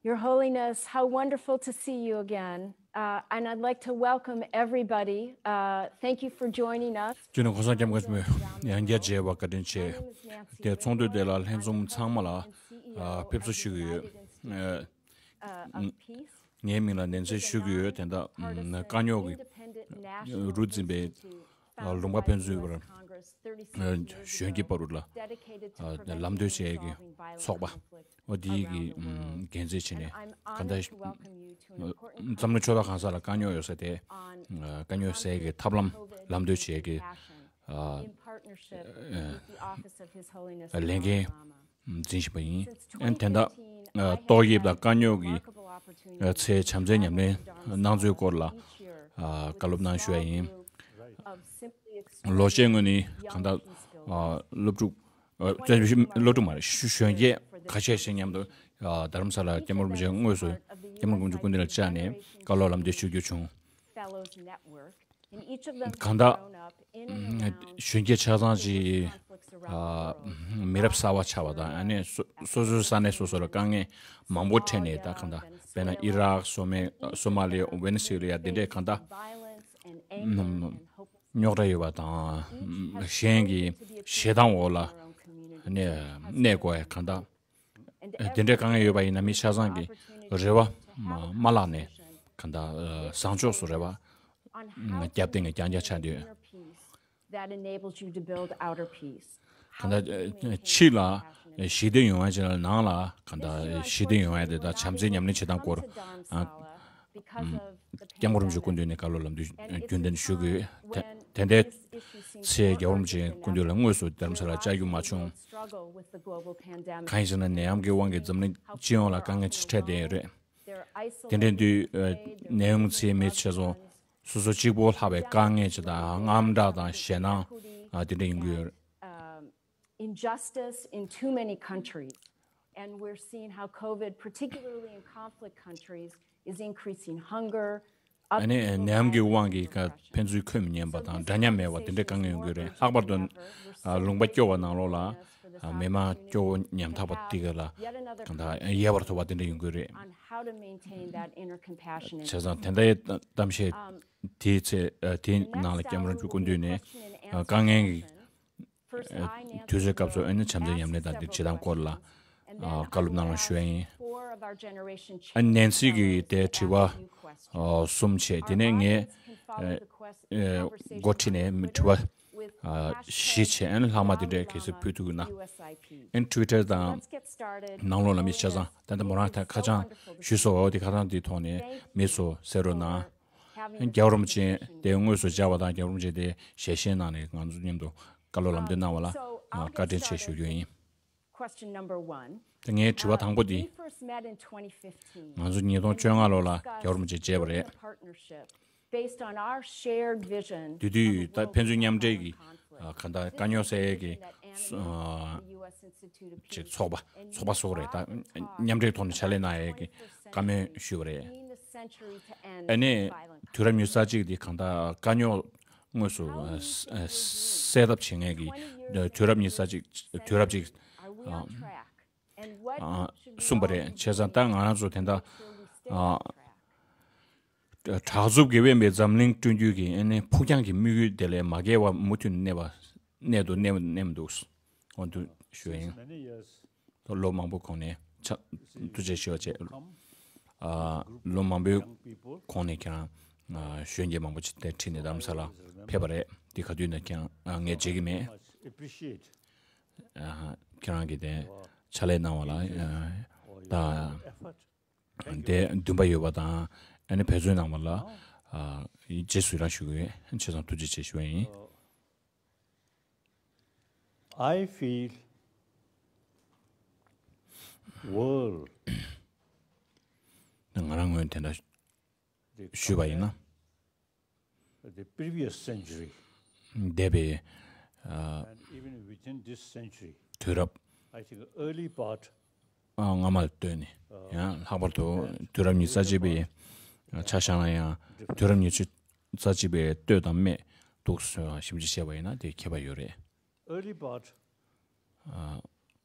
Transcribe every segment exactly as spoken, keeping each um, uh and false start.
Your Holiness, how wonderful to see you again. Uh, and I'd like to welcome everybody. Uh, thank you for joining us. ཅུ་ནི་གོང་ས་སྐྱབས་མགོན་ཆེན་པོ་ཡང་བསྐྱར་མཇལ་བ་བཀའ་དྲིན་ཆེ། དེ་ཚོགས་འདུ་དེ་ལ་ལྷན་འཛོམས་ཚང་མ་ལ་ཨ་ཕེབས་བསུ་ཞུ་གི་ཡོད། ཨ་ངའི་མིང་ལ་ནན་སན་ཞུ་གི་ཡོད། དེ་འདྲ་དཀའ་རྙོག་གི་རུ་འཛིན་པའི་ལུང་པ་ཕན་ཚུན་བར་གཞོན་སྐྱེས་བར་དུ་ལ་ལམ་སྟོན་བྱེད་ཡས་ཀྱི་ཚོགས་པ་འོ་དེའི་གི་འགན་འཛིན་བྱས་ནས་ག་འདྲ་བསམ་བློ་ཆོས་ད་གང་ས་ལ་དཀའ་རྙོག་ཡོད་ས་དེ་དཀའ་རྙོག་སེལ་གྱི་ཐབས་ལམ་ལམ་སྟོན་བྱེད་ཀྱི་ལས་འགན་འཛིན་བཞིན་པ་ཡིན། ཨན་དེ་འདྲ་ཏོག་དབྱིབས་དང་དཀའ་རྙོག་གི་ཚེ་བྱམས་བརྩེའི་ཉམས་ལེན་གནང་ཚུལ་སྐོར་ལ་བཀའ་སློབ་གནང་ཞུ་ཡ་ཡིན། ལོ་ཤས་སྔོན་ནས་གང་ལྟར་སློབ་ཕྲུག་སློབ་ཕྲུག་མ་རེད། གཞོན་སྐྱེས་ཁ་ཤས་ཤིག་མཉམ་དུ་རྡ་རམ་ས་ལ་སྐྱབས་མགོན་རིན་པོ་ཆེ་དངོས་སུ་སྐྱབས་མགོན་རིན་པོ་ཆེ་སྐུ་མདུན་ལ་བཅར་ནས་བཀའ་སློབ་ལམ་སྟོན་ཞུ་རྒྱུ་བྱུང་། གང་ལྟར་གཞོན་སྐྱེས་ཆ་ཚང་ཅིག་མི་རབས་གསར་པ་ཆགས་པ་དང་ཨ་ནི་སོ་སོ་སོའི་ས་གནས་སོ་སོ་ལ་དཀའ་ངལ་མང་པོ་འཕྲད་ནས་ད་གང་ལྟར་དཔེར་ན་ཨི་རག་སོ་མེ་སོ་མ་ལི་ཝེ་ནེ་སི་ཝེ་ལ་ཡ་འདི་འདྲས་གང་ལྟར་རྙོག་དྲ་ཡོད་པ་དང་གཞན་གྱི་ཞེ་སྡང་འོག་ལ་གནས་དགོས་ཡ་གང་ལྟར། དེ་འདྲའི་དཀའ་ངལ་ཡོད་པ་ཡིན་ན་མི་ཆ་ཚང་གི་རེ་བ་མ་བརླག་ནས་གང་ལྟར་བཟང་ཕྱོགས་སུ་རེ་བ་རྒྱབ་རྟེན་གྱི་རྐྱང་རྐྱང་ཆགས་འདུག that enables you to build outer peace. གང་ལྟར་ཕྱི་ལ་ཞི་བདེ་ཡོང་བ་བྱས་ན་ནང་ལ་གང་ལྟར་ཞི་བདེ་ཡོང་བ་དེ་དང་བྱམས་བརྩེའི་ཉམས་ལེན་བྱེད་སྟངས་སྐོར་སྐྱབས་མགོན་རིན་པོ་ཆེ་སྐུ་མདུན་ནས་བཀའ་སློབ་ལམ་སྟོན་རྒྱུན་ལྡན་ཞུ་དགོས། དེ་འདྲའི་ཚེ་རྒྱལ་བ་རིན་པོ་ཆེ་སྐུ་མདུན་ལ་དངོས་སུ་རྡ་རམ་ས་ལར་བཅར་རྒྱུ་མ་བྱུང་། གང་ཡིན་ཟེར་ན་ནད་ཡམས་ཀྱི་དབང་གིས་འཛམ་གླིང་སྤྱི་ཡོངས་ལ་དཀའ་ངལ་ཆེ་འཕྲད་བསྡད་ཡོད་རེད། དེ་འདྲའི་དུས་ནད་ཡམས་ཚེ་མི་ཆེ་སོང་སོ་སོ་གཅིག་པོ་ལྷག་པའི་དཀའ་ངལ་ཅིག་དང་དངངས་སྐྲག་དང་ཞེད་སྣང་དེ་འདྲ་ཡོང་གི་ཡོད་རེད། Injustice in too many countries. And we're seeing how COVID, particularly in conflict countries, is increasing hunger, ཨ་ནི་ནད་ཡམས་ཀྱི་དབང་གིས་ཕན་ཚུན་ཁོམ་ཉན་པ་དང་འདྲ་མཉམ་མེད་པ་དེ་འདྲའི་དཀའ་ངལ་ཡོང་གི་རེད། ལྷག་པར་དུ་ལུང་པ་སྐྱོ་བ་ནང་ལོགས་ལ་མི་མང་སྐྱོ་བོ་ཉམ་ཐག་པ་དེ་ག་ལ་གང་ལྟར་ཡལ་བར་ཐོབ་པ་དེ་འདྲ་ཡོང་གི་རེད། བྱས་ཙང་དེ་འདྲའི་གཏམ་བཤད་དེའི་ཚེ་དེའི་ནང་ལ་སྐྱབས་མགོན་རིན་པོ་ཆེ་སྐུ་མདུན་ནས་དཀའ་ངལ་གྱི་དུས་ཚོད་སྐབས་སུ་ཨ་ནི་བྱམས་བརྩེའི་ཉམས་ལེན་དང་འདིར་བྱེད་སྟངས་སྐོར་ལ་བཀའ་སློབ་གནང་རོགས་ཞུ་ཡ་ཡིན། ཨ་ནན་སི་གི་དེ་དྲི་བ་གསུམ་བྱས། དེ་ནས་ངས་འགོ་ཁྲིད་ནས་དྲི་བ་བཞི་བྱས། ཨ་ནི་ལྷག་མ་དེ་འདྲས་གལ་སྲིད་ཕུལ་ཐུབ་ན། ཨ་ནི་ཊི་ཝི་ཊར་དང་ནང་ལོགས་ལ་མི་ཆ་ཚང་ད་ལྟ་མོ་རང་ཐད་ཁ་བྱང་ཞུས་སོ། འོ་དེ་ཁ་བྱང་དེའི་ཐོག་ནས་མི་ཚོ་གསན་རོགས་གནང་། རྒྱལ་བ་རིན་པོ་ཆེ་དེ་དངོས་སུ་བཅར་བ་དང་རྒྱལ་བ་རིན་པོ་ཆེ་དེ་ཞལ་བཞེས་གནང་ནས་ང་ཚོ་མཉམ་དུ་བཀའ་སློབ་ལམ་སྟོན་གནང་བ་ལ་བཀའ་དྲིན་ཆེ་ཞུ་རྒྱུ་ཡིན། Question number one. དེ་ངའི་དྲི་བ་དང་པོ་འདི། We first met in twenty fifteen. ང་ཚོ་ཉིས་སྟོང་བཅོ་ལྔ་ལོ་ལ་རྒྱལ་བ་རིན་པོ་ཆེ་མཇལ་བ་རེད། Partnership based on our shared vision དེ་དུས་ད་ཕན་ཚུན་མཉམ་འབྲེལ་གྱི་གང་ལྟར་དཀའ་རྙོག་སེལ་ཡས་ཀྱི་ཅིག་ཚོགས་པ་ཚོགས་པ་སོགས་རེད། ད་མཉམ་འབྲེལ་ཐོག་ནས་ཕྱག་ལས་གནང་ཡས་ཀྱི་བཀའ་མོལ་ཞུས་པ་རེད། ཨ་ནི་དུས་རབས་ཉི་ཤུ་རྩ་གཅིག་འདི་གང་ལྟར་དཀའ་རྙོག་དངོས་སུ་སེལ་ཐབས་བྱེད་མཁན་གྱི་དུས་རབས་ཉི་ཤུ་རྩ་གཅིག་དུས་རབས་ཅིག་གསུངས་པ་རེད། བྱས་ཙང་ད་ང་རང་ཚོ་དེ་འདྲ་དྲག་རྩུབ་ཀྱིས་དབེན་པའི་འཛམ་གླིང་བསྐྲུན་རྒྱུ་གི་ཨ་ནི་ཕུགས་རྒྱང་གི་དམིགས་ཡུལ་དེ་ལས་མ་བརྒལ་བ་མུ་མཐུད་གནས་པ་གནས་འདུག་གནས་མི་འདུག་འོ་འདུག་ཞུ་ཡ་ཡིན། ལོ་མང་པོ་གོང་ནས་ཕྱག་ཐུགས་རྗེ་ཆེ་བ་བྱས། ལོ་མང་པོའི་གོང་ནས་ཁྱེད་རང་གཞོན་སྐྱེས་མང་པོ་ཅིག་དེ་ཁྲིད་ནས་རྡ་རམ་ས་ལ་ཕེབས་པ་རེད། དེ་ག་དུས་ནས་ཁྱེད་རང་ངས་བརྗེད་ཀྱི་མེད། ཁྱེད་རང་གིས་དེ་ཕྱག་ལས་གནང་བ་ལ་ད་དེ་འདུན་པ་ཡོད་པ་དང་ཨ་ནི་འབད་བརྩོན་གནང་བ་ལ་རྗེས་སུ་ཡི་རང་ཞུ་གི་ཡོད། ཆེ་ཚང་ཐུགས་རྗེ་ཆེ་ཞུ་བ་ཡིན། I feel world ང་རང་ངོས་དེ་འདྲ་ཞུས་པ་ཡིན་ན། The previous century འདས་པའི་ཨ་and even within this century དུས་རབས I think early part སྔ་མ་ལ་ལྟོས་ནས་ཡང་ལྷག་པར་དུ་དུས་རབས་ཉི་ཤུ་རྩ་གཅིག་པའི་ཆ་བཞག་ན་ཡང་དུས་རབས་ཉི་ཤུ་རྩ་གཅིག་པའི་སྟོད་དང་སྨད་དུ་ཞིབ་འཇུག་བྱས་པ་ཡིན་ན་དེ་ཁྱད་པར་ཡོད་རེད། Early part,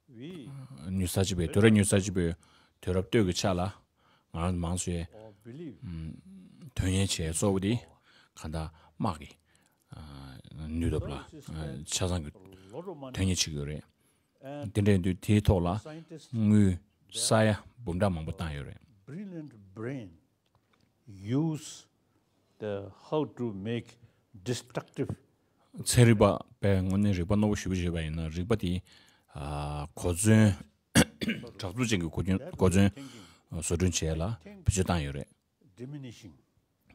we ཉི་ཤུ་རྩ་གཅིག་པའི་དུས་རབས་ཉི་ཤུ་རྩ་གཅིག་པའི་དུས་རབས་སྟོད་ཀྱི་ཆ་ལ་ ང་རང་མང་ཆེ་དོན་གཉེར་བྱས་གཙོ་བོ་དེ་གང་ལྟར་དམག་གི་ནུས་སྟོབས་ལ་ཆ་ཚང་གི་དོན་གཉེར་བྱེད་ཀྱི་ཡོད་རེད། དེ་འདྲ་ཡིན་དུས་དེའི་ཐོག་ལ་དངུལ་ས་ཡ་འབུམ་ཕྲག་མང་པོ་བཏང་ཡོད་རེད། Brilliant brain use the how to make destructive ཚན་རིག་པ་པས་དངོས་གནས་རིག་པ་རྣོ་པོ་ཞེ་པོ་ཞིག་ཡོད་པ་ཡིན་ན། རིག་པ་དེ་ཨ་གོ་མཚོན་དྲག་རྩུབ་ཅན་གྱི་གོ་མཚོན་གོ་མཚོན་བཟོ་སྐྲུན་བྱེད་ཡ་ལ་བེད་སྤྱོད་བཏང་ཡོད་རེད། Diminishing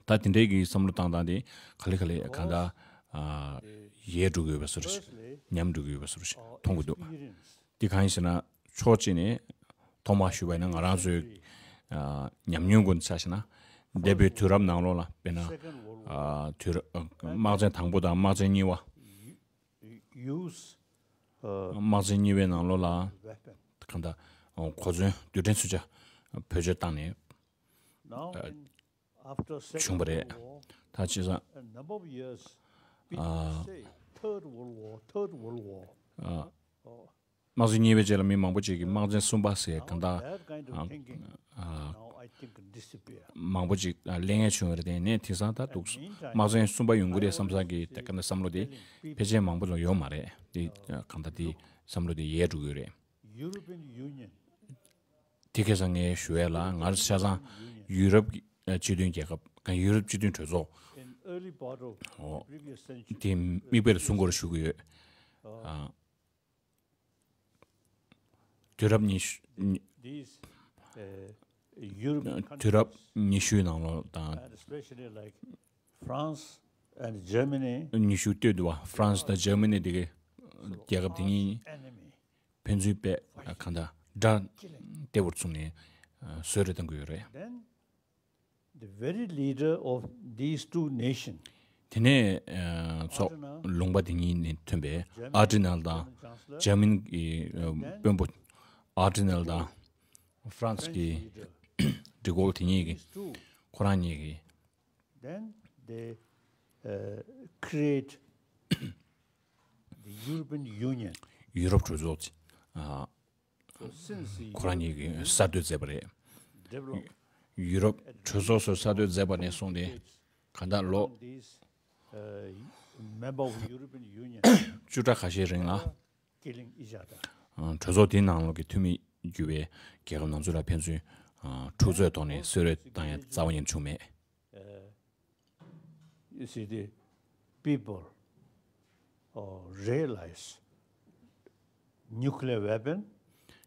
ད་དེ་འདྲའི་གི་བསམ་བློ་བཏང་སྟངས་དེ་ག་ལེ་ག་ལེ་གང་ལྟར་ཨ་ཡལ་འགྲོ་གི་ཡོད་པ་བཟོ་འདྲ་ཞིག་ཉམས་འགྲོ་གི་ཡོད་པ་བཟོ་འདྲ་ཞིག་མཐོང་གི་འདུག་འདི་གང་ཡིན་ཟེར་ན། ཕྱོགས་གཅིག་ནས་ཐོག་མར་ཞུས་པ་ཡིན་ན། ང་རང་ཚོའི་ཨ་ཉམས་མྱོང་ཀུན་ཆ་བཞག་ན། འདས་པའི་དུས་རབས་ནང་ལོགས་ལ། དཔེར་ན་ཨ་དུས་རབས་དམག་ཆེན་དང་པོ་དང་དམག་ཆེན་གཉིས་པ། use དམག་ཆེན་གཉིས་པའི་ནང་ལོགས་ལ་weapon གང་ལྟར་གོ་མཚོན་རྡུལ་ཕྲན་མཚོན་ཆ་བེད་སྤྱོད་བཏང་ནས now in after བྱུང་བ་རེད། ད་བྱས་ཙང་a number of years people say third world war, third world war དམག་ཆེན་གཉིས་པའི་རྗེས་ལ་མི་མང་པོ་ཅིག་གིས་དམག་ཆེན་གསུམ་པ་ཟེར་གང་ལྟར་ཨ་ཨ་མང་པོ་ཅིག་ཨ་གླེང་ཡ་བྱུང་བ་རེད། དེ་ནས་དེང་སང་ད་འདུག་དམག་ཆེན་གསུམ་པ་ཡོང་གི་རེད་བསམ་བསམ་གི་ད་ག་ནས་བསམ་བློ་དེ་ཕལ་ཆེར་མང་པོ་ལ་ཡོད་མ་རེད། དེ་གང་ལྟར་དེ་བསམ་བློ་དེ་ཡལ་འགྲོ་གི་ཡོད་རེད། European Union དེ་ཁ་སང་ངས་ཞུ་ཡ་ལ་ང་རང་ཆ་ཚང་ཡུ་རོབ་ཀྱི་སྤྱི་མཐུན་རྒྱལ་ཁབ་གང་ཡུ་རོབ་སྤྱི་མཐུན་གྲོས་ཚོགས་ཨོ་དེ་མིག་དཔེ་ལ་བཟུང་དགོས་རེད་ཞུ་གི་ཡོད། ཨ་དུས་རབས་ཉི་ཤུ་ཉི་These uh, European དུས་རབས་countries ཉི་ཤུའི་ནང་ལོགས་དང་། And especially like France and Germany ཉི་ཤུ་སྟོད་དུ་བ་ཧྥ་རན་སི་དང་ཇར་མ་ནི་དེ་གའི་རྒྱལ་ཁབ་དེ་གཉིས། Enemy ཕན་ཚུན་པས་གང་ལྟར་དགྲ་ལྟེ་བར་བཟུང་ནས་ཨ་གསོད་རེས་གཏོང་གི་ཡོད་རེད། Then the very leader of these two nations དེ་ནས་ཨ་ཚོགས་ལུང་པ་དེ་གཉིས་ནས་ཐོན་པའི་ཨར་ཌི་ནལ་དང་ཇར་མ་ནི་གི་ཨ་དཔོན་པོ་ཨར་ཌི་ནལ་དང་ཧྥ་རན་སི་གི་ཌི་གོལ་དེ་གཉིས་ཀྱིས་ཁོ་རང་གཉིས་ཀྱིས Then they uh, create the European Union. ཡུ་རོབ་གྲོས་ཚོགས་ཨ་So since the ཁོ་རང་གཉིས་ཀྱིས་གསར་གཏོད་མཛད་པ་རེད། developed ཡུ་རོབ་གྲོས་ཚོགས་སུ་གསར་གཏོད་མཛད་པ་ནས་བཟུང་སྟེ་གང་ལྟར་ལོ་these uh, member of European Union བཅུ་ཕྲག་ཁ་ཤས་རིང་ལ། Killing each other. གྲོས་ཚོགས་དེའི་ནང་ལོགས་ཀྱི་འཐུས་མི་རྒྱུ་བའི་རྒྱལ་ཁབ་ནང་ཚུད་ལ་ཕན་ཚུན་འཁྲུག་རྩོད་ཐོག་ནས་གསོད་རེས་བཏང་ཡ་རྩ་བ་ཉིད་བྱུང་མེད། Uh, you see, the people uh, realize nuclear weapon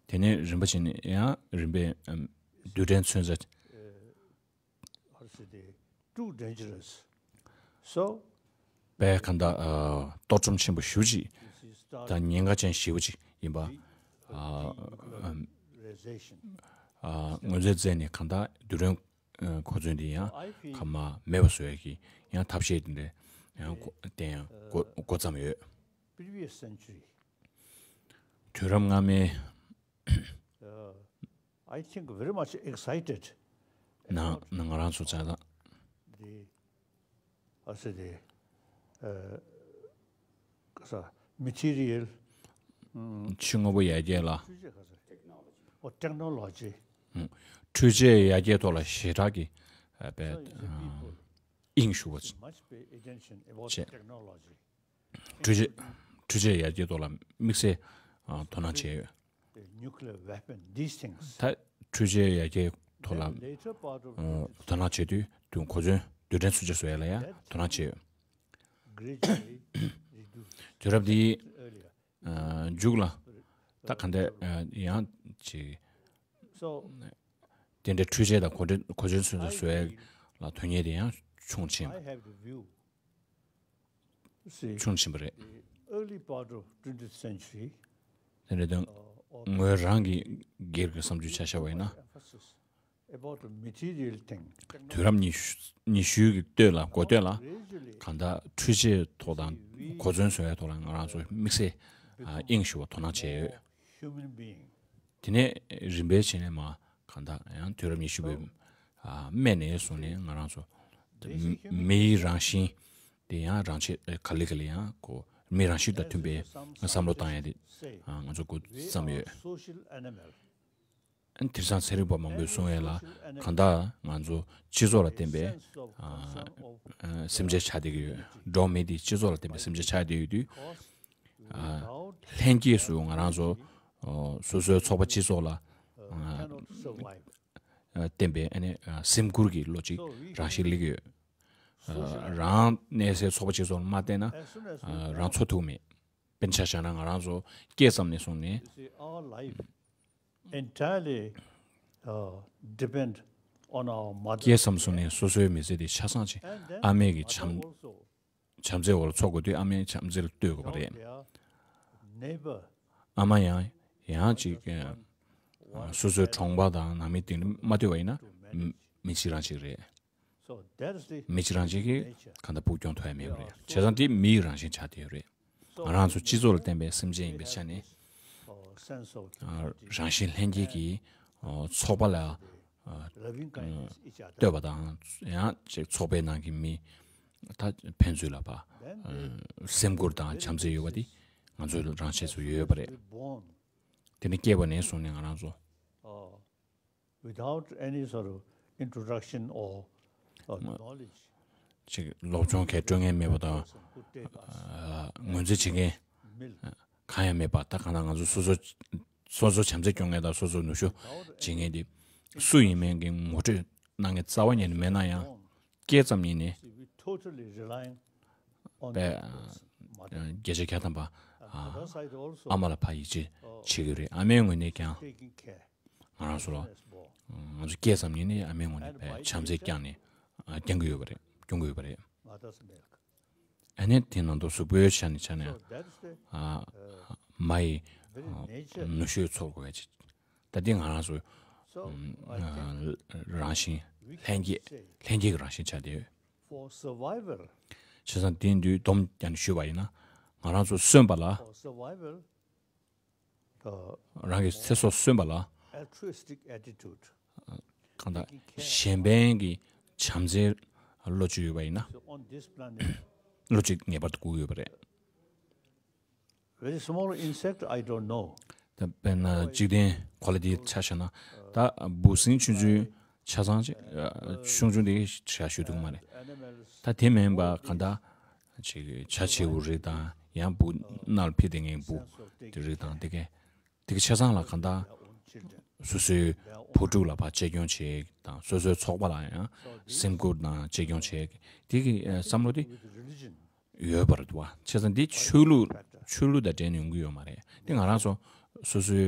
དེ་ནས་རིམ་པ་བྱས་ནས་ཡང་རིམ་པས་ཨམ་རྡུལ་ཕྲན་མཚོན་ཆ། Or say the too dangerous. So དཔེ་གང་ལྟར་ཨ་གཏོར་བཅོམ་ཆེན་པོ་ཞེ་པོ་ཅིག་དང་ཉེན་ཁ་ཅན་ཞེ་པོ་ཅིག་ཡིན་པ་ཨ་ཨམ་ཨ་ངོས་འཛིན་མཛད་ནས་གང་ལྟར་རྡུལ་ཕྲན་གོ་མཚོན་དེ་ཡང་ཁ་མ་མེད་པ་བཟོ་ཡ་གི་ཡང་ཐབས་ཤེས་དེ་འདྲ་ཡང་གོ་བསྟན་ཡང་གོ་གོ་བརྩམས་ཡོད། Previous century དུས་རབས་སྔ་མའི uh, I think very much excited ན་ན་ང་རང་ཚོ་ཚ་ད། The, I say the, uh, ས་material ཕྱི་དངོས་པོ་ཡར་རྒྱས་ལ། འཕྲུལ་ཆས་ག་ས་རེད། Oh, technology འཕྲུལ་ཆས་ཡར་རྒྱས་ཐོག་ལ་ཞེ་དྲག་གི་དཔེ་དབྱིངས་ཞུགས་པ། Much pay attention about བྱས། Technology འཕྲུལ་ཆས་འཕྲུལ་ཆས་ཡར་རྒྱས་ཐོག་ལ་དམིགས་བསལ་དོ་སྣང་བྱས་ཡོད། Nuclear weapon, these things. ད་འཕྲུལ་ཆས་ཡར་རྒྱས་ཐོག་ལ་དོ་སྣང་བྱེད་དུས་དུས་གོ་མཚོན་རྡུལ་ཕྲན་མཚོན་ཆ་བཟོ་ཡ་ལ་ཡང་དོ་སྣང་བྱས་ཡོད། དུས་རབས་འདིའི་མཇུག་ལ་ད་ག་འདྲ་ཡང་ཅིག་དེ་འདྲའི་འཕྲུལ་ཆས་དང་གོ་འདྲ་གོ་མཚོན་མཚོན་ཆ་བཟོ་ཡ་ལ་དོན་གཉེར་དེ་ཡང་ཆུང་ཕྱིན། ཆུང་ཕྱིན་པ་རེད། Early part of twentieth century དེ་འདྲ་དོན་ངོས་རང་གི་སྒེར་གྱི་བསམ་ཚུལ་ཆ་བཞག་པ་ཡིན་ན། About the material thing. དུས་རབས་ཉི་ཤུ་ཉི་ཤུའི་གི་སྟོད་ལ་འགོ་སྟོད་ལ་གང་ལྟར་འཕྲུལ་ཆས་ཐོག་དང་གོ་མཚོན་བཟོ་ཡའི་ཐོག་ལ་ང་རང་ཚོ་དམིགས་བསལ་དབྱིངས་ཞུགས་པ་དོ་སྣང་བྱས་ཡོད། Human being དེ་ནས་རིམ་པས་བྱས་ནས་མ་གང་ལྟར་ཡང་དུས་རབས་ཉི་ཤུ་པའི་སྨད་ནས་བཟུང་ནས་ང་རང་ཚོ་མི་ཡི་རང་བཞིན་དེ་ཡང་རང་ཆས་ག་ལེ་ག་ལེ་ཡང་གོ་མི་རང་བཞིན་དང་མཐུན་པའི་བསམ་བློ་བཏང་ཡ་དེ་ང་ཚོ་འགོ་བརྩམས་ཡོད། Social animal. དེང་སང་ཚན་རིག་པ་མང་པོས་གསུངས་ཡས་ལ་གང་ལྟར་ང་ཚོ་སྤྱི་ཚོགས་ལ་བརྟེན་པའི་ཨ་ཨ་སེམས་ཅན་ཆགས་བསྡད་ཀྱི་ཡོད། འགྲོ་བ་མི་དེ་སྤྱི་ཚོགས་ལ་བརྟེན་པའི་སེམས་ཅན་ཆགས་བསྡད་ཡོད་དུས། ཨ་ལྷན་སྐྱེས་སུ་ང་རང་ཚོ་ཨ་སོ་སོའི་ཚོགས་པ་སྤྱི་ཚོགས་ལ་ཨ་ཨ་བརྟེན་པའི་ཨ་ནི་ཨ་སེམས་ཁུར་གྱི་བློ་གཅིག་རང་བཞིན་སླེབས་ཀྱི་ཡོད། ཨ་རང་གནས་སའི་ཚོགས་པ་སྤྱི་ཚོགས་ལ་མ་བརྟེན་ན་ཨ་རང་འཚོ་ཐུབ་མེད། དཔེར་ན་ཆ་བཞག་ན་ང་རང་ཚོ་སྐྱེས་ཙམ་ནས་བཟུང་ནས། You see, our life entirely uh, depend on our mother. སྐྱེས་ཙམ་བཟུང་ནས་སོ་སོའི་མི་ཚེ་དེ་ཆ་ཚང་ཅིག་And then ཨ་མས་ཀྱི་mother བྱམས་also བྱམས་བརྩེའི་འོག་ལ་འཚོ་དགོས་དུས་ཨ་མའི་བྱམས་བརྩེ་ལ་ལྟོས་དགོས་པ་རེད། Their neighbor. ཨ་མ་ཡང་ཡང་ཅིག་ཨ་སོ་སོའི་གྲོང་པ་དང་ནང་མི་དེ་མ་ལྟོས་པ་ཡིན་ན་མི་མི་གཅིག་རང་གཅིག་རེད། So that's the མི་གཅིག་རང་གཅིག་གིས་གང་ལྟར་ཕུགས་རྒྱང་ཐུབ་ཡ་མེད་པ་རེད། བྱས་ཙང་དེ་མིའི་རང་བཞིན་ཆགས་བསྡད་ཡོད་རེད། ང་རང་ཚོ་སྤྱི་ཚོགས་ལ་བརྟེན་པའི་སེམས་ཅན་ཡིན་པའི་ཆ་ནས། ཨ་རང་བཞིན་ལྷན་སྐྱེས་ཀྱི་ཨ་ཚོགས་པ་ལ་ཨ་ལྟོས་པ་དང་ཡང་ཅིག་ཚོགས་པའི་ནང་གི་མི་ད་ཕན་ཚུན་ལ་ཕ་ཨ་སེམས་ཁུར་དང་བྱམས་བརྩེ་ཡོད་པ་དེ་ང་ཚོའི་རང་ཆས་སུ་ཡོད་པ་རེད། དེ་ནི་སྐྱེས་པ་ནས་བཟུང་ནས་ང་རང་ཚོ། Without any sort of introduction or, or knowledge. ཅིག་སློབ་སྦྱོང་གས་སྤྲོད་མཁན་མེད་པ་དང་ངོས་འཛིན་བྱེད་མཁན་གང་ཡང་མེད་པ། ད་གང་ལྟར་ང་ཚོ་སོ་སོ་སོ་སོ་བྱམས་བརྩེ་སྐྱོང་མཁན་དང་སོ་སོ་ནུ་ཞོ་བྱེད་མཁན་དེ་སུ་ཡིན་མིན་གྱི་ངོ་སྤྲོད་གནང་མཁན་རྩ་བ་ཉིད་ནས་མེད་ན་ཡང་། སྐྱེས་ཙམ་ཉིད་ནས་See, we totally relying on པའི་the ཨ་བརྒྱ་ཆ་བརྒྱ་ཐམ་པ་ཨ་ཨ་མ་ལ་ཕར་ཡིད་ཆེས་བྱེད་ཀྱི་རེད། ཨ་མའི་ངོས་ནས་ཀྱང་ང་རང་ཚོ་ལ་ང་ཚོ་སྐྱེས་ཙམ་ཉིད་ནས་ཨ་མའི་ངོས་ནས་བྱམས་བརྩེ་བསྐྱངས་ནས་ཨ་བསྐྱང་གི་ཡོད་པ་རེད། སྐྱོང་གི་ཡོད་པ་རེད། ཨ་ནི་དེ་ནང་དུ་གཟུགས་པོའི་ཆ་ནས་ཆ་ནས་ཨ་མ་ཡི་ནུ་ཞོས་ཚོར་དགོས་པའི་ད་དེ་ང་རང་ཚོ་རང་བཞིན་ལྷན་སྐྱེས་ལྷན་སྐྱེས་ཀྱི་རང་བཞིན་ཆགས་བསྡད་ཡོད། བྱས་ཙང་དེ་དུས་སྡོམ་རྒྱག་ནས་ཞུས་པ་ཡིན་ན་ང་རང་ཚོ་གསོན་པ་ལ་རང་གི་ཚེ་སྲོག་གསོན་པ་ལ་གང་ལྟར་གཞན་ཕན་གྱི་བྱམས་བརྩེའི་བློ་ཅིག་ཡོད་པ་ཡིན་ན་བློ་ཅིག་ངེས་པར་དུ་དགོས་ཀྱི་ཡོད་པ་རེད། Very small insect, I don't know. ད་དཔེར་ན་འཇིག་རྟེན་གོ་ལ་འདི་ཆ་བཞག་ན་ད་འབུ་སྲིན་ཆུང་ཆུང་ཆ་ཚང་ཅིག་ཆུང་ཆུང་དེ་ཆ་ཞུ་ཐུབ་མ་རེད། ད་དེ་མིན་པ་གང་ལྟར་ཅིག་བྱ་བྱིའུ་རིགས་དང་ཡང་འབུ་ནགས་ལ་ཕེབས་བསྡད་མཁན་འབུ་དེ་རིགས་དང་དེ་གས་དེ་ག་ཆ་ཚང་ལ་གང་ལྟར་སོ་སོའི་བུ་ཕྲུག་ལ་ཕར་གཅེས་སྐྱོང་བྱེད་དང་སོ་སོའི་ཚོགས་པ་ལ་ཡང་སེམས་ཁུར་དང་གཅེས་སྐྱོང་བྱེད་དེ་གི་བསམ་བློ་དེ་ཡོད་པ་རེད་འདུག་བ། བྱས་ཙང་འདི་ཆོས་ལུགས་ཆོས་ལུགས་དང་འབྲེལ་ནས་ཡོང་གི་ཡོད་མ་རེད། དེ་ང་རང་ཚོ་སོ་སོའི་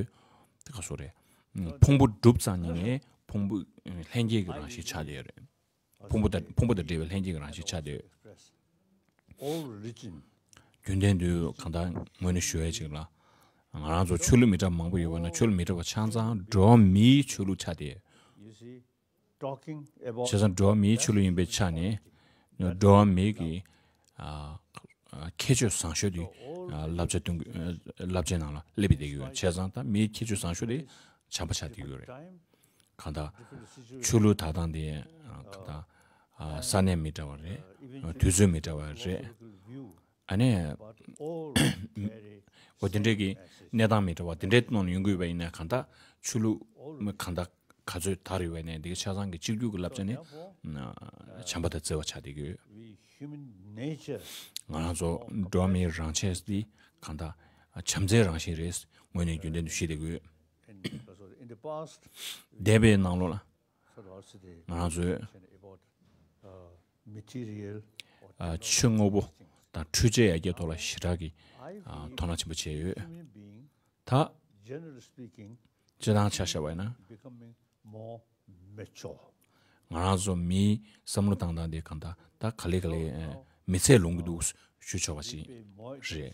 དེ་ག་སོ་རེད། ཕུང་པོ་གྲུབ་ཙམ་ཉིད་ནས་ཕུང་པོ་ལྷན་སྐྱེས་ཀྱི་རང་བཞིན་ཆགས་བསྡད་ཡོད་རེད། ཕུང་པོ་དང་ཕུང་པོ་དང་འབྲེལ་བའི་ལྷན་སྐྱེས་ཀྱི་རང་བཞིན་ཆགས་བསྡད་ཡོད། All religion རྒྱུན་ལྡན་དུ་གང་ལྟར་ངོས་ནས་ཞུ་ཡས་ཅིག་ལ། ང་རང་ཚོ་ཆོས་ལུགས་མི་འདྲ་མང་པོ་ཡོད་པ་ན་ཆོས་ལུགས་མི་འདྲ་བ་ཆ་ཚང་འགྲོ་བ་མིའི་ཆོས་ལུགས་ཆགས་ཏེ། You see, talking about བྱས་ཙང་འགྲོ་བ་མིའི་ཆོས་ལུགས་ཡིན་པའི་ཆ་ནས་འགྲོ་བ་མིའི་གི་ཨ་ཨ་ཁྱད་ཆོས་བཟང་ཤོས་དེ་ཨ་བསླབ་བྱ་སྟོན་གི་ཨ་བསླབ་བྱའི་ནང་ལ་སླེབས་བསྡད་ཀྱི་ཡོད། བྱས་ཙང་ད་མིའི་ཁྱད་ཆོས་བཟང་ཤོས་དེ་བྱམས་པ་ཆགས་བསྡད་ཀྱི་ཡོད་རེད། གང་ལྟར་ཆོས་ལུགས་དག་སྟངས་དེ་གང་ལྟར་ས་གནས་མི་འདྲ་བ་རེད། དུས་ཚོད་མི་འདྲ་བ་རེད། ཨ་ནི་འོ་དེ་འདྲའི་གི་གནས་སྟངས་མི་འདྲ་བ་དེ་འདྲའི་ནང་ཡོང་གི་ཡོད་པ་ཡིན་ན་གང་ལྟར་ཆོས་ལུགས་གང་ལྟར་ག་ཚོད་དར་ཡོད་པ་ཡིན་ན་འདི་ག་ཆ་ཚང་གི་གཅིག་གྱུར་གྱི་བསླབ་བྱ་ནི་བྱམས་པ་དང་བརྩེ་བ་ཆགས་བསྡད་ཀྱི་ཡོད། ང་རང་ཚོ་འགྲོ་བ་མིའི་རང་ཆས་འདི་གང་ལྟར་བྱམས་བརྩེའི་རང་བཞིན་རེད། ངོས་ནས་རྒྱུན་ལྡན་དུ་ཤེས་བསྡད་ཀྱི་ཡོད། འདས་པའི་ནང་ལོགས་ལ་ང་རང་ཚོས་ཨ་ཆོས་དངོས་པོ་དང་འཕྲུལ་ཆས་ཡར་རྒྱས་ཐོག་ལ་ཞེ་དྲག་གི་ཨ་དོ་སྣང་ཆེན་པོ་བྱས་ཡོད། ད་སྤྱིར་བཏང་ཆ་བཞག་པ་ཡིན་ན་ང་རང་ཚོ་མིའི་བསམ་བློ་བཏང་སྟངས་དེ་གང་ལྟར་ད་ག་ལེ་ག་ལེ་མི་ཚད་ལོང་གི་འདུག་ཞུ་ཆོག་པ་ཞིག་རེད།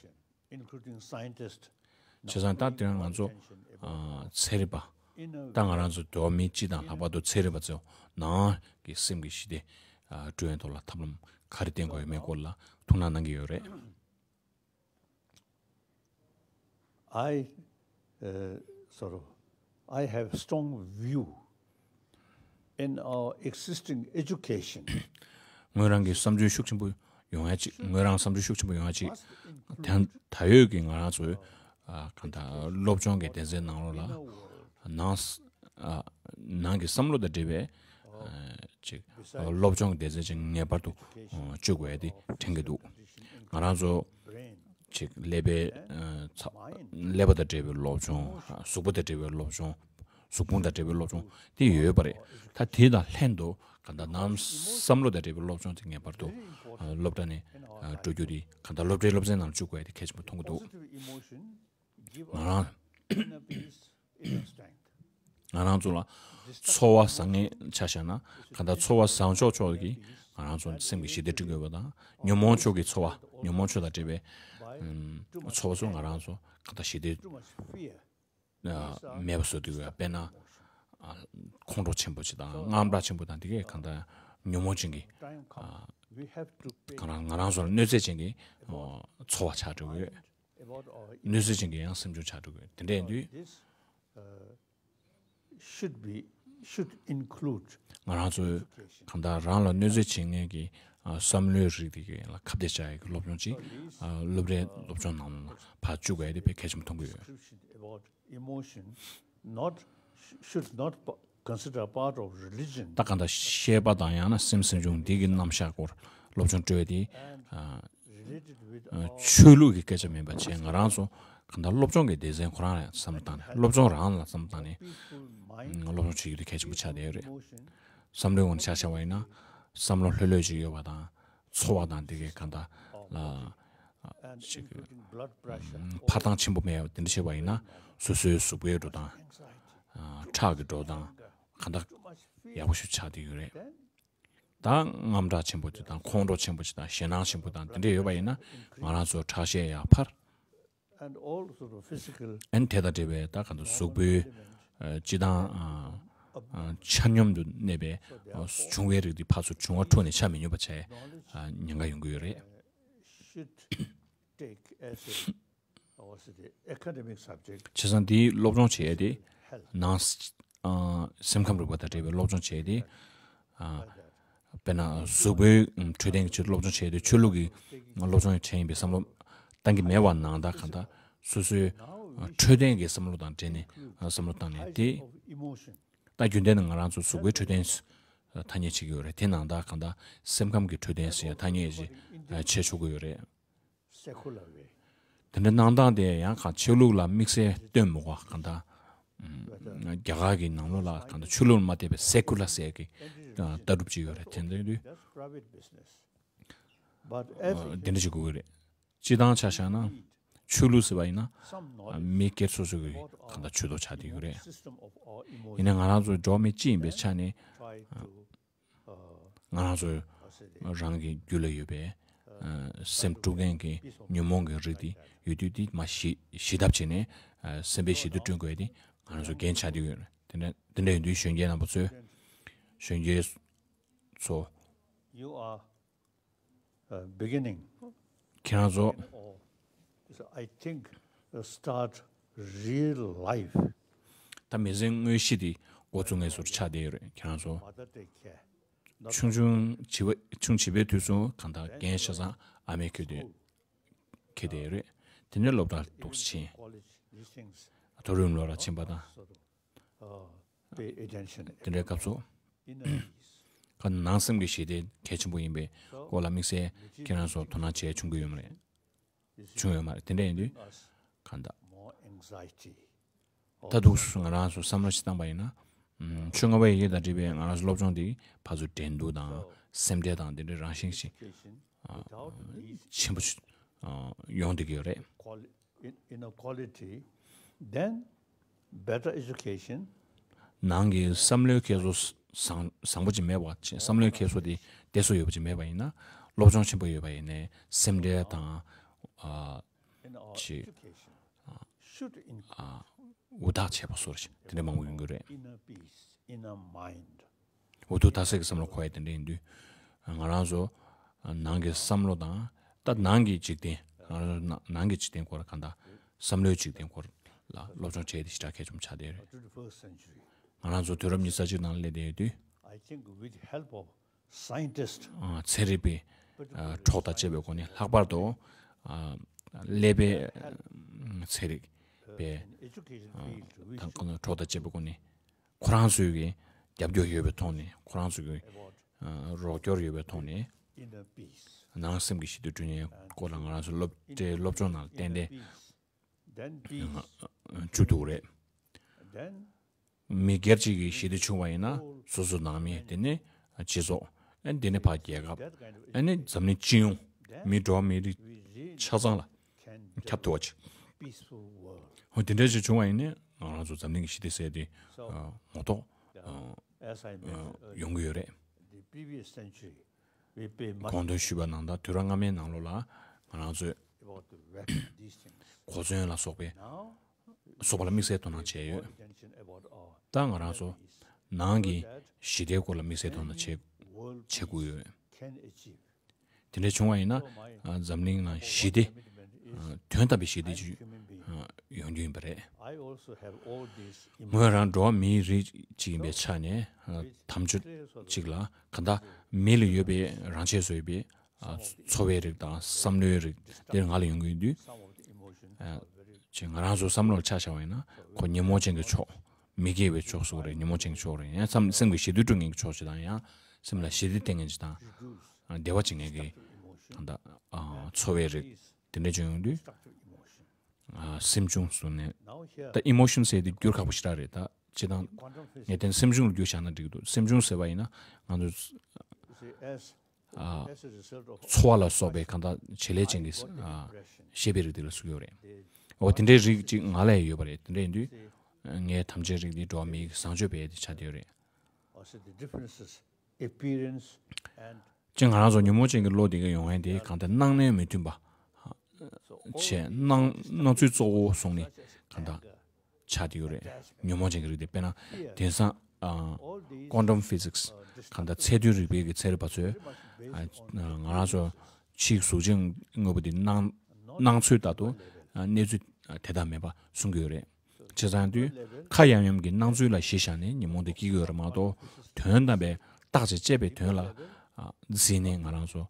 Including scientists. བྱས་ཙང་ད་དེ་རིང་ང་ཚོ་ཨ་ཚན་རིག་པ་ད་ང་རང་ཚོ་འགྲོ་བ་མི་སྤྱི་དང་ལྷག་པར་དུ་ཚན་རིག་པ་ཚོ་ནང་གི་སེམས་ཀྱི་ཞི་བདེ་ཨ་སྐྲུན་ཡས་ཐོག་ལ་ཐབས་ལམ་ག་རེ་བསྟེན་དགོས་ཡོད་མེད་སྐོར་ལ་ཐུགས་སྣང་གནང་གི་ཡོད་རེད། I, uh, sort of, I have strong view in our existing education. ངོས་རང་གི་བསམ་ཚུལ་ཤུགས་ཆེན་པོ་ཡོང་ཡ་ཅིག་ངོས་རང་བསམ་ཚུལ་ཤུགས་ཆེན་པོ་ཡོང་ཡ་ཅིག་ད་ད་ཡོད་ཀྱི་ང་རང་ཚོའི་ཨ་གང་ལྟར་སློབ་སྦྱོང་གི་སྡེ་ཚན་ནང་ལོགས་ལ་ནང་ས་ ཨ་ནང་གི་བསམ་བློ་དང་འབྲེལ་བའི་ཨ་ཅིག་སློབ་སྦྱོང་སྡེ་ཚན་ཅིག་ངེས་པར་དུ་ཨ་བཅུག་དགོས་ཡ་དེ་དྲན་གྱི་འདུག་ང་རང་ཚོ་ཅིག་ཀླད་པའི་ཨ་ཚ་ཀླད་པ་དང་འབྲེལ་བའི་སློབ་སྦྱོང་། ཨ་གཟུགས་པོ་དང་འབྲེལ་བའི་སློབ་སྦྱོང་། གཟུགས་ཕུང་དང་འབྲེལ་བའི་སློབ་སྦྱོང་དེ་ཡོད་པ་རེད། ད་དེ་དང་ལྷན་དུ་གང་ལྟར་ནང་བསམ་བློ་དང་འབྲེལ་བའི་སློབ་སྦྱོང་དེ་ངེས་པར་དུ་ཨ་སློབ་གྲྭ་ནས་ཨ་སྤྲོད་རྒྱུ་དེ་གང་ལྟར་སློབ་གྲྭའི་སློབ་ཚན་ནང་བཅུག་དགོས་ཡ་དེ་གལ་ཆེན་པོ་མཐོང་གི་འདུག་ང་རང་ང་རང་ཚོ་ལ་ཚོར་བ་བཟང་ངན་ཆ་བཞག་ན། གང་ལྟར་ཚོར་བ་བཟང་ཕྱོགས་ཕྱོགས་ཀྱིས་ང་རང་ཚོ་སེམས་ཀྱི་ཞི་བདེ་སྐྲུན་དགོས་པ་དང་། ཉོན་མོངས་ཕྱོགས་ཀྱི་ཚོར་བ། ཉོན་མོངས་ཕྱོགས་དང་འབྲེལ་བའི་ཨམ་ཚོར་བ་ཚོ་ང་རང་ཚོ་གང་ལྟར་ཞི་བདེ་ཨ་མེད་པ་བཟོ་དགོས། དཔེར་ན་ཨ་ཁོང་ཁྲོ་ཆེན་པོ་ཅིག་དང་དངངས་སྐྲག་ཆེན་པོ་དང་དེ་གས་གང་ལྟར་ཉོན་མོངས་ཅན་གྱི་ཨ་གང་རང་ང་རང་ཚོ་ལ་གནོད་འཚེ་ཅན་གྱི་ཨ་ཚོར་བ་ཆགས་འགྲོ་གི་ཡོད། གནོད་འཚེ་ཅན་གྱི་ཡང་སེམས་བྱུང་ཆགས་འགྲོ་གི་ཡོད། དེ་འདྲ་ཡིན་དུས། should be should include ང་རང་ཚོས་གང་ལྟར་རང་ལ་གནོད་འཚེ་བྱེད་མཁན་གྱི་ཨ་བསམ་བློའི་རིགས་དེ་ག་ལ་ཁ་གཏད་བཅག་ཡག་གི་སློབ་སྦྱོང་ཅིག་ཨ་སློབ་གྲྭའི་སློབ་སྦྱོང་ནང་ལ་ཕར་བཅུག་དགོས་ཡ་དེ་དཔེ་གལ་ཆེན་པོ་མཐོང་གི་ཡོད། Description about emotion not should not pa- consider a part of religion. ད་གང་ལྟར་ཤེས་པ་དང་ཡང་ན་སེམས་སེམས་བྱུང་འདི་གི་རྣམ་གཞག་སྐོར་སློབ་སྦྱོང་སྤྲོད་དེ་ཨ་ཨ་ཆོས་ལུགས་ཀྱི་སྐད་ཆ་མིན་པ་བྱས། ང་རང་ཚོ་གང་ལྟར་སློབ་སྦྱོང་གི་སྡེ་ཚན་ཁོ་རང་ལ་བསམ་བློ་བཏང་ནས། སློབ་སྦྱོང་རང་ལ་བསམ་བློ་བཏང་ནས། སློབ་སྦྱོང་བྱེད་རྒྱུ་དེ་གལ་ཆེན་པོ་ཆགས་བསྡད་ཡོད་རེད། བསམ་བློའི་ངོས་ནས་ཆ་བཞག་པ་ཡིན་ན། བསམ་བློ་ལྷོད་ལྷོད་ཅིག་ཡོད་པ་དང་། ཚོར་བ་དང་དེ་གའི་གང་ལྟར་ལ་ཅིག་འཕར་ཐང་ཆེན་པོ་མེད་པ་དེ་འདྲ་བྱས་པ་ཡིན་ན། སོ་སོའི་གཟུགས་པོའི་འགྲོ་སྟངས། ཁྲག་གི་འགྲོ་སྟངས་གང་ལྟར་ཡག་པོ་ཞིག་ཆགས་བསྡད་ཡོད་རེད། ད་དངངས་སྐྲག་ཆེན་པོ་ཅིག་དང་། ཁོང་ཁྲོ་ཆེན་པོ་ཅིག་དང་། ཞེད་སྣང་ཆེན་པོ་དང་དེ་འདྲ་ཡོད་པ་ཡིན་ན། ང་རང་ཚོ་ཁྲག་ཤེད་ཡར་འཕར། and all sort of physical ཨན་དེ་དང་འབྲེལ་བའི་ད་གང་ལྟར་གཟུགས་པོའི་ཨ་སྤྱི་དང་ཨ་ཨ་ཆ་སྙོམས་དུ་གནས་པའི་ཨ་འབྱུང་བའི་རིགས་འདི་ཕར་ཚུར་འབྱུང་བ་འཁྲུགས་ནས་ཆ་མི་སྙོམས་པ་བྱས་ཨ་ཉེན་ཁ་ཡོང་གི་ཡོད་རེད། should take as a what's it, academic subject. བྱས་ཙང་འདིའི་སློབ་སྦྱོང་བྱེད་ཡས་དེ་ནང་ཨ་སེམས་ཁམས་རིག་པ་དང་འབྲེལ་བའི་སློབ་སྦྱོང་བྱེད་ཡས་དེ་ཨ་དཔེར་ན་གཟུགས་པོའི་འཕྲོད་བསྟེན་གྱི་ཆེད་དུ་སློབ་སྦྱོང་བྱས་ཏེ། ཆོས་ལུགས་ཀྱི་སློབ་སྦྱོང་བྱས་ཡིན་པའི་བསམ་བློ་བཏང་གི་མེད་པ་ནང་ལྟར། གང་ལྟར་སོ་སོའི་འཕྲོད་བསྟེན་གྱི་བསམ་བློ་དང་འབྲེལ་ནས་བསམ་བློ་བཏང་ནས་དེ་ད་རྒྱུན་ལྡན་ནས་ང་རང་ཚོ་གཟུགས་པོའི་འཕྲོད་བསྟེན་ཐ་སྙད་བྱེད་ཀྱི་ཡོད་རེད། དེ་ནང་ལྟར་གང་ལྟར་སེམས་ཁམས་ཀྱི་འཕྲོད་བསྟེན་ཟེར་ཡ་ཐ་སྙད་ཅིག་བྱེད་ཆོག་གི་ཡོད་རེད། Secular way. དེ་འདྲ་གནང་སྟངས་དེ་ཡང་གང་ཆོས་ལུགས་ལ་དམིགས་བསལ་སྟོན་མི་དགོས། གང་ལྟར་རྒྱ་གར་གྱི་ནང་ལོགས་ལ་གང་ལྟར་ཆོས་ལུགས་ལ་མ་བལྟས་པའི་སེ་ཀུ་ལར་ཟེར་གྱི་ལྟ་གྲུབ་ཅིག་ཡོད་རེད། དེ་འདྲ་དུས་That's private business. But as དེ་འདྲ་ཅིག་དགོས་ཀྱི་རེད། སྤྱི་བཏང་ཆ་བཞག་ན་ཆོས་ལུགས་ཟེར་བ་ཡིན་ན་some knowledge མི་སྒེར་སོ་སོ་གི་གང་ལྟར་ཆོས་ཐོག་ཆགས་བསྡད་ཡོད་རེད། system of our ཡིན་ནའི་ང་རང་ཚོ་འགྲོ་བ་མི་གཅིག་ཡིན་པའི་ཆ་ནས། try to uh, ང་རང་ཚོ་རང་གི་རྒྱུད་ལ་ཡོད་པའི་ཨ་སེམས་དཀྲུག་མཁན་གྱི་ཉོན་མོངས་ཀྱི་རིགས་དེ་ཡོད་དུས། དེ་མར་ཞི་ཞི་ཐབས་བྱས་ནས་ཨ་སེམས་པའི་ཞི་བདེ་བསྐྲུན་དགོས་ཡ་དེ་ང་རང་ཚོ་འགན་ཆགས་བསྡད་ཡོད་རེད། དེ་འདྲ་དེ་འདྲ་ཡིན་དུས་གཞོན་སྐྱེས་རྣམ་པ་ཚོས། གཞོན་སྐྱེས་ཚོ། you are uh, beginning ཁྱེད་རང་ཚོ། or so I think uh, start real life. ད་མི་ཚེའི་དངོས་གཞི་དེ་འགོ་བཙུགས་ངེས་སུ་ཆགས་བསྡད་ཡོད་རེད། ཁྱེད་རང་ཚོ་Mother take care. ཆུང་ཆུང་བྱིས་པ་ཆུང་བྱིས་པའི་དུས་སུ་གང་ལྟར་རྒན་ཤི་ཙང་ཨ་མས་ཁྱེར་ཏེ་ཁྱེར་བསྡད་ཡོད་རེད། དེ་ནས་སློབ་གྲྭར་འདུག་སེ་ཕྱིན། College, these things མཐོ་རིམ་སློབ་གྲྭར་ཕྱིན་པ་དང་། sort of uh, pay attention. དེ་འདྲའི་སྐབས་སུ། Inner peace. ག་ནང་སེམས་ཀྱི་ཞི་བདེ་གལ་ཆེན་པོ་ཡིན་པའི་སྐོར་ལ་དམིགས་བསལ་ཁྱེད་རང་ཚོ་དོ་སྣང་བྱས་བྱུང་གི་ཡོད་མ་རེད། བྱུང་ཡོད་མ་རེད། དེ་འདྲ་ཡིན་དུས་གང་ལྟར། More anxiety. ད་འདུག་སེ་ང་རང་ཚོ་བསམ་བློ་ཞིག་བཏང་པ་ཡིན་ན། ཨུམ་ཆོས་ལྔ་པའི་ཡི་གེ་དང་འབྲེལ་བའི་ང་རང་ཚོ་སློབ་སྦྱོང་འདི་ཕར་ཚུར་འགྲན་བསྡུར་དང་སེམས་ཁྲལ་དང་དེ་འདྲའི་རང་བཞིན་ཞིག་ཆེན་པོ་ཞིག་ཡོང་བསྡད་ཀྱི་ཡོད་རེད། Quali- in- inequality, then better education. ནང་གི་བསམ་བློའི་འཁྱེར་སོ་བཟང་བཟང་པོ་ཅིག་མེད་པ་བྱས། བསམ་བློའི་འཁྱེར་སོ་དེ་བདེ་སོ་ཡོད་པ་ཅིག་མེད་པ་ཡིན་ན། སློབ་སྦྱོང་ཆེན་པོ་ཡོད་པ་ཡིན་ནའི་སེམས་ཁྲལ་དང་ཨ་In our ཅིག education, should include ཨ་འུར་ཐག་བྱས་པ་སོགས་དེ་འདྲ་མང་པོ་ཡོང་གི་རེད། inner peace, inner mind. འུ་ཐུག་ཐ་སེ་གི་བསམ་བློ་འཁོར་ཡ་དེ་འདྲ་ཡིན་དུས། ང་རང་ཚོ་ནང་གི་བསམ་བློ་དང་། ད་ནང་གི་འཇིག་རྟེན། ང་རང་ཚོ་ནང་ནང་གི་འཇིག་རྟེན་སྐོར་གང་ལྟར་བསམ་བློའི་འཇིག་རྟེན་སྐོར་ལ་སློབ་སྦྱོང་བྱས་ཏེ་ཞེ་དྲག་གལ་ཆེན་པོ་ཆགས་བསྡད་ཡོད་རེད། Twenty-first century. ང་རང་ཚོ་དུས་རབས་ཉི་ཤུ་རྩ་གཅིག་ནང་སླེབས་བསྡད་ཡོད་དུས། I think with help of scientists, ཨ་ཚན་རིག་པའི་ཨ་གྲོགས་དང་བཅས་པའི་སྒོ་ནས། ལྷག་པར་དུ་ཨ་ཀླད་པའི་ཨ་ཚན་རིག་པའི་in education ཨ་field, we དང་should གྲོགས་དང་བཅས་པའི་སྒོ་ནས། ཁོ་རང་ཚོའི་གི་རྒྱབ་སྐྱོར་ཡོད་པའི་ཐོག་ནས། ཁོ་རང་ཚོའི་གི་ཨ་རོགས་སྐྱོར་ཡོད་པའི་ཐོག་ནས། ནང་སེམས་ཀྱི་ཞི་བདེ་བསྐྲུན་ཡས་སྐོར་ལ་ང་རང་ཚོ་སློབ་གྲྭའི་སློབ་སྦྱོང་ནང་ཏན་ཏན་བཅུག་ཐུབ་རེད། མི་སྒེར་གཅིག་གི་ཞི་བདེ་བྱུང་བ་ཡིན་ན། སོ་སོ་ནང་མི། དེ་ནས་སྤྱི་ཚོགས། ཨ་དེ་ནས་ཕར་རྒྱལ་ཁབ། ཨ་ནི་འཛམ་གླིང་སྤྱི་ཡོངས། མི་འགྲོ་བ་མི་རིགས་ཆ་ཚང་ལ་ཁྱབ་ཐུབ་པ་ཅིག་ཧོ། དེ་འདྲ་ཞིག་བྱུང་བ་ཡིན་ན། ང་རང་ཚོ་འཛམ་གླིང་གི་ཞི་བདེ་ཟེར་དེ་ཨ་མ་གཏོགས་ཨ་ཨ་ཡོང་གི་ཡོད་རེད། གོང་དུ་ཞུས་པ་ནང་ལྟར། དུས་རབས་སྔ་མའི་ནང་ལོགས་ལ་ང་རང་ཚོས་གོ་མཚོན་ལ་སོགས་པའི་སོགས་པ་ལ་དམིགས་བསལ་དོ་སྣང་བྱས་ཡོད། ད་ང་རང་ཚོ་ནང་གི་ཞི་བདེའི་སྐོར་ལ་དམིགས་བསལ་དོ་སྣང་བྱེད་བྱེད་དགོས་ཡོད། དེ་འདྲ་བྱུང་བ་ཡིན་ན། ཨ་འཛམ་གླིང་ནང་ཞི་བདེ། ཨ་དོན་དམ་པའི་ཞི་བདེ་ཅིག་ཨ་ཡོང་རྒྱུ་ཡིན་པ་རེད། ངོས་རང་འགྲོ་བ་མིའི་རིགས་ཅིག་ཡིན་པའི་ཆ་ནས། ཨ་དམ་ཆོས་ཅིག་ལ། གང་ལྟར་མི་ལ་ཡོད་པའི་རང་ཆས་སུ་ཡོད་པའི་ཨ་འཚོ་བའི་རིགས་དང་བསམ་བློའི་རིགས་དེ་ང་ལ་ཡོང་གི་ཡོད་དུས། ཨ་ཅིག་ང་རང་ཚོ་བསམ་བློ་ལ་ཆ་བཞག་པ་ཡིན་ན། ཁོ་ཉོན་མོངས་ཅན་གྱི་ཕྱོགས། མི་དགེ་བའི་ཕྱོགས་སུ་རེད། ཉོན་མོངས་ཅན་གྱི་ཕྱོགས་རེད། ཡང་སེམས་སེམས་ཀྱི་ཞི་བདེ་སྐྲུན་མཁན་གྱི་ཕྱོགས་ཤིག་དང་། ཡང་སེམས་ལ་ཞི་བདེ་བསྟན་མཁན་ཅིག་དང་། བདེ་བ་བྱེད་མཁན་གྱི་ད་ལྟ་ཨ་འཚོ་བའི་རིགས་དེ་འདྲ་བྱུང་ཡོང་དུས། ཨ་སེམས་བྱུང་གསུངས་ནས། ད་ཨི་མོ་ཤན་ཟེར་དེ་འགྱུར་ཁག་པོ་ཞེ་དྲག་རེད། ད་སྤྱིར་བཏང་ངས་དེ་སེམས་བྱུང་ལ་འགྱུར་བཞག་ན་འགྲིག་འདུག་སེམས་བྱུང་ཟེར་བ་ཡིན་ན་ང་ཚོ་ཚོར་བ་ལ་སོགས་པའི་གང་ལྟར་བྱེད་ལས་ཅན་གྱི་ཨ་ཤེས་པའི་རིགས་དེ་ལ་ཟེར་གྱི་ཡོད་རེད། འོ་དེ་འདྲའི་རིགས་ཅིག་ང་ལ་ཡོད་པ་རེད། དེ་འདྲ་ཡིན་དུས་ངའི་དམ་བཅའི་རིགས་འདི་འགྲོ་བ་མིའི་བཟང་སྤྱོད་པའི་དེ་ཆགས་བསྡད་ཡོད་རེད། ཅིག་ང་རང་ཚོ་ཉོན་མོངས་ཅན་གྱི་བློ་དེ་ག་ཡོང་ཡས་དེ་གང་ལྟར་སྣང་གནས་མི་མཐུན་པ་བྱས། སྣང་སྣང་ཚུལ་གཙོ་བོ་བཟུང་ནས་གང་ལྟར་ཆགས་བསྡད་ཡོད་རེད། ཉོན་མོངས་ཅན་གྱི་རིགས་དེ། དཔེར་ན་དེང་སང་ཨ་quantum physics། གང་ལྟར་ཚད་མཐོའི་རིག་པའི་གི་ཚན་རིག་པ་ཚོས་ཨ་ང་རང་ཚོ་ཕྱིའི་གཟུགས་ཅན་དངོས་པོ་དེ་སྣང་སྣང་ཚུལ་ལྟར་དུ་ཨ་གནས་ཚུལ་དེ་ལྟར་མེད་པ་གསུང་གི་ཡོད་རེད། བྱས་ཙང་དུས་ཁ་ཡམ་ཡམ་གྱི་སྣང་ཚུལ་ལ་གཞི་བཞག་ནས་ཉོན་མོངས་དེ་སྐྱེ་གི་ཡོད་རེད་མ་གཏོགས། དོན་དམ་པའི་བརྟག་དཔྱད་དཔྱད་པའི་དོན་ལ་ཨ་འཛིན་ནས་ང་རང་ཚོ་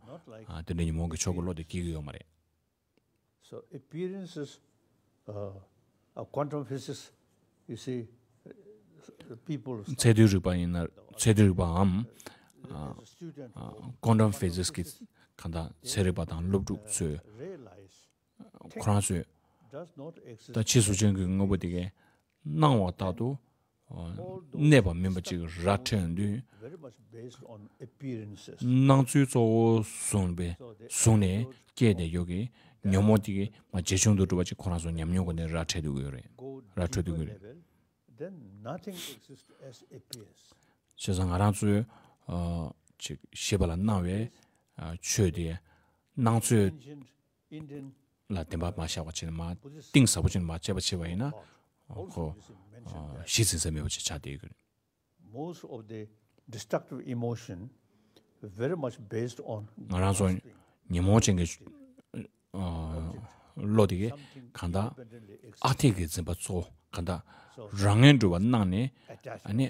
ཨ་དེ་འདྲའི་ཉོན་མོངས་ཀྱི་ཕྱོགས་ཀྱི་བློ་དེ་སྐྱེ་གི་ཡོད་མ་རེད། So appearances, uh, of quantum physics, you see, uh, people ཚད་མཐོའི་རིག་པ་ཡིན་ན། ཚད་མཐོའི་རིག་པའམ་ཨ་ཨ་quantum physics གི་གང་ལྟར་ཚན་རིག་པ་དང་སློབ་ཕྲུག་ཚོས། ཁོ་རང་ཚོས་ད་ཕྱི་གཟུགས་ཅན་གྱི་དངོས་པོ་དེ་གའི་སྣང་བ་ལྟར་དུ་གནས་པ་མིན་པ་ཅིག་ར་འཕྲོད་དུས། སྣང་ཚུལ་གཙོ་བོ་བཟུང་བའི་བཟུང་ནས་སྐྱེས་ཏེ་ཡོད་ཀྱི་ཉོན་མོངས་དེ་གའི་མ་ཇེ་ཆུང་དུ་འགྲོ་བ་ཅིག་ཁོ་རང་ཚོ་ཉམས་མྱོང་སྒོ་ནས་ར་འཕྲོད་དུ་ཡོད་རེད། ར་འཕྲོད་དུ་ཡོད་རེད། བྱས་ཙང་ང་རང་ཚོའི་ཨ་ཅིག་ཤེས་པ་ལ་སྣང་བའི་ཨ་ཆོས་དེ་སྣང་ཚུལ་ལ་བདེན་པ་མ་བཞག་པ་བྱས་ནས། མ་གཏིང་ཟབ་པོ་བྱས་ནས་མ་དཔྱད་པ་བྱས་པ་ཡིན་ན། ཁོ་ཨ་གཞི་འཛིན་ས་མེད་པ་ཅིག་ཆགས་བསྡད་ཡོད་ཀྱི་རེད། Most of the destructive emotion very much based on ང་རང་ཚོ་ཉོན་མོངས་ཅན་གྱི་ཨ་བློ་དེ་གས་གང་ལྟར་ཨ་འཐས་ཀྱི་འཛིན་པ་གཙོ་བོ། གང་ལྟར་རང་ངོས་འགྲུབ་པ་སྣང་ནས། ཨ་ནི་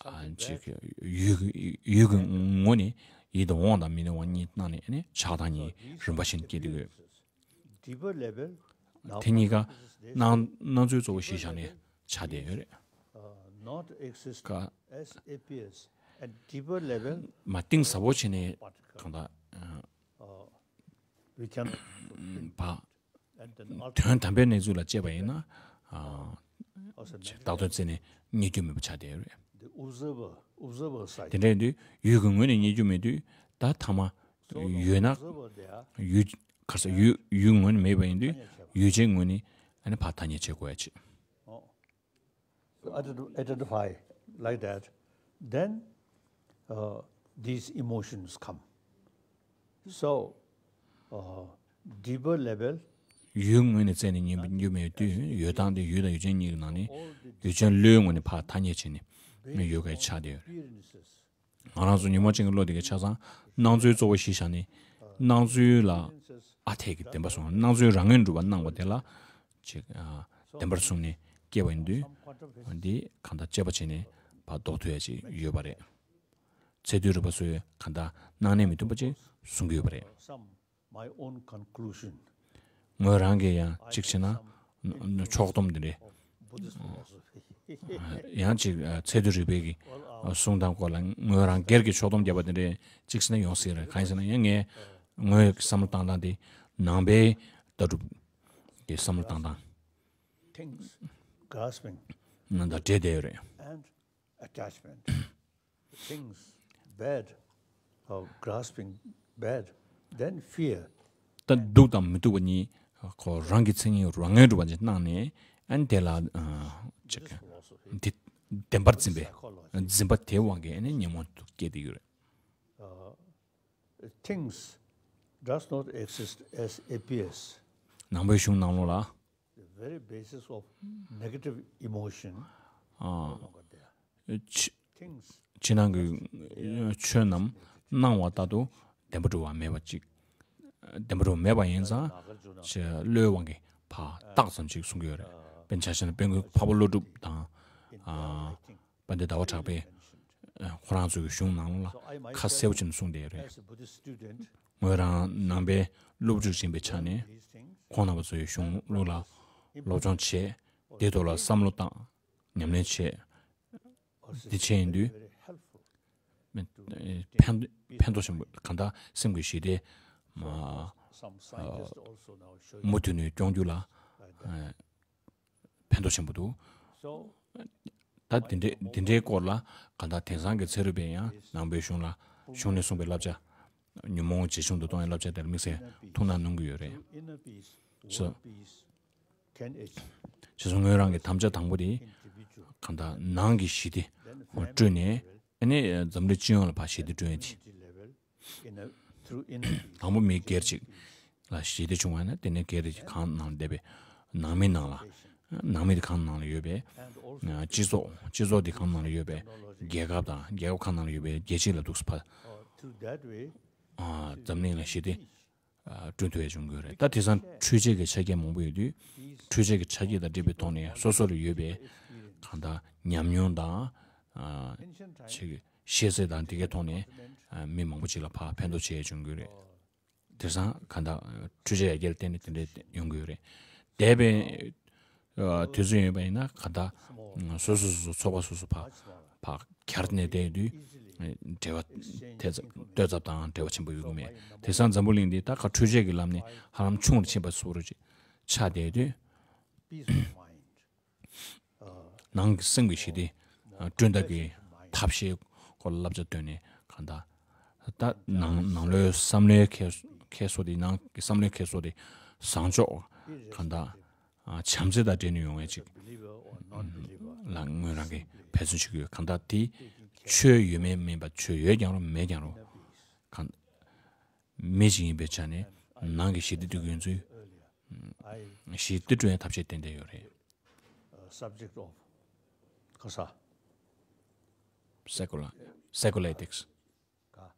ཨ་ཅིག་ཡུལ་ཡུལ་གྱི་ངོས་ནས་ཡིད་དུ་འོང་དང་མི་འོང་བ་གཉིས་སྣང་ནས། ཨ་ནི་ཆགས་སྡང་གཉིས་རིམ་པ་བཞིན་སྐྱེ་དུས། དེ་གཉིས་ཀ་སྣང་སྣང་ཚུལ་གཙོ་བོ་གཞི་བཞག་ནས་ཆགས་བསྡད་ཡོད་རེད། ཀ་མ་གཏིང་ཟབ་པོ་བྱས་ནས་གང་ལྟར་བ་དོན་དམ་པའི་གནས་ཚུལ་ལ་དཔྱད་པ་ཡིན་ན། བདག་དོན་རྩད་ནས་རྙེད་རྒྱུ་མེད་པ་ཆགས་བསྡད་ཡོད་རེད། དེ་འདྲ་ཡིན་དུས་ཡུལ་གྱི་ངོས་ནས་རྙེད་རྒྱུ་མེད་དུས། ད་ཐ་མ་ཡོད་ན་ཡུལ་ག་ས་ཡུལ་ཡུལ་ངོས་ནས་མེད་པ་ཡིན་དུས། ཡུལ་ཅན་ངོས་ནས་ཨ་ནི་ཕར་ཐ་སྙད་བྱེད་དགོས་ཡ་ཆེ། Ident- identify like that, then uh, these emotions come. So, uh, deeper level, ཡུལ་ངོས་ནས་རྩད་ནས་རྙེད་རྒྱུ་མེད་དུས། ཡོད་སྟངས་དེ་ཡུལ་དང་ཡུལ་ཅན་གཉིས་ཀྱི་ནང་ནས་ཡུལ་ཅན་བློའི་ངོས་ནས་ཕར་ཐ་སྙད་བྱས་ནས་ཡོད་དགོས་ཆགས་བསྡད་ཡོད་རེད། ང་རང་ཚོ་ཉོན་མོངས་ཅན་གྱི་བློ་དེ་གའི་ཆ་ཚང་སྣང་ཚུལ་གཙོ་བོ་གཞི་བཞག་ནས། སྣང་ཚུལ་ལ་ཨ་འཐས་ཀྱི་བདེན་པ་བཟུང་། སྣང་ཚུལ་རང་ངོས་གྲུབ་པ་སྣང་བ་དེ་ལ་ཅིག་ཨ་བདེན་པར་བཟུང་ནས་སྐྱེ་བ་ཡིན་དུས། འདི་གང་ལྟར་དཔྱད་པ་བྱས་ནས་ཕར་ལྡོག་ཐུབ་ཡ་ཅིག་ཡོད་པ་རེད། ཚད་མཐོའི་རིག་པ་ཚོས་གང་ལྟར་སྣང་གནས་མི་མཐུན་པ་ཅིག་གསུང་གི་ཡོད་པ་རེད། My own conclusion. ངོས་རང་གིས་ཡང་གཅིག་བྱས་ན་ཕྱོགས་བསྡོམས་འདི་འདྲའི་Buddhist philosophy. ཡང་ཅིག་ཚད་རྡུལ་རིག་པའི་གི་གསུང་སྟངས་སྐོར་ལ་ངོས་རང་སྒེར་གྱི་ཕྱོགས་སྡོམ་བརྒྱབ་པ་དེ་འདྲས་ཅིག་ཟེར་ན་ཡོང་སྲིད་རེད། གང་ཡིན་ཟེར་ན་ཡང་ངས་ངོས་ཀྱི་བསམ་བློ་བཏང་སྟངས་དེ་ནང་པའི་ལྟ་གྲུབ་ཀྱི་བསམ་བློ་བཏང་སྟངས། Things grasping ནང་དང་འབྲེལ་བསྡད་ཡོད་རེད། And attachment. Things bad or grasping bad, then fear. ད་སྡུག་དང་མི་སྡུག་པ་གཉིས་ཁོ་རང་གི་མཚན་ཉིད་རང་ངོས་སྒྲུབ་པ་ཅིག་གནང་ནས་ཨ་ནི་དེ་ལ་ཅིག་འདི་བདེན་པར་འཛིན་པའི་འཛིན་པ་དེའི་དབང་གིས་ཨ་ནི་ཉོན་མོངས་སྐྱེས་བསྡད་ཡོད་རེད། Things does not exist as appears. ནང་པའི་གཞུང་ནང་ལོགས་ལ། The very basis of negative emotion. ཕྱི་ནང་གི་ཆོས་རྣམས་སྣང་བ་ལྟར་དུ་བདེན་པ་གྲུབ་པ་མེད་པ་ཅིག་བདེན་པ་གྲུབ་པ་མེད་པ་ཡིན་ཙང་ཅེས་བློའི་དབང་གིས་ཕར་བཏགས་ཙམ་ཅིག་གསུང་གི་ཡོད་རེད། དཔེར་ན་ཆ་བཞག་ན་དཔལ་མགོན་འཕགས་པ་ཀླུ་སྒྲུབ་དང་། དཔལ་ལྡན་ཟླ་བ་གྲགས་པས་ཁོ་རང་ཚོའི་གཞུང་ནང་ལ་ཁ་གསལ་པོ་བྱས་ནས་གསུངས་བསྡད་ཡོད་རེད། ངོས་རང་ནང་པའི་སློབ་ཕྲུག་ཡིན་པའི་ཆ་ནས་ཁོང་རྣམ་པ་ཚོའི་གཞུང་ལུགས་ལ་སློབ་སྦྱོང་བྱས། དེའི་ཐོག་ལ་བསམ་བློ་བཏང་། ཉམས་ལེན་བྱས། འདི་བྱས་ཡིན་དུས་ཕན་ཕན་ཐོགས་ཆེན་པོ་གང་ལྟར་སེམས་ཀྱི་ཞི་བདེ་མུ་མཐུད་ནས་སྐྱོང་རྒྱུ་ལ་ཕན་ཐོགས་ཆེན་པོ་འདུག་ད་དེ་འདྲའི་དེ་འདྲའི་སྐོར་ལ་གང་ལྟར་དེང་སང་གི་ཚན་རིག་པས་ཡང་ནང་པའི་གཞུང་ལ་གཞུང་ནས་གསུངས་པའི་བསླབ་བྱ། ཉོན་མོངས་ཇེ་ཆུང་དུ་གཏོང་བའི་བསླབ་བྱ་དེར་དམིགས་བསལ་ཐུགས་སྣང་གནང་གི་ཡོད་རེད། སོ། བྱས་ཙང་ངོས་རང་གི་དམ་བཅའ་དང་པོ་དེ་གང་ལྟར་ནང་གི་ཞི་བདེ་བསྐྲུན་ནས་ཨ་ནི་འཛམ་གླིང་སྤྱི་ཡོངས་ལ་ཕར་ཞི་བདེ་བསྐྲུན་ཡས་དེ། དང་པོ་མི་སྒེར་གཅིག་ལ་ཞི་བདེ་བྱུང་བ་ན་དེ་ནས་སྒེར་དེ་གང་ནང་བསྡད་པའི་ནང་མི་ནང་ལ་ནང་མི་དེ་གང་ནང་ལ་ཡོད་པའི་སྤྱི་ཚོགས་སྤྱི་ཚོགས་དེ་གང་ནང་ལ་ཡོད་པའི་རྒྱལ་ཁབ་དང་རྒྱལ་ཁབ་གང་ནང་ལ་ཡོད་པའི་རྒྱལ་སྤྱི་ལ་འདུག་སེ་ཕར་འཛམ་གླིང་ལ་ཞི་བདེ་བསྐྲུན་ཐུབ་ཡ་བྱུང་དགོས་རེད། ད་དེང་སང་འཕྲུལ་ཆས་ཀྱི་ཆ་རྐྱེན་མང་པོ་ཡོད་དུས་འཕྲུལ་ཆས་ཀྱི་ཆ་རྐྱེན་དང་འབྲེལ་བའི་ཐོག་ནས་སོ་སོ་ལ་ཡོད་པའི་གང་ལྟར་ཉམས་མྱོང་དང་ཅིག་ཤེས་ཚད་དང་དེ་གའི་ཐོག་ནས་མི་མང་པོ་ཅིག་ལ་ཕར་ཕན་ཐོགས་ཆེ་བྱུང་གི་རེད། དེང་སང་གང་ལྟར་འཕྲུལ་ཆས་ཡར་རྒྱས་ལ་བརྟེན་ནས་དེ་འདྲ་ཡོང་གི་ཡོད་རེད། འདས་པའི་དུས་ཚོད་ཡིན་པ་ཡིན་ན་གང་ལྟར་སོ་སོ་སོ་སོ་ཚོགས་པ་སོ་སོ་ཕར་ཕར་གྱར་ནས་བསྡད་དུས་འབྲེལ་བ་ཐེབས་ཙམ་ལྟོས་ཚབས་དང་འབྲེལ་བ་ཆེན་པོ་ཡོད་གི་མེད། དེང་སང་འཛམ་བུ་གླིང་འདི་ད་ག་འཕྲུལ་ཆས་ཀྱི་ལམ་ནས་ཧ་ལམ་ཆུང་རུ་ཕྱིན་པ་བཟོ་འདྲ་ཅིག་ཆགས་བསྡད་དུས། ནང་གི་སེམས་ཀྱི་ཞི་བདེ་བསྐྲུན་ཐབས་ཀྱི་ཐབས་ཤེས་སྐོར་ལ་བསླབ་བྱ་བཏོན་ནས་གང་ལྟར་ད་ནང་ནང་ལོགས་བསམ་བློའི་འཁྱེར་འཁྱེར་སོ་དེ་ནང་གི་བསམ་བློའི་འཁྱེར་སོ་དེ་བཟང་ཕྱོགས་གང་ལྟར་བྱམས་བརྩེ་དང་འབྲེལ་ནས་ཡོང་བའི་ཅིག་ལ་ངོས་རང་གིས་འབད་བརྩོན་བྱེད་ཀྱི་ཡོད། གང་ལྟར་དེ་ཆོས་ཡོད་མེད་མིན་པ་ཆོས་ཡོད་ཀྱང་རུང་མེད་ཀྱང་རུང་གང་མི་ཞིག་ཡིན་པའི་ཆ་ནས་ནང་གི་ཞི་བདེ་སྒྲུབ་ཀྱི་ཡོད་ཚུལ་ཞི་བདེ་བསྐྲུན་ཡའི་ཐབས་ཤེས་ཏན་ཏན་ཡོད་རེད། Subject of Kasa. Secular, secular ethics. Ka.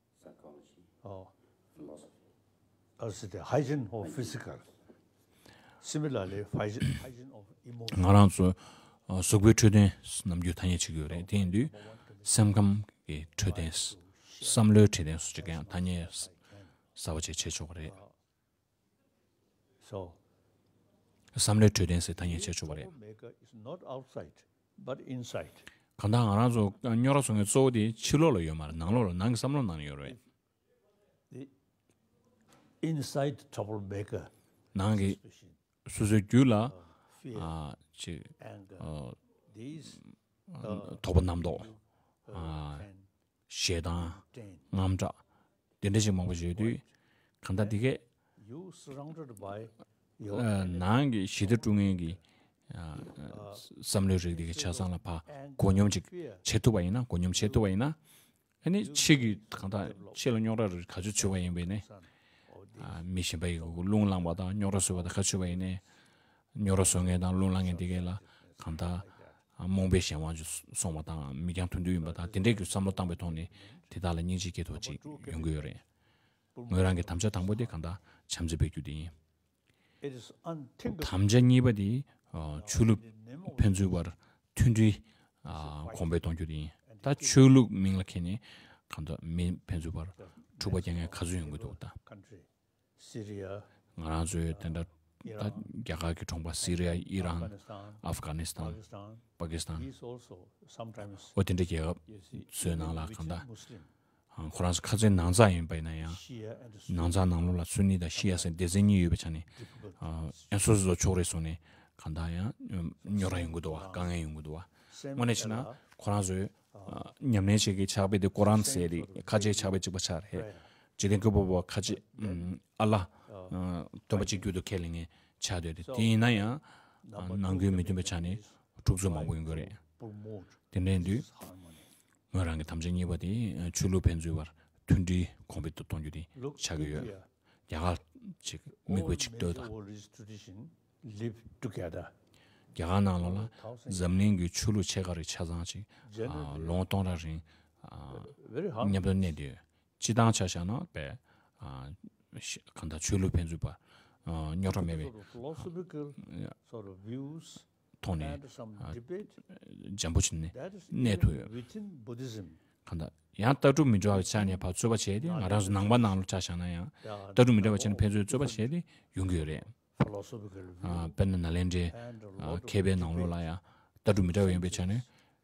Oh. As the hygiene of physical. Similarly, hygiene, hygiene of emotion. ང་རང་ཚོ་གཟུགས་པོའི་འཕྲོད་བསྟེན་ནམ་རྒྱུན་ཐ་སྙད་བྱེད་ཀྱི་ཡོད་རེད། དེ་ཡིན་དུས་སེམས་ཁམས་ཀྱི་འཕྲོད་བསྟེན་བསམ་བློའི་འཕྲོད་བསྟེན་སོགས་ཀྱི་ཡང་ཐ་སྙད་གསར་པ་ཅིག་བྱེད་ཆོག་གི་རེད། So, བསམ་བློའི་འཕྲོད་བསྟེན་ཟེར་ཐ་སྙད་བྱེད་ཆོག་པ་རེད། Troublemaker is not outside, but inside. གང་ལྟར་ང་རང་ཚོ་རྙོག་དྲ་བཟོ་མཁན་གཙོ་བོ་དེ་ཕྱི་ལོགས་ལ་ཡོད་མ་རེད། ནང་ལོགས་ལ་ནང་གི་བསམ་བློ་ནང་ལ་ཡོད་རེད། The inside troublemaker. ནང་གི་སོ་སོའི་རྒྱུད་ལ་ཨ་ཅིག་ཨ་དོགས་པ་རྣམ་རྟོག་ཨ་ཞེ་སྡང་དངངས་སྐྲག་དེ་འདྲ་ཞིག་མང་པོ་ཞིག་ཡོད་དུས་གང་ལྟར་དེ་གས་ནང་གི་ཞི་བདེ་སྐྲུན་མཁན་གྱི་བསམ་བློའི་རིགས་དེ་གའི་ཆ་ཚང་ལ་ཕར་མགོ་སྙོམས་ཅིག་བྱེད་ཐུབ་པ་ཡིན་ན། མགོ་སྙོམས་བྱེད་ཐུབ་པ་ཡིན་ན། ཨ་ནི་ཕྱི་གི་གང་ལྟར་ཕྱི་ལ་རྙོག་དྲ་རིགས་ག་ཚོད་བྱུང་བ་ཡིན་པས་ནས་མི་གཞན་པ་ཡི་རླུང་ལངས་པ་དང་རྙོག་དྲ་བཟོ་བ་དང་ག་ཚོད་བྱུང་བ་ཡིན་ནས། རྙོག་དྲ་བཟོ་མཁན་དང་རླུང་ལངས་མཁན་དེ་གས་ལ་གང་ལྟར་རྨོངས་པའི་གཞན་དབང་སོང་བ་དང་མིག་རྒྱང་ཐུང་ཐུང་ཡིན་པ་དང་དེ་འདྲས་ཀྱི་བསམ་བློ་བཏང་པའི་ཐོག་ནས་དེ་དག་ལ་སྙིང་རྗེ་སྐྱེ་ཐུབ་ཅིག་ཡོང་གི་ཡོད་རེད། ངོས་རང་གི་དམ་བཅའ་དང་པོ་དེ་གང་ལྟར་བྱམས་བརྩེ་སྤེལ་རྒྱུ་དེ་ཡིན། དམ་བཅའ་གཉིས་པ་དེ་ཆོས་ལུགས་ཕན་ཚུན་བར་མཐུན་སྒྲིལ་གོང་འཕེལ་གཏོང་རྒྱུ་དེ་ཡིན། ད་ཆོས་ལུགས་མིང་ལ་འཁྱེར་ནས་གང་ལྟར་མི་ཕན་ཚུན་བར་འཁྲུག་པ་རྒྱག་མཁན་ག་ཚོད་ཡོང་གི་འདུག་ད། ང་རང་ཚོའི་དེ་འདྲ་ ད་རྒྱ་གར་གྱི་གྲོང་པ་སི་རི་ཡ། ཨི་རན། ཨབ་གྷ་ནི་སི་ཐན། པ་ཀི་སི་ཐན། འོ་དེ་འདྲའི་རྒྱལ་ཁབ་ཚོའི་ནང་ལ་གང་ལྟར་ཁོ་རང་ཚོ་ཁ་སང་ནང་ཚགས་ཡིན་པ་ཡིན་ན་ཡང་། ནང་ཚགས་ནང་ལོགས་ལ་སུ་ནི་དང་ཤི་ཡ་ཟེར་སྡེ་ཚན་གཉིས་ཡོད་པའི་ཆ་ནས། ཨ་ཡང་སོ་སོ་སོ་ཕྱོགས་རིས་སོང་ནས་གང་ལྟར་ཡང་རྙོག་དྲ་ཡོང་གི་འདུག་བ། དཀའ་ངལ་ཡོང་གི་འདུག་བ། དངོས་གནས་བྱས་ན་ཁོ་རང་ཚོའི་ཨ་ཉམས་ལེན་བྱེད་ཀྱི་ཕྱག་དཔེ་དེ་ཀོ་རཱན་ཟེར་དེ་ཁ་ཆེའི་ཕྱག་དཔེ་གཅིག་པ་ཆགས་རེད། འཇིག་རྟེན་ཀུན་པོ་པོ་ཁ་ཆེ་ཨ་ལ་སྟོན་པ་གཅིག་གྱུར་དུ་ཁས་ལེན་མཁན་ཆགས་བསྡད་དེ། དེ་ཡིན་ན་ཡང་ནང་ཁུལ་མི་མཐུན་པའི་ཆ་ནས་འཁྲུག་རྩོད་མང་པོ་ཡོང་གི་རེད། དེ་འདྲ་ཡིན་དུས་ངོས་རང་གི་དམ་བཅའ་གཉིས་པ་དེ་ཆོས་ལུགས་ཕན་ཚུན་བར་མཐུན་སྒྲིལ་གོང་འཕེལ་དུ་གཏོང་རྒྱུ་དེ་ཆགས་ཀྱི་ཡོད། རྒྱ་གར་ཅིག་མིག་དཔེ་ཅིག་ལྟོས་དང་། རྒྱ་གར་ནང་ལོགས་ལ་འཛམ་གླིང་གི་ཆོས་ལུགས་ཆེ་ཁག་རེ་ཆ་ཚང་ཅིག་ཨ་ལོ་ངོ་སྟོང་ཕྲག་རིང་ཨ་མཉམ་དུ་གནས་བསྡད་ཡོད། སྤྱི་བཏང་ཆ་བཞག་ན་བས་ཨ་གང་ལྟར་ཆོས་ལུགས་ཕན་ཚུན་བར་ཨ་རྙོག་དྲ་མེད་པའི་ཐོག་ནས་ཨ་འཇམ་པོ་བྱས་ནས་གནས་ཐུབ་ཡོད། གང་ལྟར་ཡང་ལྟ་གྲུབ་མི་འདྲ་བའི་ཆ་ནས་ཕར་རྩོད་པ་བྱས་ཏེ། ང་རང་ཚོ་ནང་པ་ནང་ལོགས་ཆ་བཞག་ན་ཡང་ལྟ་གྲུབ་མི་འདྲ་བའི་ཆ་ནས་ཕན་ཚུན་རྩོད་པ་བྱས་ཏེ་ཡོང་གི་ཡོད་རེད། ཨ་དཔེར་ན་ནཱ་ལེནྡྲའི་ཨ་མཁས་པའི་ནང་ལོགས་ལ་ཡང་ལྟ་གྲུབ་མི་འདྲ་བ་ཡོད་པའི་ཆ་ནས་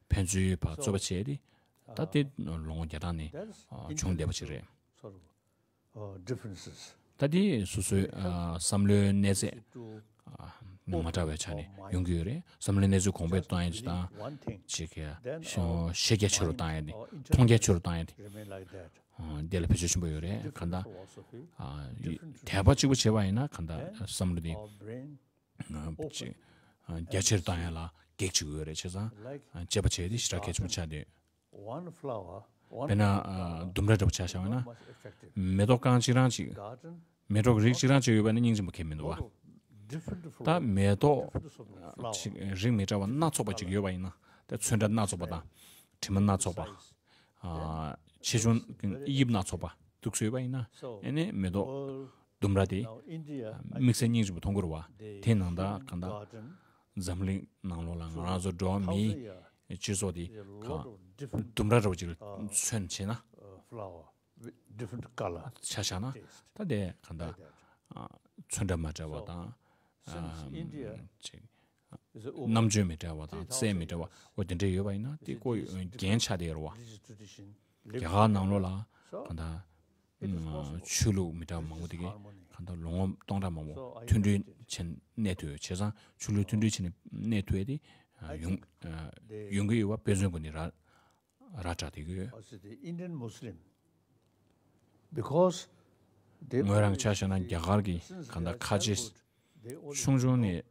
ཕན་ཚུན་ཕར་རྩོད་པ་བྱས་ཏེ། ད་དེ་ལོ་ངོ་བརྒྱ་ཕྲག་ནས་ཨ་བྱུང་བསྡད་པ་ཅིག་རེད། ད་དེ་སོ་སོའི་ཨ་བསམ་བློའི་གནས་ཚད་ཨ་མ་འདྲ་བའི་ཆ་ནས་ཡོང་གི་ཡོད་རེད། བསམ་བློའི་གནས་ཚད་གོང་འཕེལ་གཏོང་ཡ་ཅིག་དང་། ཅིག་གི་ཤེས་རྒྱ་ཆེ་རུ་གཏོང་ཡ་དེ། མཐོང་རྒྱ་ཆེ་རུ་གཏོང་ཡ་དེ། ཨ་དེ་ལ་བེད་སྤྱོད་ཆེན་པོ་ཡོད་རེད། གང་ལྟར་ཨ་དད་པ་གཅིག་པུ་བྱས་པ་ཡིན་ན་གང་ལྟར་བསམ་བློ་དེ་ཨ་ཅིག་ཨ་རྒྱ་ཆེར་བཏང་ཡ་ལ་གེགས་བྱེད་ཀྱི་ཡོད་རེད། བྱས་ཙང་ཨ་དཔྱད་པ་བྱས་ཏེ་ཞེ་དྲག་གལ་ཆེན་པོ་ཆགས་བསྡད་ཡོད། དཔེར་ན་ཨ་ལྡུམ་ར་འདྲ་པོ་ཆ་བཞག་པ་ན། མེ་ཏོག་རྐང་གཅིག་རང་གཅིག་མེ་ཏོག་རིགས་གཅིག་རང་གཅིག་ཡོད་པ་ན་སྙིང་རྗེ་མོ་གང་ཡང་མི་འདུག་བ། ད་མེ་ཏོག་ཅིག་རིགས་མི་འདྲ་བ་སྣ་ཚོགས་པ་ཅིག་ཡོད་པ་ཡིན་ན། ད་ཚོན་ཁྲ་སྣ་ཚོགས་པ་དང་། དྲི་མ་སྣ་ཚོགས་པ། ཨ་ཆེ་ཆུང་དབྱིབས་སྣ་ཚོགས་པ་འདུག་སེ་ཡོད་པ་ཡིན་ན། ཨ་ནི་མེ་ཏོག་ལྡུམ་ར་དེ་དམིགས་བསལ་སྙིང་རྗེ་པོ་མཐོང་གི་རེད་བ། དེ་ནང་ལྟར་གང་ལྟར་འཛམ་གླིང་ནང་ལོགས་ལ་ང་རང་ཚོ་འགྲོ་བ་མིའི་སྤྱི་ཚོགས་དེ་གང་ལྡུམ་ར་འདྲ་པོ་ཅིག་ལ་མཚོན་བྱས་ན། ཆ་བཞག་ན་ད་དེ་གང་ལྟར་ཨ་ཚོན་ཁྲ་མ་འདྲ་བ་དང་། ཨ་ཅིག་རྣམ་དཔྱོད་མི་འདྲ་བ་དང་། རྩལ་མི་འདྲ་བ་འོ་དེ་འདྲ་ཡོད་པ་ཡིན་ན། དེ་ཀོ་རྒྱན་ཆགས་བསྡད་ཡོད་རེད་བ། རྒྱ་གར་ནང་ལོགས་ལ་གང་ལྟར་ཨ་ཆོས་ལུགས་མི་འདྲ་བ་མང་པོ་དེ་གས་གང་ལྟར་ལོ་ངོ་སྟོང་ཕྲག་མང་པོ་མཐུན་སྒྲིལ་བྱས་གནས་ཐུབ་ཡོད། བྱས་ཙང་ཆོས་ལུགས་མཐུན་སྒྲིལ་བྱས་ནས་གནས་ཐུབ་ཡ་དེ་ཨ་ཡོང་ཨ་ཡོང་གི་ཡོད་པ་དཔེ་མཚོན་སྒོ་ནས་ར་ར་སྤྲད་བསྡད་ཀྱི་ཡོད། Also the Indian Muslim, because they ངོས་རང་ཆ་བཞག་ན་རྒྱ་གར་གྱི་གང་ལྟར་ཁ་ཆེ། ཆུང་ཆུང་ནས་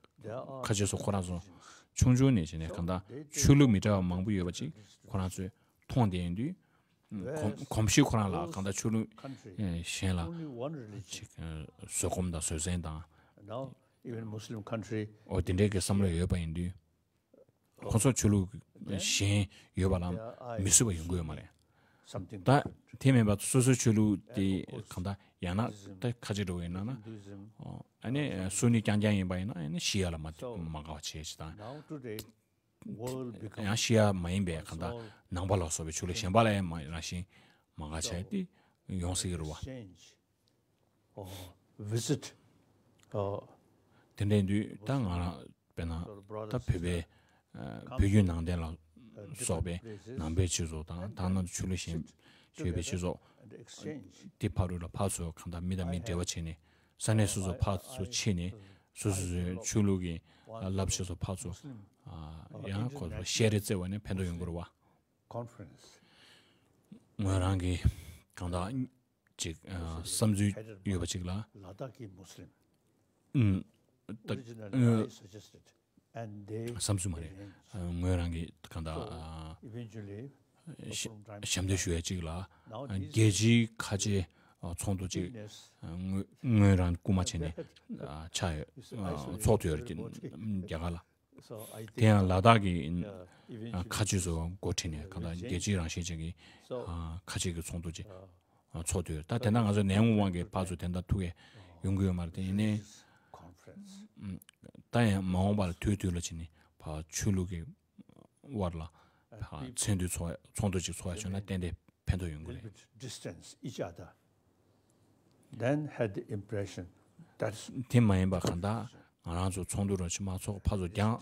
ཁ་ཆེ་ཚོ་ཁོ་རང་ཚོ་ཆུང་ཆུང་ནས་བྱས་ནས་གང་ལྟར་ཆོས་ལུགས་མི་འདྲ་བ་མང་པོ་ཡོད་པ་ཅིག་ཁོ་རང་ཚོས་མཐོང་བསྡད་ཡོང་དུས། གོམས་གོམས་གཤིས་ཁོ་རང་ལ་གང་ལྟར་ཆོས་ལུགས་གཞན་ལ་ཅིག་བཟོད་སྒོམ་དང་བཟོད་བསྲན་དང་། Now, even Muslim country འོ་དེ་འདྲའི་གི་བསམ་བློ་ཡོད་པ་ཡིན་དུས། ཁོ་ཚོ་ཆོས་ལུགས་གཞན་ཡོད་པ་ལ་མི་བཟོད་པ་ཡོང་གི་ཡོད་མ་རེད། ད་དེ་མིན་པ་སོ་སོའི་ཆོས་ལུགས་དེ་གང་ལྟར་ཡང་ན་ད་ཁ་ཆེ་འགྲོ་བའི་ནང་ན། ཨ་ནི་སུ་ནི་རྐྱང་རྐྱང་ཡིན་པ་ཡིན་ན་ཨ་ནི་ཤི་ཡ་ལ་མ་མ་དགའ་བ་བྱེད་ཅིག་དང་། ཡང་ཤི་ཡ་མ་ཡིན་པའི་གང་ལྟར་ནང་པ་ལ་སོགས་པའི་ཆོས་ལུགས་གཞན་པ་ལ་ཡང་མ་རང་བཞིན་མ་དགའ་བྱས་ཏེ་ཡོང་སྲིད་ཀྱི་རེད་བ། Visit དེ་འདྲ་ཡིན་དུས་ད་ང་རང་དཔེར་ན་ད་བོད་པའི་བོད་བརྒྱུད་ནང་བསྟན་ལ་སོགས་པའི་ནང་པའི་སྤྱི་ཚོགས་དང་། ད་ནང་ཆོས་ལུགས་གཞན་ཡོད་པའི་སྤྱི་ཚོགས་དེ་ཕ་རུ་ལ་ཕར་ཚུར་གང་ལྟར་མི་དང་མི་འབྲེལ་བ་བྱས་ནས། ས་གནས་སོ་སོ་ཕར་ཚུར་ཕྱིན་ནས་སོ་སོ་སོའི་ཆོས་ལུགས་ཀྱི་བསླབ་བྱ་སོགས་ཕར་ཚུར་ཡང་ཁོ་ཚོ་བཤད་རེས་བརྩེ་བ་ནས་ཕན་ཐོགས་ཡོང་གི་རེད་བ། Conference ངོས་རང་གི་གང་ལྟར་ཅིག་བསམ་ཚུལ་ཡོད་པ་ཅིག་ལ། Ladakhi Muslim ད་originally I suggested, and they བསམ་ཚུལ་མ་རེད། ངོས་རང་གི་གང་ལྟར་eventually ཞབས་འདེགས་ཞུ་ཡ་ཅིག་ལ་རྒྱལ་སྤྱིའི་ཁ་ཆེའི་ཚོགས་འདུ་ཅིག་ངོས་ངོས་རང་སྐུལ་མ་བྱས་ནས་ཆགས་ཡོད། ཚོགས་ཐུབ་ཡོད་རེད། རྒྱ་གར་ལ། དེ་ཡང་ལ་དྭགས་ཀྱི་ཁ་ཆེ་ཚོ་འགོ་ཁྲིད་ནས་གང་ལྟར་རྒྱལ་སྤྱིའི་རང་བཞིན་ཅན་གྱི་ཁ་ཆེ་གི་ཚོགས་འདུ་ཅིག་ཚོགས་དུས། ད་དེ་འདྲ་ང་ཚོ་ནད་ཡམས་དབང་གིས་ཕར་ཚུར་དེ་འདྲ་ཐུག་གི་ཡོང་གི་ཡོད་མ་རེད། དེ་ཡིན་ནའི་ད་ཡང་མ་འོངས་པ་ལ་དུས་དུས་ལ་བྱས་ནས་ཕར་ཆོས་ལུགས་ཀྱི་དབར་ལ་ཕར་ཚོགས་འདུ་ཚོགས་ཚོགས་འདུ་ཅིག་ཚོགས་ཡ་བྱུང་ན་ཏན་ཏན་ཕན་ཐོགས་ཡོང་གི་རེད། Little bit distance each other, then had the impression that དེ་མ་ཡིན་པ་གང་ལྟར་ང་རང་ཚོ་ཚོགས་འདུ་རང་ཅིག་མ་ཚོགས་ཕར་ཚུར་རྒྱང་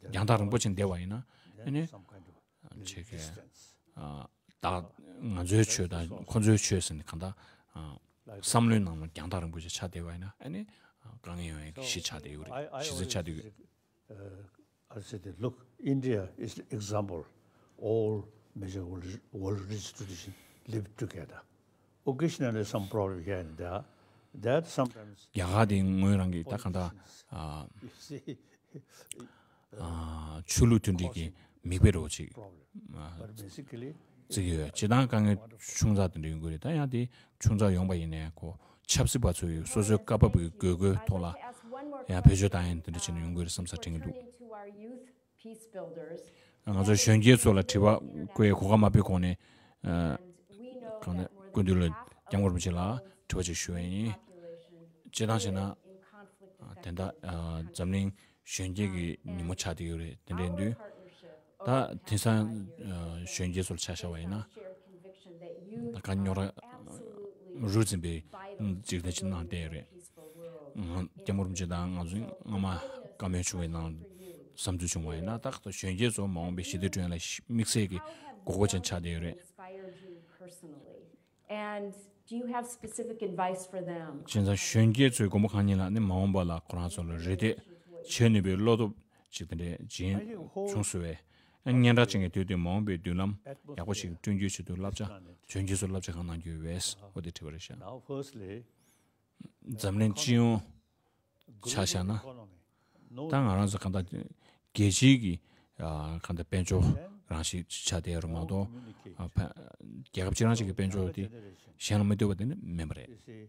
རྒྱང་ཐག་རིང་པོ་ཅིག་བསྡད་པ་ཡིན་ན་ཨ་ནི་ཅིག་གི་ཨ་ད་ང་ཚོའི་ཆོས་དང་ཁོ་ཚོའི་ཆོས་ཟེར་ནས་གང་ལྟར་ཨ་བསམ་བློའི་ནང་ལ་རྒྱང་ཐག་རིང་པོ་ཅིག་ཆགས་བསྡད་པ་ཡིན་ན་ཨ་ནི་དཀའ་ངལ་ཡོང་ཡག་གི་གཞི་ཆགས་བསྡད་ཡོད་རེད། གཞི་རྩ་ཆགས་བསྡད་ཡོད། I said, look, India is the example. All major world, world religious traditions live together. Occasionally, some problem here and there. That sometimes རྒྱ་གར་དེ་ངོས་རང་གི་ད་གང་ལྟར་ཨ་you see ཨ་ཆོས་ལུགས་མཐུན་སྒྲིལ་གྱི་མིག་དཔེ་རོ་ཅིག་problem. But basically, བརྩི་གི་ཡོད། སྤྱིར་བཏང་དཀའ་ངལ་ཆུང་ཙག་དེ་འདྲ་ཡོང་གི་རེད། ད་ཡང་དེ་ཆུང་ཙག་ཡོང་པ་ཡིན་ནའི་ཁོ་ཆབ་སྲིད་པ་ཚོས་སོ་སོའི་བཀའ་བབས་ཀྱི་དགོས་མཁོའི་ཐོག་ལ་ཡང་བེད་སྤྱོད་བཏང་ཡ་དེ་འདྲ་བྱས་ནས་ཡོང་གི་རེད་བསམ་ས་དྲན་གྱི་འདུག་ང་ཚོ་གཞོན་སྐྱེས་ཚོ་ལ་དྲི་བ་བཀོད་གོ་སྐབས་མ་སྤེལ་གོང་ནས་ཨ་གང་ནས་སྐུ་མདུན་ལ་སྐྱབས་མགོན་རིན་པོ་ཆེ་ལ་དྲི་བ་ཅིག་ཞུ་ཡ་ཡིན། སྤྱིར་བཏང་བྱས་ན་ཨ་དེ་འདྲ་ཨ་འཛམ་གླིང་གཞོན་སྐྱེས་ཀྱི་ཉིན་མོ་ཆགས་བསྡད་ཡོད་རེད། དེ་འདྲ་ཡིན་དུས་ད་དེང་སང་ཨ་གཞོན་སྐྱེས་ཚོ་ལ་ཆ་བཞག་པ་ཡིན་ན་ད་ག་རྙོག་དྲ་རུ་འཛིན་པའི་འཇིག་རྟེན་ཅིག་ནང་བསྡད་ཡོད་རེད། ང་སྐྱབས་མགོན་རིན་པོ་ཆེ་དང་ང་ཚོའི་སྔ་མ་བཀའ་མོལ་བྱུང་བའི་ནང་བསམ་ཚུལ་བྱུང་བ་ཡིན་ན་ད་ག་ད་གཞོན་སྐྱེས་ཚོ་མ་འོངས་པའི་ཞི་བདེ་བསྐྲུན་ཡ་ལ་དམིགས་བསལ་གྱི་དགོས་མཁོ་ཅན་ཆགས་བསྡད་ཡོད་རེད། inspired you personally? And do you have specific advice for them? བྱས་ཙང་གཞོན་སྐྱེས་ཚོའི་དགོངས་པ་གང་ཡིན་ལ་ནི་མ་འོངས་པ་ལ་ཁོ་རང་ཚོ་ལ་རེ་ལྟོས་བྱེད་ནུས་པའི་བློ་སྟོབས་ཅིག་དེ་འདྲས་སྦྱིན་བྱུང་སོང་བས། སྙན་གྲགས་ཅན་གྱི་དུས་དེ་མ་འོངས་པའི་མདུན་ལམ་ཡག་པོ་ཞིག་བསྐྲུན་རྒྱུའི་ཆེད་དུ་བསླབ་བྱ་གཞོན་སྐྱེས་ཚོར་བསླབ་བྱ་གང་གནང་རྒྱུ་ཡོད་པས་འོ་དེ་དྲི་བ་རེད་ཤག Now, firstly, འཛམ་གླིང་སྤྱི་ཡོངས་ཆ་བཞག་ན། ད་ང་རང་ཚོ་གང་ལྟར་རྒྱལ་སྤྱིའི་གི་ཨ་གང་ལྟར་དཔལ་འབྱོར་རང་བཞིན་ཆགས་བསྡད་ཡོད་རེད་མ་གཏོགས་ཨ་ཕ་རྒྱལ་ཁབ་གཅིག་རང་གཅིག་གི་དཔལ་འབྱོར་དེ་གཞན་ལ་མི་ལྟོས་པ་དེ་ནི་མིན་པ་རེད། You see,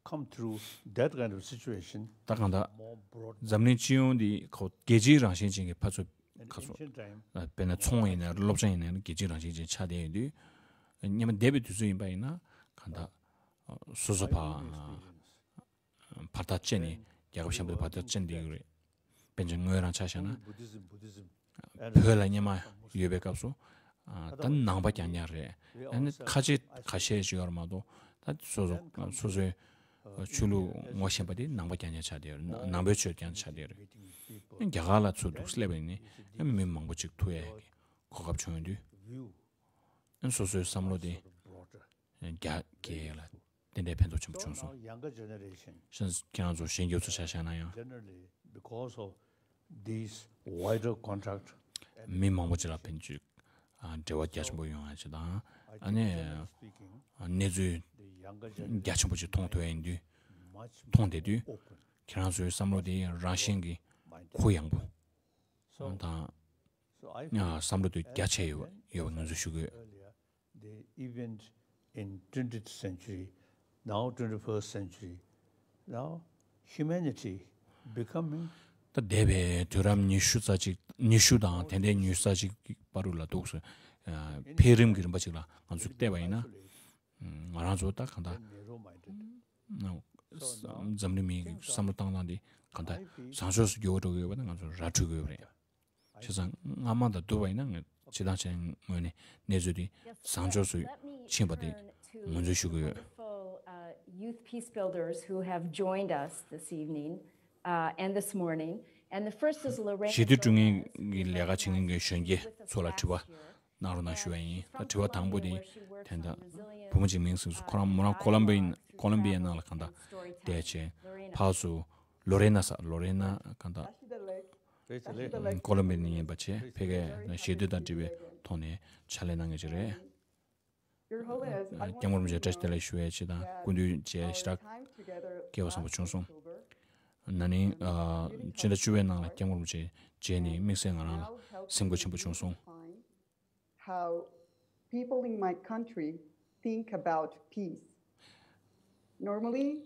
come through that kind of situation ད་གང་ལྟར་more broad. འཛམ་གླིང་སྤྱི་ཡོངས་འདི་ཁོ་རྒྱལ་སྤྱིའི་རང་བཞིན་ཅན་གྱི་ཕ་ཚོ་ཁ་ཚོ་Ancient time, དཔེར་ན་ཚོང་ཡིན་ན་སློབ་སྦྱོང་ཡིན་ན་རྒྱལ་སྤྱིའི་རང་བཞིན་ཅན་ཆགས་བསྡད་ཡོད་དུས་སྙེ་མ་འདས་པའི་དུས་ཚོད་ཡིན་པ་ཡིན་ན་གང་ལྟར་སོ་སོ་ཕ་བར་ཐག་བཅད་ནས་རྒྱལ་ཁབ་གཞན་པ་དང་བར་ཐག་བཅད་བསྡད་ཡོད་རེད། དཔེར་ན་ངོས་རང་ཆ་བཞག་ན་Buddhism, Buddhism, བོད་ལ་སྙེ་མ་ཡོད་པའི་སྐབས་སུ་ཨ་ད་ནང་པ་རྐྱང་རྐྱང་རེད། ཨ་ནི་ཁ་ཆེ་ཁ་ཤས་ཤིག་ཡོད་རེད་མ་གཏོགས་ད་སོ་སོ་སོ་སོའི་ཆོས་ལུགས་ངོ་ཤེས་པ་དེ་ནང་པ་རྐྱང་རྐྱང་ཆགས་བསྡད་ཡོད་རེད། ནང་པའི་ཆོས་རྐྱང་ཆགས་བསྡད་ཡོད་རེད། རྒྱ་གར་ལ་ཚུར་འདུག་སླེབས་པ་ཡིན་ནའི་མི་མང་པོ་ཅིག་ཐུག་ཡ་གི་གོ་སྐབས་བྱུང་ཡོད་དུས་ཨ་སོ་སོའི་བསམ་བློ་དེ་རྒྱ་སྐྱེད་ལ་དེ་འདྲའི་ཕན་ཐོགས་ཆེན་པོ་བྱུང་སོང་། Younger generation, ཤ་ཁྱེད་རང་ཚོ་གཞན་སྐྱོབ་ཚོ་ཆ་བཞག་ན་ཡང་། Generally, because of these wider contact, མི་མང་པོ་ཅིག་ལ་ཕན་ཚུན་ཨ་འབྲེལ་བ་རྒྱ་ཆེན་པོ་ཡོང་ཡ་ཅིག་དང་ཨ་ནི་speaking, གནས་ཚུལ་the younger རྒྱ་ཆེན་པོ་ཅིག་མཐོང་ཐུབ་ཡ་ཡིན་དུས་much མཐོང་བསྡད་དུས་open. ཁྱེད་རང་ཚོའི་བསམ་བློ་དེ་རང་བཞིན་གྱི་གུ་ཡངས་པོ་དང་། So I ཨ་བསམ་བློ་དེ་རྒྱ་ཆེ་ཡོད་ཡོད་པ་ང་ཚོས་ཞུ་གི་ཡོད། earlier, the event in twentieth century, now twenty-first century, now humanity becoming ད་འདས་པའི་དུས་རབས་ཉི་ཤུ་རྩ་གཅིག་ཉི་ཤུ་དང་དེ་འདྲའི་ཉི་ཤུ་རྩ་གཅིག་གི་བར་དུ་ལ་འདུག་སོ། ཨ་འཕེལ་རིམ་གྱི་རིམ་པ་ཅིག་ལ་ང་ཚོས་བལྟས་པ་ཡིན་ན་ང་རང་ཚོ་ད་གང་ལྟར་narrow-minded. འཛམ་གླིང་མིའི་བསམ་བློ་བཏང་སྟངས་དེ་གང་ལྟར་བཟང་ཕྱོགས་སུ་འགྱུར་བ་འགྲོ་གི་ཡོད་པ་ན་ང་ཚོ་ར་འཕྲོད་ཀྱི་ཡོད་པ་རེད། བྱས་ཙང་སྔ་མ་དང་བསྡུར་བ་ཡིན་ན་ངས་སྤྱིར་བཏང་བྱས་ངོས་ནས་གནས་ཚུལ་འདི་བཟང་ཕྱོགས་སུ་ཕྱིན་པ་དེ་ངོས་འཛིན་ཞུ་གི་ཡོད། Wonderful, uh, youth peace builders who have joined us this evening, uh, and this morning. And the first is Lorena ཞི་བདེ་བསྐྲུན་མཁན་གྱི་ལས་ཀ་བྱེད་མཁན་གྱི་གཞོན་སྐྱེས་ཚོ་ལ་དྲི་བ་གནང་རོགས་གནང་ཞུ་བ་ཡིན། ད་དྲི་བ་དང་པོ་དེ་དེ་འདྲ་བུ་མོ་གཅིག་མིང་སྲིང་སོང་། ཁོ་རང་མོ་རང་ཀོ་ལམ་བི་ཡ་ཀོ་ལམ་བི་ཡ་ནང་ལ་གང་ལྟར་བསྡད་བྱས་ཕར་ཚུར་ལོ་རེ་ན་ས་ལོ་རེ་ན་གང་ལྟར་ཀོ་ལོམ་བི་ཡ་ནས་ཡིན་པ་བྱས་ཕ་གིའི་ཞི་བདེ་དང་འབྲེལ་བའི་ཐོག་ནས་ཕྱག་ལས་གནང་མཁན་ཅིག་རེད། སྐྱབས་མགོན་རིན་པོ་ཆེ་བཀྲ་ཤིས་བདེ་ལེགས་ཞུ་ཡས་ཆེད་དང་སྐུ་མདུན་མཇལ་ཞེ་དྲག་སྐལ་བ་བཟང་པོ་བྱུང་སོང་། ན་ནིང་ཕྱི་ཟླ་བཅུ་པའི་ནང་ལ་སྐྱབས་མགོན་རིན་པོ་ཆེ་མཇལ་ནས་དམིགས་བསལ་ང་རང་ལ་སེམས་འགུལ་ཆེན་པོ་བྱུང་སོང་། How people in my country think about peace. Normally,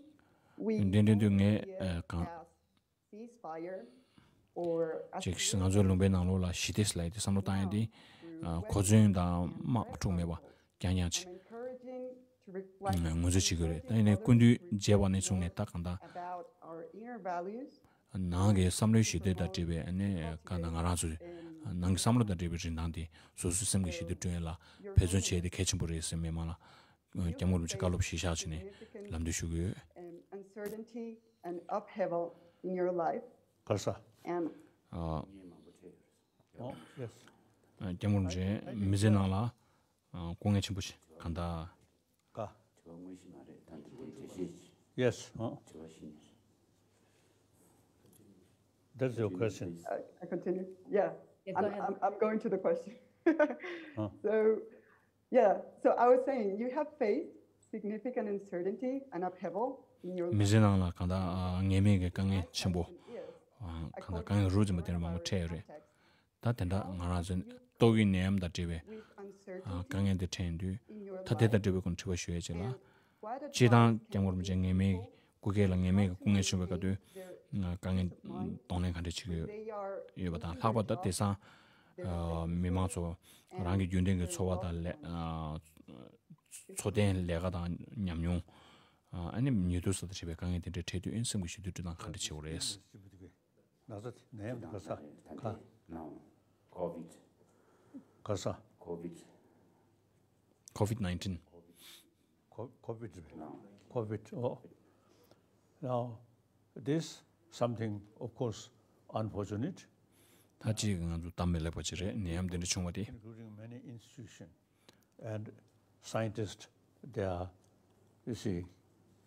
we འདི་འདྲ་དུས་ངས་ཨ་གང་as ceasefire or a ཅིག་ང་ཚོའི་ལུང་པའི་ནང་ལོགས་ལ་ཞི་བདེ་ཟེར་ལབ་ཡས་དེ་བསམ་བློ་བཏང་ཡས་དེ་ཨ་གོ་མཚོན་དང་དམག་འཁྲུག་མེད་པ་རྐྱང་རྐྱང་ཅིག་encouraging to reflect ངོས་འཛིན་བྱེད་དགོས་རེད། ད་ཡིན་ནའི་སྐུ་མདུན་མཇལ་བ་ནས་བཟུང་ནས་ད་གང་ལྟར་about our inner values. ནང་གི་བསམ་བློའི་ཞི་བདེ་དང་འབྲེལ་བའི་ཨ་ནི་གང་ལྟར་ང་རང་ཚོའི་ནང་གི་བསམ་བློ་དང་འབྲེལ་བའི་རིན་ཐང་དེ་སོ་སོའི་སེམས་ཀྱི་ཞི་བདེ་བསྐྲུན་ཡས་ལ་འབད་བརྩོན་བྱས་ཏེ་གལ་ཆེན་པོ་རེད་ཟེར་མི་མང་ལ་སྐྱབས་མགོན་རིན་པོ་ཆེ་བཀའ་སློབ་གཞིར་བཞག་བྱས་ནས་ལམ་སྟོན་ཞུ་གི་ཡོད། And, and uncertainty and upheaval in your life? ག་ས། And ཨ། ཨོ་ཡེ་སི། ཨ། སྐྱབས་མགོན་རིན་པོ་ཆེ། མི་ཚེ་ནང་ལ་ཨ། སྐུ་ངལ་ཆེན་པོ་ཞིག་གང་ལྟར། ག་དྲི་བ་དངོས་གཞི་མ་རེད། ད་འདི་འདྲའི་འགྲེལ་བཤད་ཅིག Yes. ཨ། དྲི་བ་ཞིག་ནས། That's your question. I, I continue. Yeah. Yeah, go I'm, ahead. I'm, I'm going to the question. Huh. So, yeah. So I was saying, you have faced significant uncertainty and upheaval in your life. མི་ཚེ་ནང་ལ་གང་ལྟར་ཨ། ངེས་མེད་ཀྱི་དཀའ་ངལ་ཆེན་པོ། ཨ། གང་ལྟར་དཀའ་ངལ་རབ་དང་རིམ་པ་མང་པོ་འཕྲད་ཡོད་རེད། ད་དེ་འདྲ་ང་རང་ཚོ་ཏོག་དབྱིབས་ནད་ཡམས་དང་འབྲེལ་བའི་ཨ། དཀའ་ངལ་འདི་འཕྲད་ཡོང་དུས། ད་དེ་དང་འབྲེལ་བའི་སྐོར་དྲི་བ་ཞུ་ཡ་ཅིག་ལ། སྤྱིར་བཏང་སྐྱབས་མགོན་རིན་པོ་ཆེ་ངེས་མེད་སྐུ་སྒེར་ལ་ངེས་མེད་ཀྱི་སྐུ་ངལ་བྱུང་བའི་སྐབས་དུས་དཀའ་ངལ་གདོང་ལེན་ག་འདྲ་བྱེད་ཀྱི་ཡོད་པ་དང་། ལྷག་པར་དུ་དེང་སང་ཨ། མི་མང་ཚོ་རང་གི་རྒྱུན་ལྡན་གྱི་འཚོ་བ་དང་ལས་ཨ། འཚོ་རྟེན་ལས་ཀ་དང་ཉམས་མྱོང་ཨ། ཨ་ནི་ཉེ་དུ་སོགས་དང་འབྲེལ་བའི་དཀའ་ངལ་དེ་འདྲ་འཕྲད་དུས་ཨེ་སེམས་ཀྱི་ཞུ་གཏུག་སྤྲོད་སྟངས་ག་འདྲ་བྱེད་དགོས་རེད། ན་ཚ་དེ་ནད་ཡམས་དེ་ག་ས་ག་ལ་ཀོ་ཝིད། ག་ས། ཀོ་ཝིད། ཀོ་ཝིད་ནའིན་ཊིན། ཀོ་ཀོ་ཝིད་རེད། ཀོ་ཝིད། ཨོ། Now, this something, of course, unfortunate. ད་ཅིག་ང་ཚོ་གཏམ་མི་ལེགས་པ་ཅིག་རེད། ནད་ཡམས་དེ་འདྲ་བྱུང་བ་དེ། Including many institutions and scientists, they are, you see,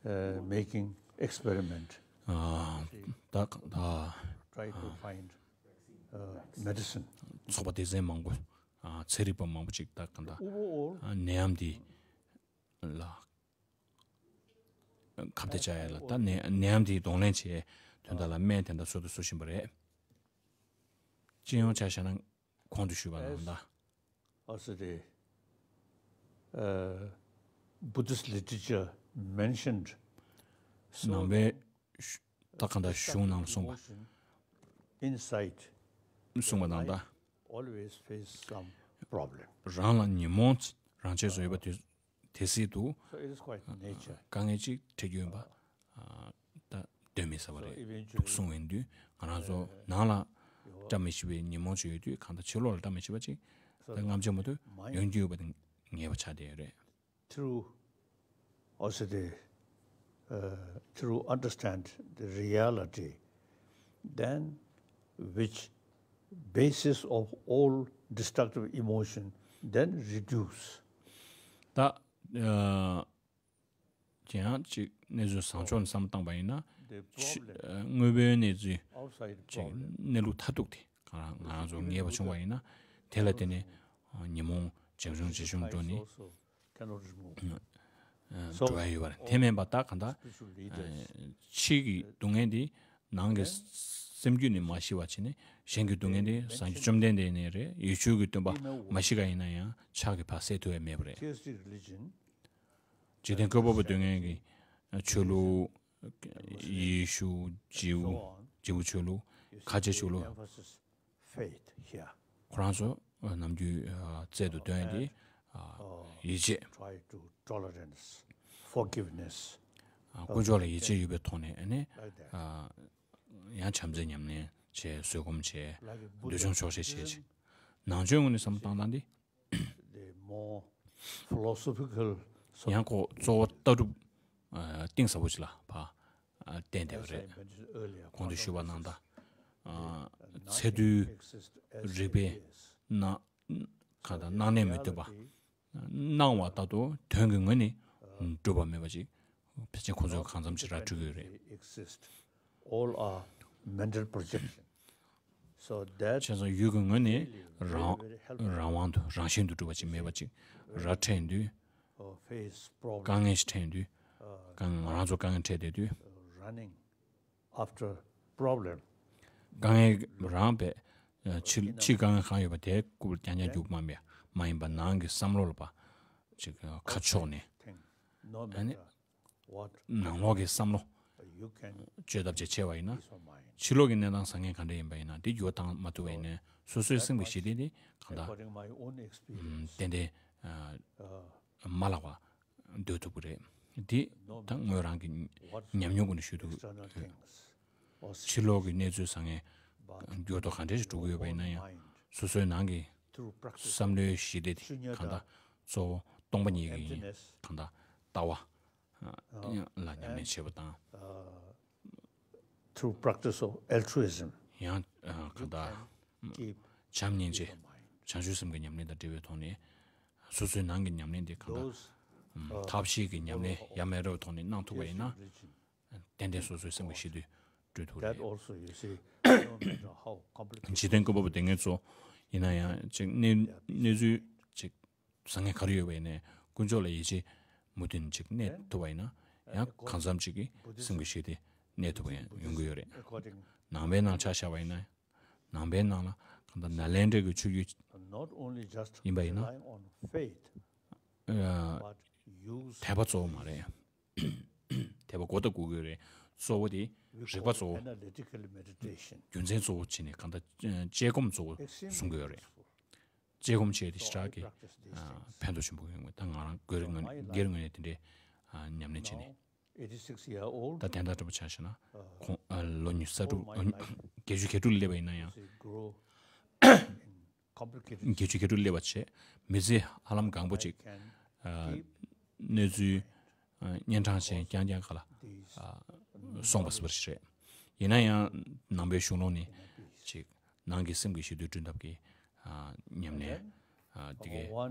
uh, making experiment. ཨ། ད་ད། Try to find, uh, medicine. ཚོགས་པ་སྡེ་ཚན་མང་པོ། ཨ། ཚན་རིག་པ་མང་པོ་ཅིག་ད་གང་ལྟར། Overall, ཨ། ནད་ཡམས་འདི་ལ་ཁ་གཏད་བཅག་ཡ་ལ། ད་ནད་ནད་ཡམས་འདི་གདོང་ལེན་བྱེད་དོན་དག་ལ་སྨན་དེ་འདྲ་བཟོ་དང་བཟོ་བཞིན་པ་རེད། སྤྱི་ཡོངས་ཆ་བཞག་ན་གོང་དུ་ཞུས་པ་ནང་ལྟར། Also the, uh, Buddhist literature mentioned. ནང་པའི་ད་གང་ལྟར་གཞུང་ནང་གསུངས་པ། Inside གསུངས་པ་ནང་ལྟར། Always face some problem. རང་ལ་ཉོན་མོངས་རང་ཆས་སུ་ཡོད་པ་དེ་དེ་སྲིད་དུ། So it is quite nature. དཀའ་ངལ་ཅིག་འཕྲད་རྒྱུ་ཡིན་པ་ད་གདོན་མི་ཟ་བ་རེད། འདུག་གསུངས་ཡོང་དུས་ང་རང་ཚོ་ནང་ལ་བཀྲ་མི་ཤིས་པའི་ཉོན་མོངས་ཅིག་ཡོད་དུས། གང་ལྟར་ཕྱི་ལོགས་ལ་བཀྲ་མི་ཤིས་པ་ཅིག་ད་རྔམ་བརྗིད་མ་ཐུབ་ཡོང་རྒྱུ་ཡོད་པ་དེ་ངེས་པ་ཆགས་བསྡད་ཡོད་རེད། Through also the, uh, through understand the reality, then which basis of all destructive emotion then reduce. ད་ཨ། ཅི་ཡང་ཅིག་གནས་ཚུལ་བཟང་ཕྱོགས་ནས་བསམ་བློ་བཏང་པ་ཡིན་ན། The ཕྱི་problem ཨ། དངོས་པོའི་གནས་ཚུལ་outside ཅིག་problem གནས་ལུགས་མཐར་ཐུག་དེ་གང་རང་ང་རང་ཚོ་ངེས་པ་བྱུང་བ་ཡིན་ན། དེ་ལ་བརྟེན་ནས་ཨ། ཉོན་མོངས་ཇེ་ཆུང་ཇེ་ཆུང་འགྲོ་ནས། Also cannot remove. ཨ། འགྲོ་ཡ་ཡོད་པ་རེད། དེ་མིན་པ་ད་གང་ལྟར་spiritual leaders ཕྱི་གི་སྡུག་བསྔལ་འདི་ནང་གི་སེམས་རྒྱུད་ནས་མ་ཞི་བ་བྱས་ནས། གཞན་གྱི་སྡུག་བསྔལ་འདི་སངས་རྒྱས་བཅོམ་ལྡན་འདས་ནས་རེད། ཡེ་ཤུ་གི་སྟོན་པ་མ་ཤི་ཀ་ཡིན་ན་ཡང་ཕྱག་གིས་ཕར་སེལ་ཐུབ་ཡ་མེད་པ་རེད། Theistic religion འཇིག་རྟེན་བཀོད་པ་པོ་སྡུག་བསྔལ་གྱི་ཆོས་ལུགས། ཡེ་ཤུ། ཇིའུ། ཇིའུ་ཆོས་ལུགས། ཁ་ཆེ་ཆོས་ལུགས། Faith here. ཁོ་རང་ཚོ་ནམ་རྒྱུན་རྩལ་དུ་བཏོན་ཏེ་ཡིད་ཆེས། Try to tolerance, forgiveness. ཀུན་སྤྱོད་ལ་ཡིད་ཆེས་ཡོད་པའི་ཐོག་ནས་ཨ་ནི། Like that. ཡང་བྱམས་བརྩེ་ཉམས་ལེན་བྱས། བཟོད་སྒོམ་བྱས། Like a འདོད་ཆུང་ཆོག་ཤེས་བྱས། Buddhism, ནང་ཆོས་ངོས་ནས་བསམ་བློ་བཏང་སྟངས་འདི། The more philosophical. ཡང་ཁོ་གཙོ་བོ་ལྟ་གྲུབ་གཏིང་ཟབ་པོ་ཅིག་ལ་ཕར་བརྟེན་བསྡད་པ་རེད། གོང་དུ་ཞུས་པ་ནང་ལྟར། ཚད་རྡུལ་རིག་པས་སྣང་། གང་ལྟར་སྣང་གནས་མི་བཏུབ་པ། སྣང་བ་ལྟར་དུ་དོན་གྱི་ངོས་ནས་གྲུབ་པ་མེད་པ་ཅིག་ཕལ་ཆེར་ཁོང་ཚོས་གང་འཚམ་ཅིག་ར་འཕྲོད་ཀྱི་ཡོད་རེད། Exist. All are mental projection. So that བྱས་ཙང་ཡུལ་གྱི་ངོས་ནས་རང་རང་དབང་དུ་རང་བཞིན་དུ་གྲུབ་པ་ཅིག་མེད་པ་ཅིག་ར་འཕྲད་དུས། Face problem. དཀའ་ངལ་ཞིག་འཕྲད་དུས། དཀའ་ངལ་ང་རང་ཚོ་དཀའ་ངལ་འཕྲད་བསྡད་དུས། Running after problem. དཀའ་ངལ་རང་བས་ཕྱི་ཕྱི་དཀའ་ངལ་གང་ཡོད་པ་དེ་རྐུབ་རྒྱག་རྒྱག་རྒྱུག་མ་མེད་མ་ཡིན་པ། ནང་གི་བསམ་བློ་ལ་ཕར་ཅིག་ཁ་ཕྱོགས་ནས། Thing. No matter ཨ་ནི། What ནང་ལོགས་ཀྱི་བསམ་བློ་you can བཅོས་ཐབས་བྱེད་ཆེ་བ་ཡིན་ན། Peace of mind. ཕྱི་ལོགས་ཀྱི་གནས་སྟངས་བཟང་ངན་ག་འདྲ་ཡིན་པ་ཡིན་ན་དེ་འགྱུར་བ་བཏང་མ་ཐུབ་པ་ཡིན་ན། སོ་སོའི་སེམས་ཀྱི་ཞི་བདེ་དེ་གང་ལྟར། According my own ཨམ། experience, ཏན་ཏན་ཨ། མ་བརླག་པ་སྡོད་ཐུབ་ཀྱི་རེད། འདི་ད་ངོས་རང་གི་ཉམས་མྱོང་སྒོ་ནས་ཞུ་ཐུབ། external things. ཕྱི་ལོགས་ཀྱི་གནས་ཚུལ་བཟང་ངན་འགྱུར་ལྡོག་ག་འདྲ་ཞིག་འགྲོ་གི་ཡོད་པ་ཡིན་ན་ཡང་། སོ་སོའི་ནང་གི་བསམ་བློའི་ཞི་བདེ་དེ་གང་ལྟར་གཙོ་བོ་སྟོང་པ་ཉིད་ཀྱི་གང་ལྟར་ལྟ་བ་ལ་ཉམས་ལེན་བྱེད་པ་དང་། through practice of altruism, ཡང་གང་ལྟར་keep བྱམས་སྙིང་རྗེ། བྱང་ཆུབ་སེམས་ཀྱི་ཉམས་ལེན་དང་འབྲེལ་བའི་ཐོག་ནས་སོ་སོའི་ནང་གི་ཉམས་ལེན་དེ་གང་ལྟར་those ཐབས་ཤེས་ཀྱི་ཉམས་ལེན་ཡ་མེད་རབ་ཐོག་ནས་གནང་ཐུབ་པ་ཡིན་ན། ཏན་ཏན་སོ་སོའི་སེམས་ཀྱི་ཞི་དུལ་སྤྲོད་ཐུབ་རེད། That also, you see, no matter how complicated འཇིག་རྟེན་བཀོད་པ་པོ་དེ་ངེད་ཚོ་ཡིན་ན་ཡང་ཅིག་གནས་གནས་ཚུལ་ཅིག་བཟང་ངན་ག་རེ་ཡོད་པ་ཡིན་ནའི་དཀོན་མཆོག་ལ་ཡིད་ཆེས་མུ་མཐུད་ཅིག་གནས་ཐུབ་པ་ཡིན་ན་ཡང་གང་འཚམ་ཅིག་གི་སེམས་ཀྱི་ཞི་བདེ་གནས་ཐུབ་པ་ཡང་ཡོང་གི་ཡོད་རེད། According ནང་པའི་ནང་ཆ་བཞག་པ་ཡིན་ན་ནང་པའི་ནང་ལ་གང་ལྟར་ནཱ་ལེནྡྲའི་གི་ཆོས་བརྒྱུད not only just ཡིན་པ་ཡིན་ན། Relying on faith, ཨ། But use དད་པ་གཙོ་བོ་མ་རེད། དད་པ་གོ་ད་གོ་གི་རེད། གཙོ་བོ་དེ་རིག་པ་གཙོ་བོ། Analytical meditation. རྒྱུ་མཚན་གཙོ་བོ་བྱས་ནས་གང་ལྟར་དཔྱད་སྒོམ་གཙོ་བོ་གསུང་གི་ཡོད་རེད། དཔྱད་སྒོམ་བྱས་ཏེ་ཞེ་དྲག་གི་ཨ་ཕན་ཐོགས་ཆེན་པོ་ཡོང་གི། ད་ང་རང་སྒེར་ངོས་སྒེར་ངོས་ནས་དེ་འདྲའི་ཨ་ཉམས་ལེན་བྱས་ནས། Eighty-six year old. ད་དེ་འདྲ་འདྲ་པོ་ཆ་བཞག་ན་ཁོང་ཨ་ལོ་ཉི་ཤུ་རྩ་དྲུག་ཨ་བརྒྱད་ཅུ་གྱ་དྲུག་སླེབས་པ་ཡིན་ན་ཡང་། Grow in complicated བརྒྱད་ཅུ་གྱ་དྲུག་སླེབས་པ་བྱས་མི་ཚེ་ཧ་ལམ་གང་པོ་ཅིག་ཨ་གནས་ཚུལ་ཨ་གཉན་འཕྲང་ཅན་རྐྱང་རྐྱང་ཁ་ལ་ཨ་སོང་བ་ཟེར་བ་ཞིག་རེད། ཡིན་ན་ཡང་ནང་པའི་གཞུང་ལུགས་ནི་ཅིག་ནང་གི་སེམས་ཀྱི་ཞི་དུལ་བསྐྲུན་ཐབས་ཀྱི་ཨ་ཉམས་ལེན་ཨ་དེ་གའི་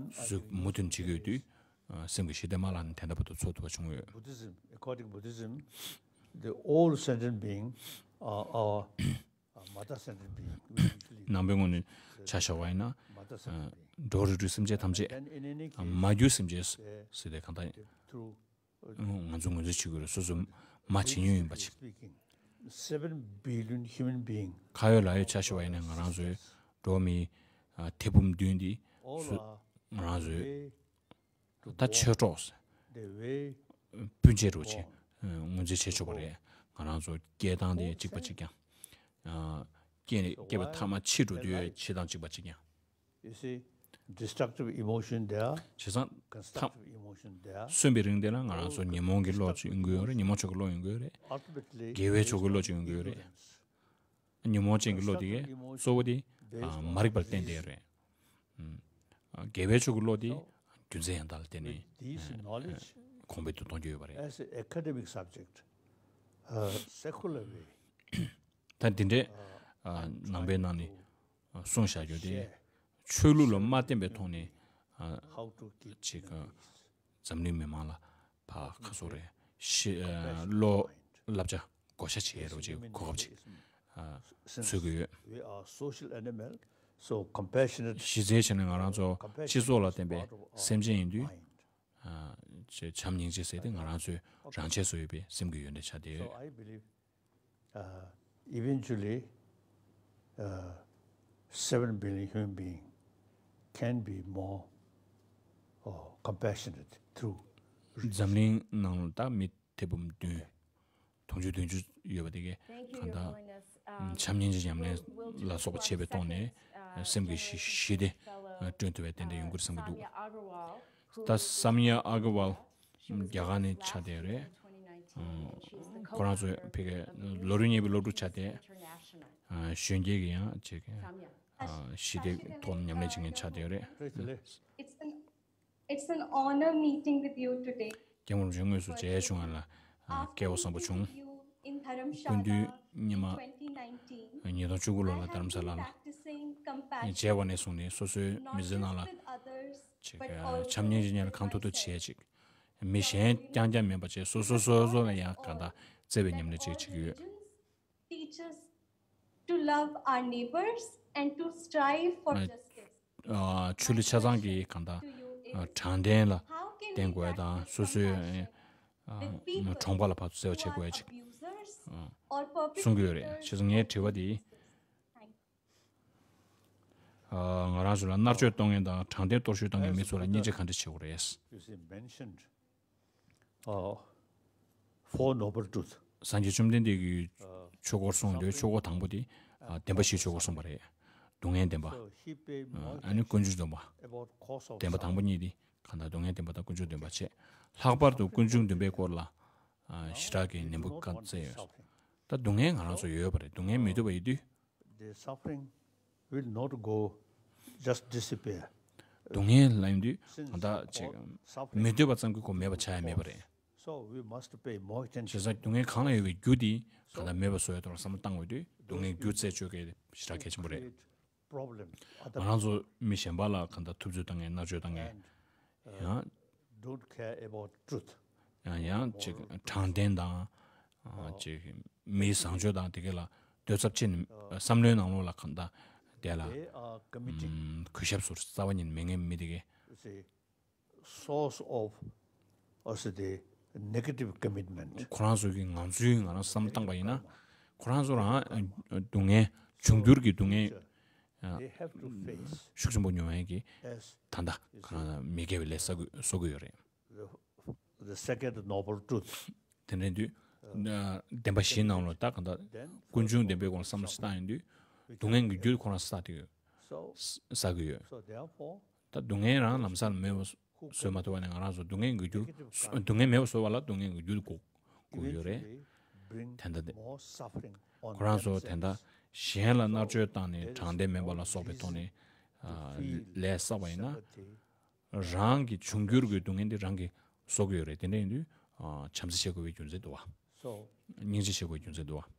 སུ་མུ་མཐུད་བྱེད་ཀྱི་ཡོད་དུས་ཨ་སེམས་ཀྱི་ཞི་བདེ་མ་ལགས་ནི་དེ་འདྲ་བར་དུ་འཚོ་ཐུབ་པ་བྱུང་ཡོད། Buddhism, according Buddhism, the all sentient being are our uh, mother sentient being. We usually ནང་པའི་ངོས་ནས་ཆ་བཞག་པ་ཡིན་ན། mother sentient being. འགྲོ་བ་རིགས་དྲུག་སེམས་ཅན་ཐམས་ཅད། And in any case, མ་གྱུར་སེམས་ཅན་ཟེར་ཏེ་གང་ལྟར་through ང་ཚོ་ངོས་འཛིན་བྱེད་དགོས་རེད། སོ་སོ་མ་བྱེད་མྱོང་ཡིན་པ་ཅིག speaking, seven billion human being. ཁ་ཡོད་ལག་ཡོད་ཆ་བཞག་པ་ཡིན་ན་ང་རང་ཚོའི་འགྲོ་བ་མིའི་ཨ་ཐེར་འབུམ་བདུན་འདི་all སུ- are ང་རང་ཚོའི way ད་ཆོས་གྲོགས། སྤུན་མཆེད་རུ་ཆེ་ངོས་འཛིན་བྱེད་ཆོག་པ་རེད། ང་རང་ཚོ་སྐྱེ་སྟངས་དེ་གཅིག་པ་གཅིག་རྐྱང་། སྐྱེ་སྐྱེ་བའི་ཐ་མ་འཆི་འགྲོ་དུས་ཆེ་སྟངས་གཅིག་པ་གཅིག་རྐྱང་། You see, destructive emotion there, བྱས་ཙང་ཐ- constructive emotion there. གསོན་པའི་རིང་དེ་ལ་ང་རང་ཚོ་ཉོན་མོངས་ཀྱི་བློ་ཅིག་ཡོང་གི་ཡོད་རེད། ཉོན་མོངས་ཕྱོགས་ཀྱི་བློ་ཡོང་གི་ཡོད་རེད། Ultimately, དགེ་བའི་ཕྱོགས་ཀྱི་བློ་ཅིག་ཡོང་གི་ཡོད་རེད། ཉོན་མོངས་ཅན་གྱི་བློ་དེ་གས་གཙོ་བོ་དེ་ཨ་མ་རིག་པར་བརྟེན་ཏེ་རེད། ཨ་དགེ་བའི་ཕྱོགས་ཀྱི་བློ་དེ་རྒྱུ་མཚན་ཡང་དག་ལ་བརྟེན་ནས་ཨ་གོང་འཕེལ་དུ་གཏོང་རྒྱུ་ཡོད་པ་རེད། As an academic subject, a secular way, ད་འདི་འདྲའི་ཨ་ནང་པའི་ནང་ནས་གསུངས་བཞག་རྒྱུ་དེ་ཆོས་ལུགས་ལ་མ་བརྟེན་པའི་ཐོག་ནས་ཨ་how to keep ཅིག་འཛམ་གླིང་མི་མང་ལ་ཕ་ཁ་སོ་རེ་ཤེས་བློ་བསླབ་བྱ་བགོ་བཤའ་བྱེད་རོགས་ཅིག་གོ་སྐབས་ཅིག་འཚོལ་གྱི་ཡོད། We are social animal, so compassionate གཞི་རྩའི་ཆ་ནས་ང་རང་ཚོ་སྤྱི་ཚོགས་ལ་བརྟེན་པའི་སེམས་ཅན་ཡིན་དུས། བྱམས་སྙིང་རྗེ་ཟེར་དེ་ང་རང་ཚོའི་རང་ཆས་སུ་ཡོད་པའི་སེམས་ཀྱི་ཡོན་ཏན་ཆགས་བསྡད་ཡོད། So I believe uh, eventually, uh, seven billion human being can be more uh, compassionate through འཛམ་གླིང་ནང་ལ་ད་མི་ཐེར་འབུམ་བདུན། དུང་ཕྱུར་བདུན་ཅུ་ཡོད་པ་དེ་གས་གང་ལྟར་བྱམས་སྙིང་རྗེ་ཉམས་ལེན་ལ་སོགས་པ་བྱས་པའི་ཐོག་ནས་སེམས་ཀྱི་ཞི་ཞི་བདེ་བསྐྲུན་ཐུབ་པའི་རྟེན་འབྲེལ་ཡོང་གི་རེད་བསམ་གྱི་འདུག་ད་སམ་ཡ་ཨ་ག་ཝལ་རྒྱ་གར་ནས་ཆགས་བསྡད་རེད། ཁོ་རང་ཚོས་ཕ་གིའི་ལོ་རེ་གཉིས་པའི་སློབ་ཕྲུག་ཆགས་བསྡད། གཞོན་སྐྱེས་ཀྱི་ཡང་ཅིག་ཞི་བདེ་ཐོག་ཉམས་ལེན་བྱེད་མཁན་ཆགས་བསྡད་རེད། It's an, it's an honor meeting with you today. སྐྱབས་མགོན་རིན་པོ་ཆེ་དངོས་སུ་མཇལ་བྱུང་བ་ལ་སྐལ་བ་བཟང་པོ་བྱུང་། སྐུ་མདུན་ཉི་མ་ཉིས་སྟོང་བཅུ་དགུ་ལོ་ལ་རྡ་རམ་ས་ལ་ལ་མཇལ་བ་ནས་བཟུང་ནས་སོ་སོའི་མི་ཚེ་ནང་ལ་ཅིག་བྱམས་སྙིང་རྗེ་ཉམས་ལེན་གང་ཐུབ་ཐུབ་བྱས་ཅིག་མི་གཞན་རྐྱང་རྐྱང་མིན་པ་བྱས་སོ་སོ་སོ་སོ་ལ་ཡང་གང་ལྟར་བརྩེ་བའི་ཉམས་ལེན་ཅིག་བྱེད་ཀྱི་ཡོད། Teach us to love our neighbors and to strive for justice. ཆོས་ལུགས་ཆ་ཚང་གི་གང་ལྟར་དྲང་བདེན་ལ་བརྟེན་དགོས་དང་སོ་སོའི་གྲོང་པ་ལ་ཕར་ཚུར་བརྩེ་བ་བྱེད་དགོས་ཅིག་གསུང་གི་ཡོད་རེད། བྱས་ཙང་ངའི་དྲི་བ་འདི། ང་རང་ཚོ་ལ་མནར་གཅོད་གཏོང་མཁན་དང་དྲང་བདེན་གཏོར་བཤིག་གཏོང་མཁན་མི་ཚོ་ལ་སྙིང་རྗེ་ག་འདྲ་བྱེད་དགོས་རེད། Uh, Four Noble Truths. སངས་རྒྱས་བཅོམ་ལྡན་འདས་ཀྱིས་ཆོས་འཁོར་གསུངས་དུས་ཆོས་འཁོར་དང་པོ་དེ་བདེན་པ་བཞིའི་ཆོས་འཁོར་གསུངས་པ་རེད། སྡུག་བསྔལ་བདེན་པ། ཨ་ནི་ཀུན་འབྱུང་སྡོམ་པ། བདེན་པ་དང་པོ་གཉིས་དེ་གང་ལྟར་སྡུག་བསྔལ་བདེན་པ་དང་ཀུན་འབྱུང་སྡོམ་པ་བྱས། ལྷག་པར་དུ་ཀུན་འབྱུང་སྡོམ་པའི་སྐོར་ལ་ཞེ་དྲག་གི་ནན་པོ་བཀའ་སྩལ་ཡོད། ད་སྡུག་བསྔལ་ང་རང་ཚོ་ཡོད་པ་རེད། སྡུག་བསྔལ་མི་འདུག་པ་ཡིན་དུས། The suffering will not go, just disappear. སྡུག་བསྔལ་ལ་ཡིན་དུས་གང་ལྟར་ཅིག་མི་འདོད་པ་ཙམ་གྱིས་ཁོ་མེད་པ་ཆགས་ཡ་མེད་པ་རེད། So we must pay more attention བྱས་ཙང་སྡུག་བསྔལ་གང་ལ་ཡོད་པའི་རྒྱུ་དེ་གང་ལྟར་མེད་པ་བཟོ་བའི་ཐོག་ལ་བསམ་བློ་བཏང་དགོས་དུས་སྡུག་བསྔལ་རྒྱུ་རྩད་གཅོད་མཁན་ཞེ་དྲག་གལ་ཆེན་པོ་རེད། Problem. ང་རང་ཚོ་མི་གཞན་པ་ལ་གང་ལྟར་ཐུབ་ཚོད་བཏང་མཁན་མནར་གཅོད་བཏང་མཁན། ཡང་། Don't care about truth. ཡང་ཡང་ཅིག་དྲང་བདེན་དང་། ཅིག་མིའི་བཟང་སྤྱོད་དང་དེ་ག་ལ་ལྟོས་ཚབས་ཆེ་ནས་བསམ་བློའི་ནང་ལོགས་ལ་གང་ལྟར་དེ་ལ། They are committing གུས་ཞབས་ཟུར་རྩ་བ་ཉིད་མེད་མཁན་མི་དེ་གས། Say, source of, or say, the negative commitment. ཁོ་རང་ཚོ་གི་ང་ཚོའི་ང་རང་བསམ་བློ་བཏང་པ་ཡིན་ན། ཁོ་རང་ཚོ་རང་སྡུག་བསྔལ་འབྱུང་འགྱུར་གྱི་སྡུག་བསྔལ། They have to face ཤུགས་ཆེན་པོ་མྱོང་ཡས་ཀྱི། as ད་ལྟ་མི་དགེ་བའི་ལས་བསགས་དགོས་བཟོ་དགོས་ཡོད་རེད། The, the second noble truth. དེ་འདྲ་དུས། བདེན་པ་བཞིའི་ནང་ལོགས་ད་གང་ལྟར། ཀུན་འབྱུང་བདེན་པའི་སྒོ་ནས་བསམ་བློ་ཞིག་བཏང་ཡོང་དུས། སྡུག་བསྔལ་གྱི་རྒྱུ་ཁོ་རང་བསགས་ཏེ་ཡོད། བསགས་ཀྱི་ཡོད། So therefore, ད་སྡུག་བསྔལ་རང་ལམ་སང་མེད་པ་བཟོ་མ་ཐུབ་པ་ནས་ང་རང་ཚོ་སྡུག་བསྔལ་གྱི་རྒྱུ། སྡུག་བསྔལ་མེད་པ་བཟོ་བ་ལ་སྡུག་བསྔལ་གྱི་རྒྱུ་དེ་དགོས་དགོས་ཡོད་རེད། དེ་འདྲ་དེ། ཁོ་རང་ཚོ་དེ་འདྲ་གཞན་ལ་མནར་གཅོད་བཏང་ནས་དྲང་བདེན་མེད་པ་ལ་སོགས་པའི་ཐོག་ནས་ལས་བསགས་པ་ཡིན་ན། རང་གི་འབྱུང་འགྱུར་གྱི་སྡུག་བསྔལ་འདི་རང་གིས་བཟོ་གི་ཡོད་རེད། དེ་འདྲ་ཡིན་དུས་བྱམས་བརྩེ་བྱེད་དགོས་པའི་རྒྱུ་མཚན་འདུག་བ། སྙིང་རྗེ་བྱེད་དགོས་པའི་རྒྱུ་མཚན་འདུག་བ།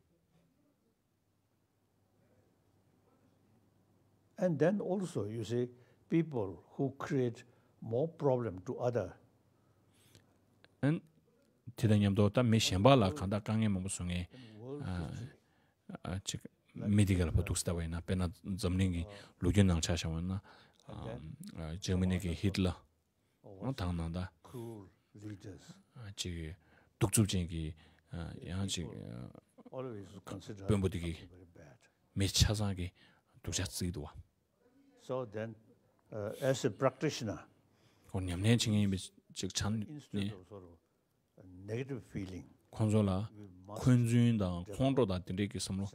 And then also, you see, people who create more problem to other. And དེ་དང་མཉམ་དུ་ད་མི་གཞན་པ་ལ་གང་དག་དཀའ་ངལ་མང་པོ་བཟོ་མཁན། ཅིག་མི་དེ་ག་ལ་བ་འདུག་ཟེར་བ་ཡིན་ན། དཔེར་ན་འཛམ་གླིང་གི་ལོ་རྒྱུས་ནང་ཆ་བཞག་པ་ཡིན་ན། ཇར་མ་ནི་གི་ཧིཊ་ལར་དང་ནང་ད། ཅིག་གདུག་རྩུབ་ཅན་གྱི་ཡང་ཅིག་དཔོན་པོ་དེ་གི་མི་ཆ་ཚང་གི་སྡུག་ཅག་བརྩིས་འདུག་བ། So then, uh, as a practitioner, ཁོ་ཉམས་ལེན་བྱེད་མཁན་ཡིན་པའི་ཅིག་ཆ་ནས། Negative feeling. ཁོང་ཚོ་ལ་འཁོན་འཛིན་དང་ཁོང་ཁྲོ་དང་དེ་འདྲའི་གི་བསམ་བློ་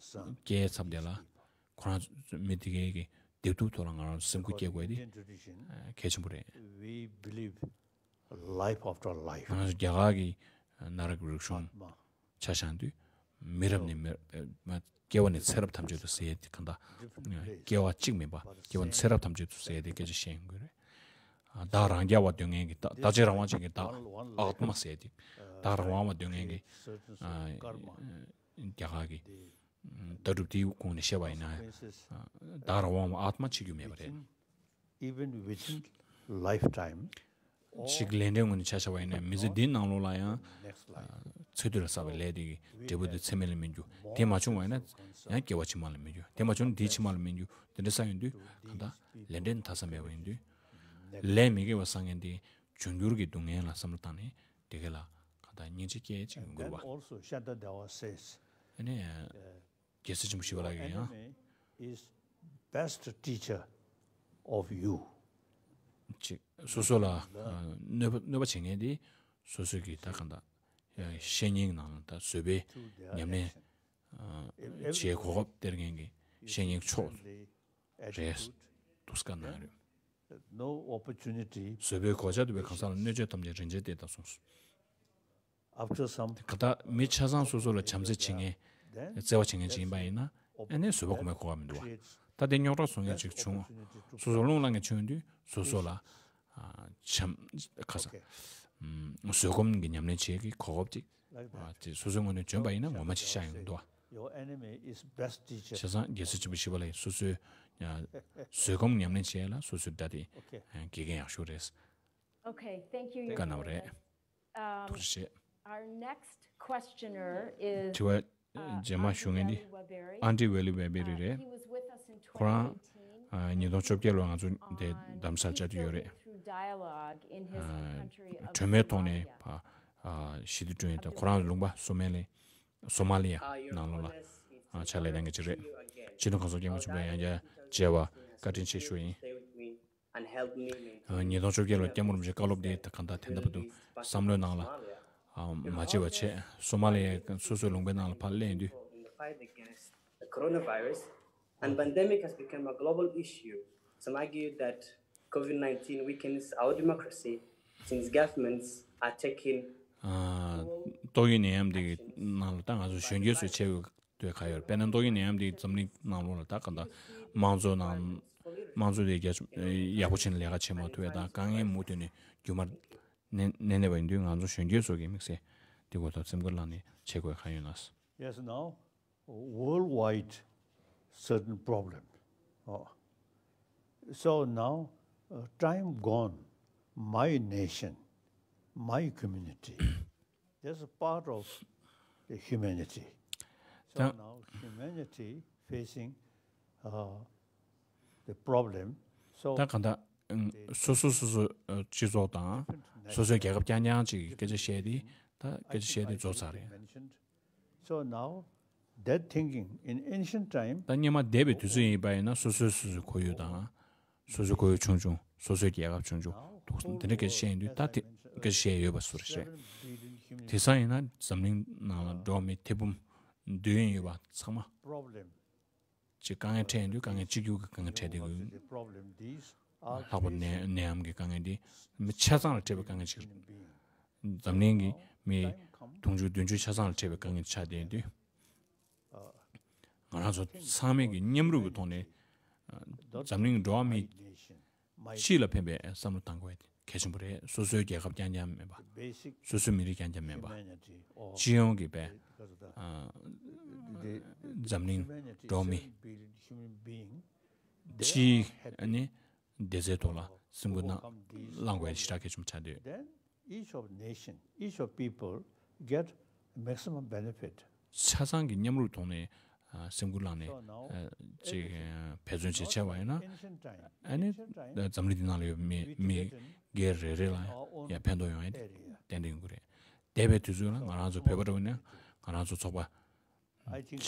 སྐྱེས་ཚབ་དེ་ལ། ཁོ་རང་མི་དེ་གའི་གི་བདེ་སྡུག་ཐོག་ལ་ང་རང་སེམས་ཁུར་སྐྱེ་དགོས་དེ་གལ་ཆེན་པོ་རེད། We believe life after life. ང་རང་ཚོ་རྒྱ་གར་གི་ནཱ་རོ་གི་རིག་གཞུང་ཆ་བཞག་དུས། མི་རབས་ནས་མི་རབས། སྐྱེ་བ་ནས་ཚེ་རབས་ཐམས་ཅད་དུ་ཟེར་ཡས་དེ་གང་ལྟར། སྐྱེ་བ་གཅིག་མིན་པ་སྐྱེ་བ་ནས་ཚེ་རབས་ཐམས་ཅད་དུ་ཟེར་ཡས་དེ་སྐད་ཆ་བཤད་ཡོང་གི་རེད། བདག་རང་རྐྱ་བ་འདོད་མཁན་གྱི་བདག་བདག་གཅིག་རང་དབང་ཅན་གྱི་བདག་ཨཱཏྨ་ཟེར་ཡས་དེ། བདག་རང་དབང་བ་འདོད་མཁན་གྱི། རྒྱ་གར་གྱི་ལྟ་གྲུབ་དེའི་ཁོངས་ནས་བཤད་པ་ཡིན་ན། བདག་རང་དབང་བ་ཨཱཏྨ་བྱེད་རྒྱུ་མེད་པ་རེད། Even within lifetime, ཞིག་ལས་འབྲས་ངོས་ནས་ཆ་བཞག་པ་ཡིན་ན་མི་ཚེ་འདིའི་ནང་ལོགས་ལ་ཡང་། ཚེ་སྟོད་ལ་བསགས་པའི་ལས་དེ་གི་འབྲས་བུ་དེ་ཚེ་སྨད་ལ་སྨིན་རྒྱུ། དེ་མ་བྱུང་བ་ཡིན་ན་ཡང་སྐྱེ་བ་ཕྱི་མ་ལ་སྨིན་རྒྱུ། དེ་མ་བྱུང་ན་དེའི་ཕྱི་མ་ལ་སྨིན་རྒྱུ། དེ་འདྲ་བསགས་ཡོང་དུས་གང་ལྟར་ལས་འབྲས་ནི་མཐའ་ས་མེད་པ་ཡིན་དུས། ལས་མི་དགེ་བ་བསགས་མཁན་དེ་འབྱུང་འགྱུར་གྱི་སྡུག་བསྔལ་ལ་བསམ་བློ་བཏང་ནས་དེ་ག་ལ་གང་ལྟར་སྙིང་རྗེ་སྐྱེ་ཅིག་དགོས་པ། Also, Shantideva says, ཨ་ནི། རྒྱལ་སྲས་ཆེན་པོ་ཞི་བ་ལྷ་གིས་ཡང་། Enemy is best teacher of you. ཅིག་སོ་སོ་ལ་གནོད་པ་གནོད་པ་བྱེད་མཁན་དེ་སོ་སོ་གི་ད་གང་ལྟར་བཤེས་གཉེན་ནང་ད་བཟོད་པའི་ཉམས་ལེན་བྱེད་གོ་སྐབས་སྟེར་མཁན་གྱི་བཤེས་གཉེན་མཆོག་རེད་འདུག་སྐད་གནང་རེད། No opportunity བཟོད་པའི་གོ་ཆ་དུ་བའི་གང་ཟག་ལ་གནོད་བྱེད་ཐམས་ཅད་རིན་ཆེན་གཏེར་དང་མཚུངས། After some ག་ད་མི་ཆ་ཚང་སོ་སོ་ལ་བྱམས་བརྩེ་བྱེད་མཁན། བརྩེ་བ་བྱེད་མཁན་ཅིག་ཡིན་པ་ཡིན་ན། ཨ་ནི་བཟོད་པ་གོ་མའི་གོ་སྐབས་མི་འདུག་བ། ད་དེ་རྙོག་དྲ་བཟོ་མཁན་ཅིག་བྱུང་། སོ་སོ་རླུང་ལངས་མཁན་བྱུང་དུས་སོ་སོ་ལ། བྱམས། ཁ་ས། བཟོད་སྒོམ་གྱི་ཉམས་ལེན་བྱེད་ཀྱི་གོ་སྐབས་ཅིག་དེ་སོ་སོའི་ངོས་ནས་བྱོན་པ་ཡིན་ན་ངོ་མ་ཅིག་ཤར་ཡོང་གི་འདུག་བ། Your enemy is best teacher. བྱས་ཙང་རྒྱལ་སྲས་ཆེན་པོ་ཞི་བ་ལྷ་ཡིས་སོ་སོའི། བཟོད་སྒོམ་ཉམས་ལེན་བྱེད་ཡ་ལ་སོ་སོའི་དགྲ་དེ། དགེ་རྒན་ཡག་ཤོས་རེད། Okay, thank you. བཀའ་གནང་བ་རེད། Um, ཐུགས་རྗེ་ཆེ། Our next questioner is དྲི་བ་རྗེས་མ་ཞུ་མཁན་འདི་ཨན་ཌི་ཝེ་ལི་ཝེ་བེ་རི་རེད། He was with us in ཁོ་རང་twenty eighteen. ཉིས་སྟོང་བཅོ་བརྒྱད་ལོར་ང་ཚོ་འདི་གདན་ས་བཅར་དུ་ཡོད་རེད། གྲོས་མོལ་ཐོག་ནས་ཕ་ཞི་བདེ་བསྐྲུན་ཡོད། ད་ཁོ་རང་ལུང་པ་སོ་མ་ལི་སོ་མ་ལི་ཡ་ནང་ལོགས་ལ་ཕྱག་ལས་གནང་མཁན་ཅིག་རེད། སྤྱི་ནོར་གོང་ས་སྐྱབས་མགོན་ཆེན་པོ་ཡང་བསྐྱར་མཇལ་བ་བཀའ་དྲིན་ཆེ་ཞུ་ཡིན། ཉིས་སྟོང་བཅོ་བརྒྱད་ལོར་སྐྱབས་མགོན་རིན་པོ་ཆེའི་བཀའ་སློབ་དེ་ད་གང་ལྟར་དེ་འདྲ་བར་དུ་བསམ་བློའི་ནང་ལ་མ་བརྗེད་པ་བྱས། སོ་མ་ལི་ཡའི་སོ་སོའི་ལུང་པའི་ནང་ལ་ཕར་སླེབས་དུས། The coronavirus and pandemic has become a global issue. Some argue that COVID nineteen weakens our democracy since governments are taking ཏོག་དབྱིབས་ནད་ཡམས་འདི་ནང་ལ་ད་ང་ཚོ་གཞོན་སྐྱེས་ཚོས་བྱས་པའི་དོན་ག་ཡོད། དཔེར་ན་ཏོག་དབྱིབས་ནད་ཡམས་འདི་འཛམ་གླིང་ནང་ལོགས་ལ་ད་གང་ལྟར་དམངས་གཙོ་ནང་དམངས་གཙོ་དེ་རྒྱ་ཡག་པོ་བྱས་ནས་ལས་ཀ་བྱེད་མ་ཐུབ་པའི་ད་དཀའ་ངལ་མུ་མཐུད་ནས་རྒྱུན་མར་ གནས་གནས་པ་ཡིན་དུས། ང་ཚོ་གཞོན་སྐྱེས་ཚོ་གི་དམིགས་བསལ་འདི་སྐོར་ཐོག་སེམས་ཁུར་བླངས་ནས་བྱེད་དགོས་གང་ཡོད་ན། Yes, now, worldwide certain problem. Oh. So now, uh, time gone, my nation, my community, that's a part of the humanity. So now humanity facing, uh, the problem. So ད་གང་ལྟར་སོ་སོ་སོ་སོ་སྤྱི་ཚོགས་དང་སོ་སོའི་རྒྱལ་ཁབ་རྐྱང་རྐྱང་གཅིག་གི་སྐད་ཆ་བཤད་དེ། ད་སྐད་ཆ་བཤད་དེ་རྫོགས་ཚར་རེད། So now, that thinking in ancient time, ད་སྔོན་མ་འདས་པའི་དུས་ཚོད་ཡིན་པ་ཡིན་ན་སོ་སོའི་སོ་སོའི་ཁོར་ཡུག་དང་། སོ་སོའི་ཁོར་ཡུག་ཆུང་ཆུང་། སོ་སོའི་རྒྱལ་ཁབ་ཆུང་ཆུང་འདུག། དེ་འདྲ་སྐད་ཆ་བཤད་ཡོང་དུས། ད་དེ་སྐད་ཆ་བཤད་ཡོད་པ་བཟོ་འདྲ་རེད། དེང་སང་ཡིན་ན་འཛམ་གླིང་ནང་ལ་འགྲོ་བ་མི་ཐེར་འབུམ་བསྡུས་ཡོང་ཡོད་པ་ཚང་མ། Problem. ཅིག་དཀའ་ངལ་འཕྲད་ཡོང་དུས་དཀའ་ངལ་གཅིག་གྱུར་གྱི་དཀའ་ངལ་འཕྲད་བསྡད་ཀྱི་ཡོད། ལྷག་པར་ནད་ནད་ཡམས་ཀྱི་དཀའ་ངལ་འདི་མི་ཆ་ཚང་ལ་འཕྲད་པའི་དཀའ་ངལ་ཅིག་རེད། འཛམ་གླིང་གི་མི་དུང་ཕྱུར་བདུན་ཅུ་ཆ་ཚང་ལ་འཕྲད་པའི་དཀའ་ངལ་ཆགས་བསྡད་དུས། ང་རང་ཚོ་ཚང་མས་ཀྱི་མཉམ་རུབ་ཀྱི་ཐོག་ནས་འཛམ་གླིང་འགྲོ་བ་མི་སྤྱི་ལ་ཕན་པའི་བསམ་བློ་བཏང་དགོས་གལ་ཆེན་པོ་རེད། སོ་སོའི་རྒྱལ་ཁབ་རྐྱང་རྐྱང་མིན་པ། སོ་སོའི་མི་རིགས་རྐྱང་རྐྱང་མིན་པ། སྤྱི་ཡོངས་ཀྱི་པའི་འཛམ་གླིང་འགྲོ་བ་མི་སྤྱིའི་ནི་བདེ་རྩའི་ཐོག་ལ་སེམས་ཁུར་གནང་བླང་དགོས་ཞེ་དྲག་གལ་ཆེན་པོ་ཆགས་འདུག། Then each of nation, each of people get maximum benefit. ཆ་ཚང་གི་མཉམ་རུབ་ཐོག་ནས་སེམས་ཁུར་བླངས་ནས་ཅིག་འབད་བརྩོན་བྱེད་བྱས་པ་ཡིན་ན། ཨ་ནི་འཛམ་གླིང་འདི་ནང་ལ་ཡོད་མི་མི་སྒེར་རེ་རེ་ལ་ཡང་ཕན་ཐོགས་ཡོང་ཡ་དེ་ཏན་ཏན་ཡོང་གི་རེད། འདས་པའི་དུས་ཚོད་ལ་ང་རང་ཚོ་བོད་པ་འདྲ་བོ་ནས་ང་རང་ཚོ་ཚོགས་པ་ཅིག་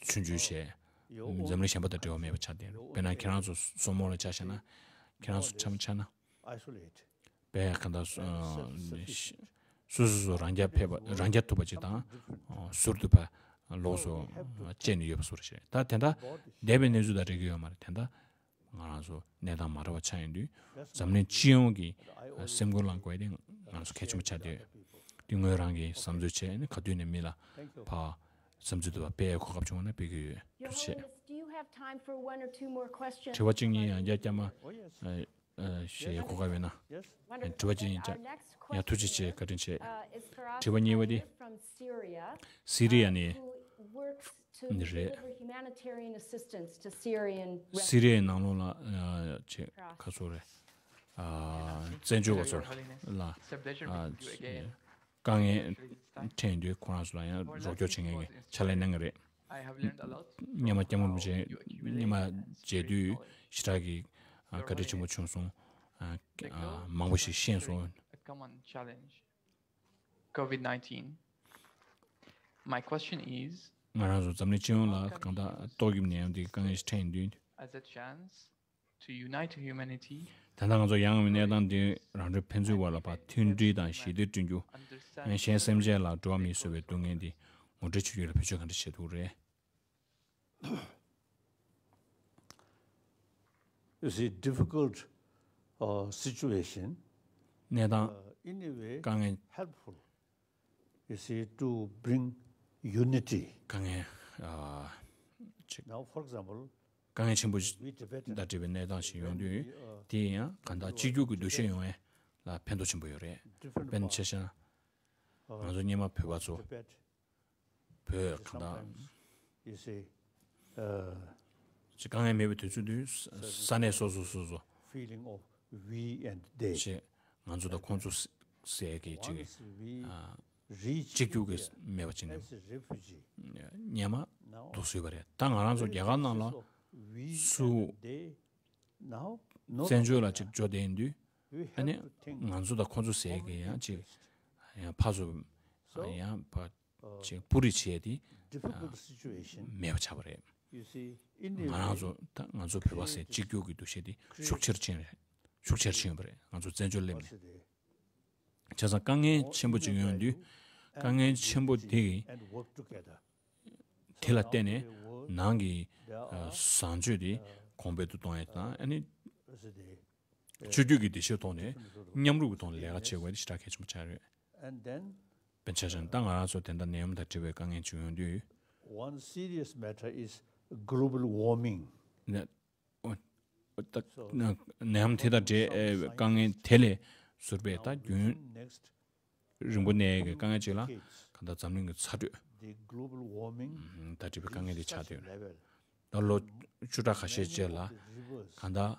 ཆུང་ཆུང་བྱས། འཛམ་གླིང་གཞན་པ་དང་འབྲེལ་བ་མེད་པ་ཆགས་བསྡད་རེད། དཔེར་ན་ཁྱེད་རང་ཚོ་སོར་མོ་ལ་ཆ་བཞག་ན། ཁྱེད་རང་ཚོ་ཆ་མ་ཆགས་ན། Isolate. དཔེ་གང་ལྟར་སོ་སོ་སོ་རང་རྐྱ་ཕེབས་པ་རང་རྐྱ་ཐུབ་པ་ཅིག་དང་། ཟུར་དུ་ཕ་ལོགས་སུ་བཅད་ནས་ཡོད་པ་བཟོ་འདྲ་ཞིག་རེད། ད་དེ་འདྲ་འདས་པའི་གནས་ཚུལ་དང་འབྲེལ་གྱི་ཡོད་མ་རེད། དེ་འདྲ་ང་རང་ཚོ་གནས་སྟངས་མ་འདྲ་བ་ཆགས་ཡོང་དུས་འཛམ་གླིང་སྤྱི་ཡོངས་ཀྱི་སེམས་ཁུར་བླང་དགོས་དེ་ང་རང་ཚོ་གལ་ཆེན་པོ་ཆགས་བསྡད་ཡོད། དེ་ངོས་རང་གིས་བསམ་ཚུལ་བྱས་ནས་ག་དུས་ནས་མི་ལ་ཕ་བསམ་ཚུལ་དུ་བ་སྤེལ་གོ་སྐབས་བྱུང་བ་ན་སྤེལ་གྱི་ཡོད། Your Highness, do you have time for one or two more questions? དྲི་བ་གཅིག་གཉིས་ཡང་བསྐྱར་བསྐྱར་མ་ཞེས་གོ་སྐབས་ཡོད་ན། དྲི་བ་གཅིག་ཡིན་ཀྱང་ཡང་ཐུགས་རྗེ་ཆེ། བཀའ་དྲིན་ཆེ། དྲི་བ་གཉིས་པ་དེ་སི་རི་ཡ་ནས་ནི་རེད། སི་རི་ཡའི་ནང་ལོགས་ལ་ཅེ་ཁ་སོ་རེད། བཙན་བྱོལ་བ་ཚོ་ལ་དཀའ་ངལ་འཕྲད་དུས་ཁོ་རང་ཚོ་ལ་ཡང་རོགས་སྐྱོར་བྱེད་མཁན་གྱི་ཕྱག་ལས་གནང་གི་རེད། སྔོན་མ་སྐྱབས་མགོན་རིན་པོ་ཆེ་སྔོན་མ་མཇལ་དུས་ཞེ་དྲག་གི་བཀའ་དྲིན་ཆེན་པོ་བྱུང་སོང་། མང་པོ་ཞིག་ཤེས་སོང་། COVID nineteen. My question is, ང་རང་ཚོ་འཛམ་གླིང་སྤྱི་ཡོངས་ལ་གང་ལྟར་ཏོག་དབྱིབས་ནད་ཡམས་འདི་དཀའ་ངལ་ཞིག་འཕྲད་ཡོང་དུས། As a chance to unite humanity. ད་ལྟ་ང་ཚོ་ཡང་བའི་གནས་སྟངས་འདི་རང་གྲོལ་ཕན་ཚུན་བར་ལ་ཕར་མཐུན་སྒྲིལ་དང་ཞི་བདེ་བསྐྲུན་རྒྱུ། གཞན་སེམས་ཅན་ལ་འགྲོ་བ་མིའི་བཟོ་བའི་སྡུག་བསྔལ་འདི་ངོ་སྤྲོད་བྱེད་རྒྱུ་ལ་བེད་སྤྱོད་གང་འདྲ་བྱེད་ཐུབ་རེད། You see, difficult, uh, situation, གནས་སྟངས་uh, in a way དཀའ་ངལ་helpful, you see, to bring unity. དཀའ་ངལ་ཨ་ཅིག Now, for example, དཀའ་ངལ་ཆེན་པོ་we Tibetans, དང་འབྲེལ་བའི་གནས་སྟངས་ཤིག་ཡོང་དུས། དེ་ཡང་གང་ལྟར་གཅིག་གྱུར་གྱི་འདུ་ཤེས་ཡོང་ཡས་ལ་ཕན་ཐོགས་ཆེན་པོ་ཡོད་རེད། དཔེར་ན་ཆ་བཞག་ན་ང་ཚོ་སྔོན་མ་བོད་པ་ཚོ་Tibet, བོད་གང་ལྟར sometimes, you see, uh, ཅིག་དཀའ་ངལ་མེད་པའི་དུས་ཚོད་དུས་ས་གནས་སོ་སོ་སོ་སོ feeling of we and they. ཞེས་ང་ཚོ་དང་ཁོང་ཚོ་ཟེར་གྱི་ཅིག Once we ཨ་reach གཅིག་གྱུར་གྱི India མེད་པ་ཅིག་ནས་as a refugee, སྔོན་མ་now འདུག་སེ་ཡོད་པ་རེད། ད་ང་རང་ཚོ་རྒྱ་གར་ནང་ལ་we སུ and they, now no བཙན་བྱོལ་ལ་ཅིག་འབྱོར་བསྡད་ཡིན་དུས། we ཨ་ནི་have to think ང་ཚོ་དང་ཁོང་ཚོ་ཟེར་གྱི་ཡང་ཅིག་ཡང་ཕར་ཚུར་ཡང་ཕར་ཅིག་སྤུ་རིས་བྱས་ཏེ་difficult situation, མེད་པ་ཆགས་པ་རེད། You see, in ང་རང་ཚོ་ད་ང་ཚོ་བོད་པ་ཟེར་གཅིག་གྱུར་གྱི་འདུ་ཤེས་དེ་ཤུགས་ཆེར་ཕྱིན་རེད། ཤུགས་ཆེར་ཕྱིན་ཡོད་པ་རེད། ང་ཚོ་བཙན་བྱོལ་སླེབས་ནས། བྱས་ཙང་དཀའ་ངལ་ཆེན་པོ་ཅིག་ཡོང་དུས། དཀའ་ངལ་ཆེན་པོ་དེ་གི་དེ་ལ་བརྟེན་ནས་ནང་གི་བཟང་སྤྱོད་དེ་གོང་འཕེལ་དུ་གཏོང་ཡས་དང་། ཨ་ནི་སྤྱི་རྒྱུ་གི་བདེ་སྐྱིད་ཐོག་ནས་མཉམ་རུབ་ཀྱི་ཐོག་ནས་ལས་ཀ་བྱེད་དགོས་དེ་ཞེ་དྲག་གལ་ཆེན་པོ་ཆགས་ཡོད། And then དཔེར་ན་ཆ་བཞག་ན་ད་ང་རང་ཚོ་དེ་འདྲ་ནད་ཡམས་དང་འབྲེལ་བའི་དཀའ་ངལ་བྱུང་ཡོང་དུས། One serious matter is global warming. ནད་ཨོ་ད་ནད་ཡམས་དེ་དང་འབྲེལ་དཀའ་ངལ་དེ་ལས་ ཟུར་པའི་ད་རྒྱུན་རིང་པོ་གནས་ཀྱི་དཀའ་ངལ་ཅིག་ལ་གང་ལྟར་འཛམ་གླིང་གི་ཚ་དྲོད་ད་འགྲིག་པའི་དཀའ་ངལ་དེ་ཆགས་བསྡད་ཡོད་རེད། ད་ལོ་བཅུ་ཕྲག་ཁ་ཤས་རྗེས་ལ་གང་ལྟར་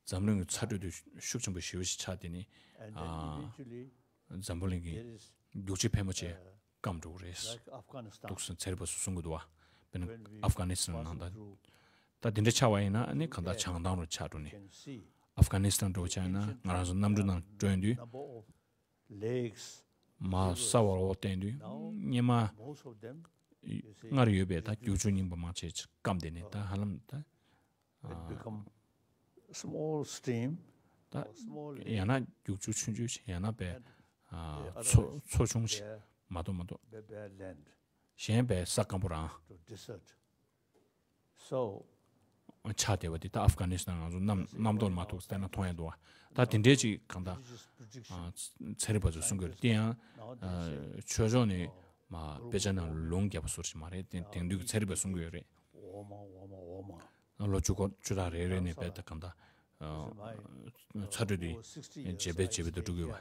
འཛམ་གླིང་གི་ཚ་དྲོད་དེ་ཤུགས་ཆེན་པོ་ཞེ་པོ་ཞིག་ཆགས་དེ་ནི་འཛམ་བུ་གླིང་གི་རྒྱུག་ཆུ་ཕལ་མོ་ཆེ་སྐམ་འགྲོ་གི་རེད། འདུག་སེ་ཚན་རིག་པ་ཚོས་གསུང་གི་འདུག་བ། དཔེར་ན་ཨབ་གྷ་ནི་སི་ཐན་ནང་ད་ད་དེ་འདྲ་ཆགས་པ་ཡིན་ན་ཨ་ནི་གང་ལྟར་བྱང་ཐང་རུ་ཆགས་འགྲོ་ནི། ཨབ་གྷ་ནི་སི་ཐན་འགྲོ་ཆགས་ན་ང་རང་ཚོ་གནམ་གྲུ་ནང་བསྒྲོན་དུས་མར་ས་འོག་བསྟན་དུས་སྔོན་མ་སྔར་ཡོད་པའི་ད་རྒྱུག་ཆུ་རྙིང་པ་མང་ཆེ་སྐམ་བསྡད་ནས་ད་ཧ་ལམ་ད་It become small stream ད་ཡང་ན་རྒྱུག་ཆུ་ཆུང་ཆུང་ཞིག་ཡང་ན་པའི་མཚོ་མཚོ་ཆུང་ཞིག་མ་གཏོགས་མ་གཏོགས་གཞན་པའི་ས་སྐམ་པོ་རང་ཆགས་བསྡད་པ་འདི་ད་ཨབ་གྷ་ནི་སི་ཐན་ང་ཚོ་གནམ་གནམ་ཐོག་མ་ཐུག་བལྟས་ན་མཐོང་ཡ་འདུག་བ། ད་དེ་འདྲའི་ཅིག་གང་ལྟར་ཚན་རིག་པ་ཚོས་གསུང་གི་རེད། དེ་ཡང་ཆོས་ཕྱོགས་ནས་དཔེ་ཆ་ནང་ལུང་བརྒྱབ་པ་སོགས་ཞིག་མ་རེད། དེང་དུས་ཀྱི་ཚན་རིག་པས་གསུང་གི་ཡོད་རེད། ལོ་བཅུ་འཁོར་བཅུ་ཕྲག་རེ་རེ་ནས་རྦད་དེ་གང་ལྟར་ཚ་དྲོད་དེ་ཇེ་སྦས་ཇེ་སྦས་དུ་འགྲོ་གི་ཡོད་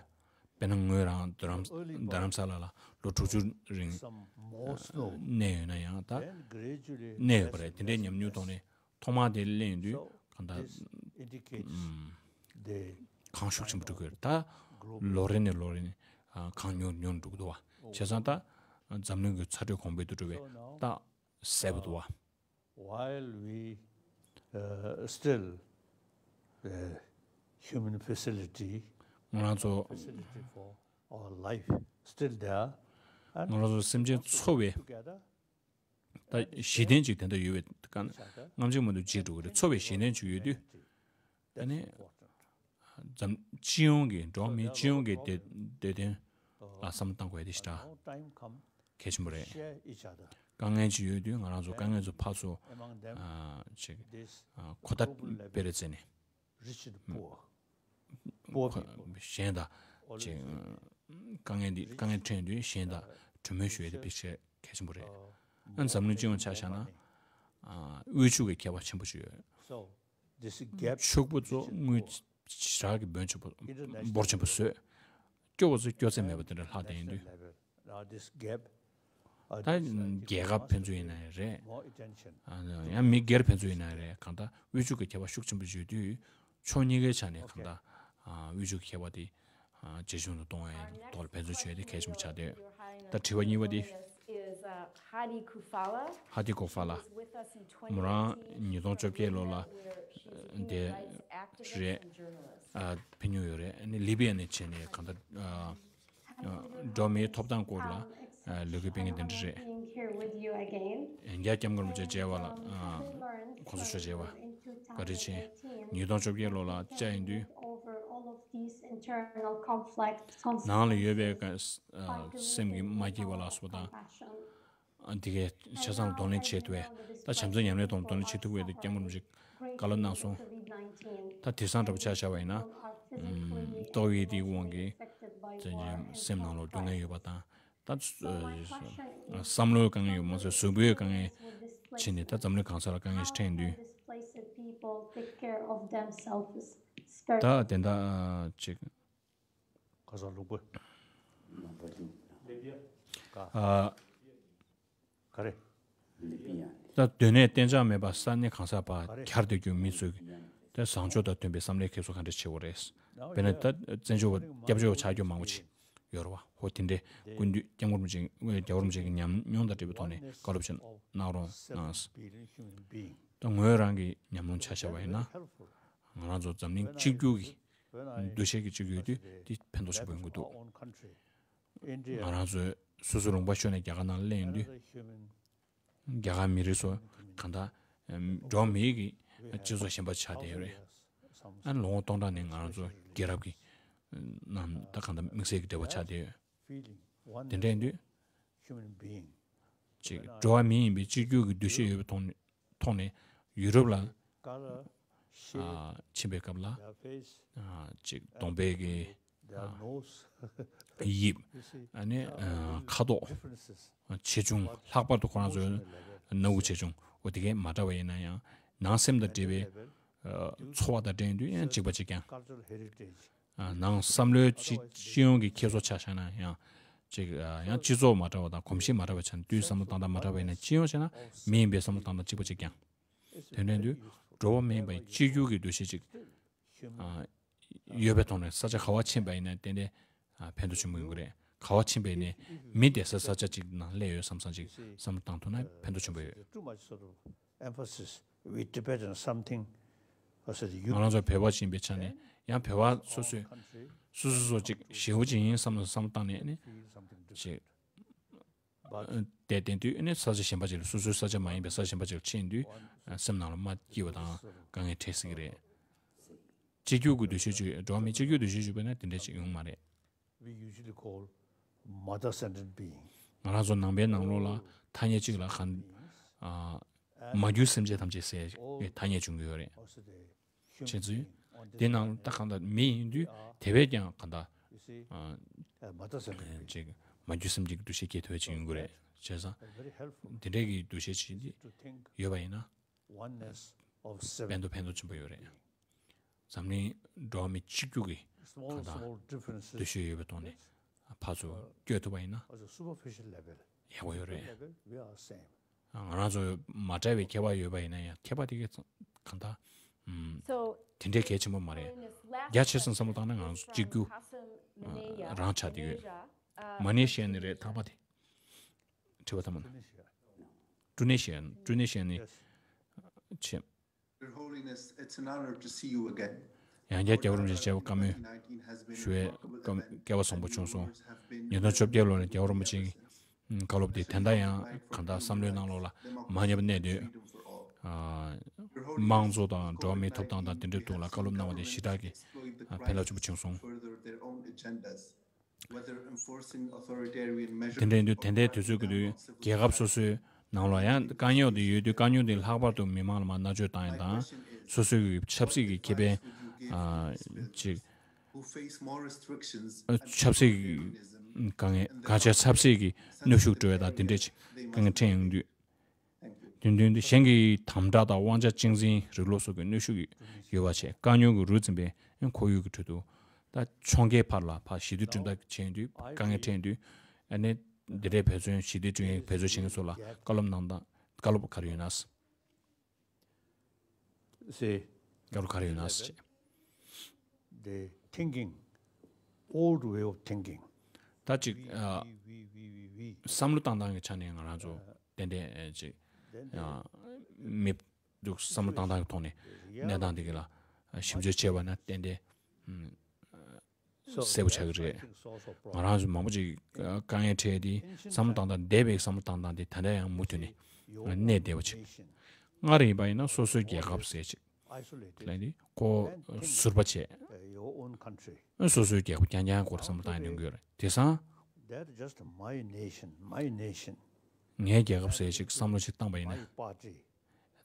པ། དཔེར་ན་ངོས་རང་རྡ་རམ་རྡ་རམ་ས་ལ་ལ་ལོ་དྲུག་ཅུ་རིང་གནས་ཡོད་ན་ཡང་ད་གནས་ཡོད་པ་རེད། དེ་འདྲའི་ཉམས་མྱོང་ཐོག་ནས་ཐོག་མར་དེ་གླེང་དུས་གང་ལྟར་གངས་ཤུགས་ཆེན་པོ་འགྲོ་གི་ཡོད་རེད། ད་ལོ་རེ་ནས་ལོ་རེ་ནས་གངས་ཉུང་ཉུང་འགྲོ་གི་འདུག་བ། བྱས་ཙང་ད་འཛམ་གླིང་གི་ཚ་དྲོད་གོང་འཕེལ་དུ་འགྲོ་བའི་རྟགས་གསལ་པོ་འདུག་བ། While we uh, still uh, human facility, ང་རང་ཚོ་facility for our life still there, and ང་རང་ཚོ་སེམས་ཅན་འཚོ་བའི་together ད་གཞི་རྟེན་ཅིག་དེ་འདྲ་ཡོད་པའི་གང་རྔམ་བརྗིད་མ་གཏོགས་བརྗེད་འགྲོ་གི་རེད། འཚོ་བའི་གཞི་རྟེན་ཅིག་ཡོད་དུས་ད་ནི་འཛམ་སྤྱི་ཡོངས་ཀྱི་འགྲོ་བ་མི་སྤྱི་ཡོངས་ཀྱི་བདེ་བདེ་དོན་ལ་བསམ་བློ་གཏང་དགོས་ཡ་དེ་ཞེ་དྲག་གལ་ཆེན་པོ་རེད། དཀའ་ངལ་ཅིག་ཡོད་དུས་ང་རང་ཚོ་དཀའ་ངལ་ཚོ་ཕར་ཚུར་ཨ་ཅིག་ཨ་གོ་བརྡ་སྤེལ་རེས་བྱས་ནས་གཞན་དང་ཅིག་དཀའ་ངལ་འདི་དཀའ་ངལ་འཕྲད་དུས་གཞན་དང་གྲོས་མོལ་ཞུ་ཡ་དེ་དཔེ་ཆེ་གལ་ཆེན་པོ་རེད། ཨ་འཛམ་གླིང་སྤྱི་ཡོངས་ཆ་བཞག་ན་ཨ་དབུལ་ཕྱུག་གི་ཁྱད་པར་ཆེན་པོ་ཞིག་ཡོད། ཕྱུག་པོ་ཚོ་དངུལ་ཞེ་དྲག་གི་འབོར་ཆེན་པོ་འབོར་ཆེན་པོ་བཟོས། སྐྱོ་བོ་ཚོ་སྐྱོ་ཚད་མེད་པ་དེ་འདྲ་ལྷག་བསྡད་ཡོད་དུས། ད་རྒྱལ་ཁབ་ཕན་ཚུན་ཡིན་ན་ཡང་རེད། ཡང་མི་སྒེར་ཕན་ཚུན་ཡིན་ན་ཡང་རེད། གང་ལྟར་དབུལ་ཕྱུག་གི་ཁྱད་པར་ཤུགས་ཆེན་པོ་ཡོད་དུས་ཕྱོགས་གཉིས་ཀའི་ཆ་ནས་གང་ལྟར་དབུལ་ཕྱུག་གི་ཁྱད་པར་དེ་ཇེ་ཆུང་དུ་གཏོང་བའི་ཐོག་ལ་ཕན་ཚུན་བྱས་ཏེ་གལ་ཆེན་པོ་ཆགས་བསྡད་ཡོད། ད་དྲི་བ་གཉིས་པ་དེ། Hadi Kofala. མོ་རང་ཉིས་སྟོང་བཅོ་བརྒྱད་ལོ་ལ་འདས་རེད། ཕེབས་མྱོང་ཡོད་རེད། ཨ་ནི་ལི་བི་ཡ་ནས་བྱས་ནས་གང་ལྟར་འགྲོ་བ་མིའི་ཐོབ་ཐང་སྐོར་ལ་ལས་འགུལ་སྤེལ་མཁན་དེ་འདྲ་རེད། ཡང་བསྐྱར་སྐྱབས་མགོན་རིན་པོ་ཆེ་མཇལ་བ་ལ་ཁོང་ཚོ་ཞོ་མཇལ་བ་བཀའ་དྲིན་ཆེ། ཉིས་སྟོང་བཅོ་བརྒྱད་ལོ་ལ་བཅར་ཡོང་དུས་ནང་ལ་ཡོད་པའི་སེམས་ཀྱི་མ་སྐྱིད་པ་ལ་སོགས་དང་། འདི་གའི་ཆ་ཚང་གདོང་ལེན་བྱེད་ཐུབ་པས། ད་བྱམས་བརྩེ་ཉམས་ལེན་དང་གདོང་ལེན་བྱེད་ཐུབ་པའི་སྐྱབས་མགོན་རིན་པོ་ཆེས་བཀའ་སློབ་གནང་སོང་། ད་དེང་སང་འདྲ་པོ་ཆ་བཞག་པ་ཡིན་ན་ཏོག་དབྱིབས་དེའི་དབང་གིས་སེམས་ནང་ལ་སྡུག་བསྔལ་ཡོད་པ་དང་། ད་བསམ་བློའི་དཀའ་ངལ་ཡོད་མ་ཚད་གཟུགས་པོའི་དཀའ་ངལ་ཕྱིན་ནས་ད་འཛམ་གླིང་གང་ས་ལ་དཀའ་ངལ་ཞིག་འཕྲད་དུས། ད་དེ་འདྲ་ཅིག་ཁ་སང་ལུག་པ། ཨ། ག་རེ། ད་སྡོད་གནས་གཏན་འཇགས་མེད་པར་ས་གནས་གང་སར་ཕར་གྱར་བསྡད་རྒྱུ་མི་ཚོས་ད་བཟང་ཕྱོགས་དང་མཐུན་པའི་བསམ་བློའི་འཁྱེར་སོ་ག་འདྲ་བྱེད་དགོས་རེད། དཔེར་ན་ད་བཙན་བྱོལ་བ་སྐྱབས་བཅོལ་བ་ཆགས་རྒྱུ་མང་པོ་ཅིག་ཡོད་རེད་བ། ཧོ་དེ་འདྲའི་སྐུ་མདུན་སྐྱབས་མགོན་རིན་པོ་ཆེ་རྒྱལ་བ་རིན་པོ་ཆེ་གི་ཉམས་མྱོང་དང་འབྲེལ་བའི་ཐོག་ནས་བཀའ་སློབ་ཅིག་གནང་རོགས་གནང་། ད་ངོས་རང་གི་ཉམས་མྱོང་ཆ་བཞག་པ་ཡིན་ན་ང་རང་ཚོ་འཛམ་གླིང་གཅིག་གྱུར་གྱི་འདུ་ཤེས་ཀྱི་གཅིག་ཡོད་དུས་འདི་ཕན་ཐོགས་ཆེན་པོ་ཡོང་གི་འདུག་ང་རང་ཚོའི་སོ་སོ་ལུང་པ་ཤོར་ནས་རྒྱ་གར་ནང་སླེབས་ཡོང་དུས་རྒྱ་གར་མི་རིགས་ཚོ་གང་ལྟར་འགྲོ་བ་མིའི་གི་སྤྱི་ཚོགས་གཞན་པ་ཆགས་བསྡད་ཡོད་རེད། ཨ་ལོ་ངོ་སྟོང་ཕྲག་ནས་ང་རང་ཚོ་རྒྱལ་རབས་ཀྱི་ནང་ད་གང་ལྟར་དམིགས་བསལ་གྱི་འབྲེལ་བ་ཆགས་བསྡད་ཡོད། དེ་འདྲ་ཡིན་དུས་ཅིག་འགྲོ་བ་མི་ཡིན་པའི་གཅིག་གྱུར་གྱི་འདུ་ཤེས་ཡོད་པའི་ཐོག་ནས་ཐོག་ནས་ཡུ་རོབ་ལ་ཨ་ཕྱིན་པའི་སྐབས་ལ་ཨ་ཅིག་གདོང་པའི་གི་ཨ་དབྱིབས་ཨ་ནི་ཨ་ཁ་དོག་ཆེ་ཆུང་ལྷག་པར་དུ་ཁོ་རང་ཚོའི་སྣ་ཁུག་ཆེ་ཆུང་འོ་དེ་གས་མ་འདྲ་བ་ཡིན་ན་ཡང་ནང་སེམས་དང་འབྲེལ་བའི་ཨ་ཚོར་བ་དང་འབྲེལ་དུས་ཡང་གཅིག་པ་གཅིག་རྐྱང་། ནང་བསམ་བློའི་སྤྱི་སྤྱི་ཡོངས་ཀྱི་ཁྱེར་སོ་ཆ་བཞག་ན་ཡང་ཅིག་ཡང་སྤྱི་ཚོགས་མ་འདྲ་བ་དང་གོམས་གཤིས་མ་འདྲ་བ་ཆགས་ན། དུས་བསམ་བློ་བཏང་སྟངས་མ་འདྲ་བ་ཡིན་ན། སྤྱི་ཡོངས་བྱས་ན་མི་ཡིན་པའི་བསམ་བློ་བཏང་སྟངས་གཅིག་པ་གཅིག་རྐྱང་། དེ་འདྲ་དུས་འགྲོ་བ་མི་ཡིན་པའི་གཅིག་གྱུར་གྱི་འདུ་ཤེས་ཅིག་ཡོད་པའི་ཐོག་ནས་ས་ཆ་ག་བ་ཕྱིན་པ་ཡིན་ན་ཏན་ཏན་ཕན་ཐོགས་ཆེན་པོ་ཡོང་གི་རེད། ག་བ་ཕྱིན་པ་ཡིན་ནའི་མི་བསྡད་ས་ས་ཆ་གཅིག་ནང་སླེབས་ཡོད་བསམ་བསམ་ཅིག་བསམ་བློ་བཏང་ཐུབ་ན་ཕན་ཐོགས་ཆེན་པོ་ཡོད། Too much sort of emphasis with Tibet and something. ང་རང་ཚོ་བོད་པ་ཡིན་པའི་ཆ་ནས་ཡང་བོད་པ་སོ་སོའི་སོ་སོ་སོ་ཅིག་ཞེ་པོ་ཅིག་ཡིན་བསམ་བློ་བསམ་བློ་བཏང་ནས་ནི་ཅིག་བསྡད་བསྡད་དུས་ནི་ས་ཆ་གཞན་པ་ཅིག་ལ། སོ་སོའི་ས་ཆ་མ་ཡིན་པའི་ས་ཆ་གཞན་པ་ཅིག་ལ་ཕྱིན་དུས་སེམས་ནང་ལ་མ་སྐྱིད་པ་དང་དཀའ་ངལ་འཕྲད་སྲིད་ཀྱི་རེད། གཅིག་གྱུར་གྱི་འདུ་ཤེས་ཅིག་འགྲོ་བ་མི་གཅིག་གྱུར་འདུ་ཤེས་ཅིག་ཡོད་པ་ན་དེ་འདྲ་ཅིག་ཡོང་མ་རེད། We usually call mother-centered being. ང་རང་ཚོ་ནང་པའི་ནང་ལོགས་ལ་ཐ་སྙད་གཅིག་ལ་གང་ཨ་མ་གྱུར་སེམས་ཅན་ཐམས་ཅད་ཟེར་བའི་ཐ་སྙད་བྱུང་གི་ཡོད་རེད། བྱས་ཙང་དེ་ནང་ལ་ད་གང་ལྟར་མི་ཡིན་དུས་དེ་བས་ཀྱང་གང་ལྟར་ཨ་ཅིག་མ་གྱུར་སེམས་ཅན་གྱི་འདུ་ཤེས་སྐྱེ་ཐུབ་པ་ཅིག་ཡོང་གི་རེད། བྱས་ཙང་དེ་འདྲའི་གི་འདུ་ཤེས་ཅིག་ཡོད་པ་ཡིན་ན། ཕན་ཐོགས་ཕན་ཐོགས་ཆེན་པོ་ཡོད་རེད། འཛམ་གླིང་འགྲོ་བ་མི་གཅིག་གྱུར་གྱི་གང་ལྟར་འདུ་ཤེས་ཡོད་པའི་ཐོག་ནས་ཕར་ཚུར་བསྐྱོད་ཐུབ་པ་ཡིན་ན་ཡག་པོ་ཡོད་རེད། ང་རང་ཚོ་མ་འདྲ་བའི་ཁྱད་པར་ཡོད་པ་ཡིན་ན་ཡང་ཁྱད་པར་དེ་གའི་གང་ལྟར་དེ་འདྲའི་གལ་ཆེན་པོ་མ་རེད། རྒྱ་ཆེ་ཙམ་བསམ་བློ་བཏང་ན་ང་ཚོ་གཅིག་གྱུར་རང་ཆགས་བསྡད་ཡོད། མ་ནེ་ཤི་ཡ་ནི་རེད། ཐ་མ་དེ་དྲི་བ་ཐ་མ་ནི་ཀྲུ་ནེ་ཤི་ཡ། ཀྲུ་ནེ་ཤི་ཡ་ནི་ཆེ། Your Holiness, it's an honor to see you again. ཡང་བསྐྱར་རྒྱལ་བ་རིན་པོ་ཆེ་མཇལ་བར་བཀའ་མོལ་ཞུ་བའི་སྐལ་བ་བཟང་པོ་བྱུང་སོང་། ཉིས་སྟོང་བཅོ་བརྒྱད་ལོ་ལ་རྒྱལ་བ་རིན་པོ་ཆེ་གིས་བཀའ་སློབ་དེ་ད་ལྟ་ཡང་གང་ལྟར་བསམ་བློའི་ནང་ལོགས་ལ་མ་ཉམས་པ་གནས་སྡོད། དམངས་གཙོ་དང་འགྲོ་བ་མིའི་ཐོབ་ཐང་དང་དེ་འདྲའི་ཐོག་ལ་བཀའ་སློབ་གནང་བ་དེ་ཞེ་དྲག་གི་ཕན་རླབས་ཆེན་པོ་བྱུང་སོང་། དེ་འདྲ་ཡིན་དུས་ད་ལྟའི་དུས་ཚོད་ཀྱི་དུས་རྒྱལ་ཁབ་སོ་སོའི་ནང་ལ་ཡང་དཀའ་རྙོག་དེ་ཡོད་དུས་དཀའ་རྙོག་དེ་ལྷག་པར་དུ་མི་མང་ལ་མར་མནར་གཅོད་བཏང་ཡ་དང་སོ་སོའི་ཆབ་སྲིད་ཀྱི་ཁེ་ཕན་ཨ་ཅིག་ཆབ་སྲིད་ཀྱི་དཀའ་ངལ་གང་ཆེ་ཆབ་སྲིད་ཀྱི་གནོན་ཤུགས་སྤྲོད་ཡ་དང་དེ་འདྲས་ཀྱི་དཀའ་ངལ་འཕྲད་ཡོང་དུས། དོན་དོན་དུ་གཞན་གྱི་དམ་དྲག་དང་དབང་ཆ་གཅེས་འཛིན་རིགས་ལོག་སོགས་ཀྱི་གནོན་ཤུགས་ཡོད་པ་བྱས་དཀའ་རྙོག་གི་རུ་འཛིན་པའི་ཁོར་ཡུག་གི་ཁྲོད་དུ་ད་ཕྱོགས་འགལ་བར་ལ་ཕར་ཞི་བདེ་བསྐྲུན་ཐབས་བྱས་དུས་དཀའ་ངལ་འཕྲད་དུས་ཨ་ནི་འདི་འདྲའི་འབད་བརྩོན་ཞི་བདེ་བསྐྲུན་ཡས་འབད་རྩོལ་བྱེད་མཁན་ཚོ་ལ་བཀའ་སློབ་གནང་སྟངས་བཀའ་སློབ་ག་རེ་ཡོད་ན། See, བཀའ་སློབ་ག་རེ་ཡོད་ན་ཟེར། The thinking, old way of thinking. ད་ཅིག་ཨ། We, we, we, we, we. བསམ་བློ་བཏང་སྟངས་ཀྱི་ཆ་ནས་ང་རང་ཚོ་ཏན་ཏན་ཨ་ཅིག་ཨ་མི་འདུག་བསམ་བློ་བཏང་སྟངས་ཀྱི་ཐོག་ནས་གནས་སྟངས་དེ་ག་ལ་ཞིབ་འཇུག་བྱས་པ་ན་ཏན་ཏན་གསལ་པོ་ཆགས་ཀྱི་རེད། ང་རང་ཚོ་མང་པོ་ཅིག་དཀའ་ངལ་འཕྲད་དེ་བསམ་བློ་བཏང་སྟངས་འདས་པའི་བསམ་བློ་བཏང་སྟངས་དེ་ད་ལྟ་ཡང་མུ་མཐུད་ནས་གནས་བསྡད་པ་ཅིག་སྔར་ཡིན་པ་ཡིན་ན་སོ་སོའི་རྒྱལ་ཁབ་ཟེར་ཅིག་ལས་དེ་ཁོ་ཟུར་པ་བྱས། སོ་སོའི་རྒྱལ་ཁབ་རྐྱང་རྐྱང་སྐོར་བསམ་བློ་བཏང་ཡོང་གི་ཡོད་རེད། དེང་སང་། That is just my nation, my nation. ངའི་རྒྱལ་ཁབ་ཟེར་ཅིག་བསམ་བློ་ཞིག་བཏང་པ་ཡིན་ན། My party.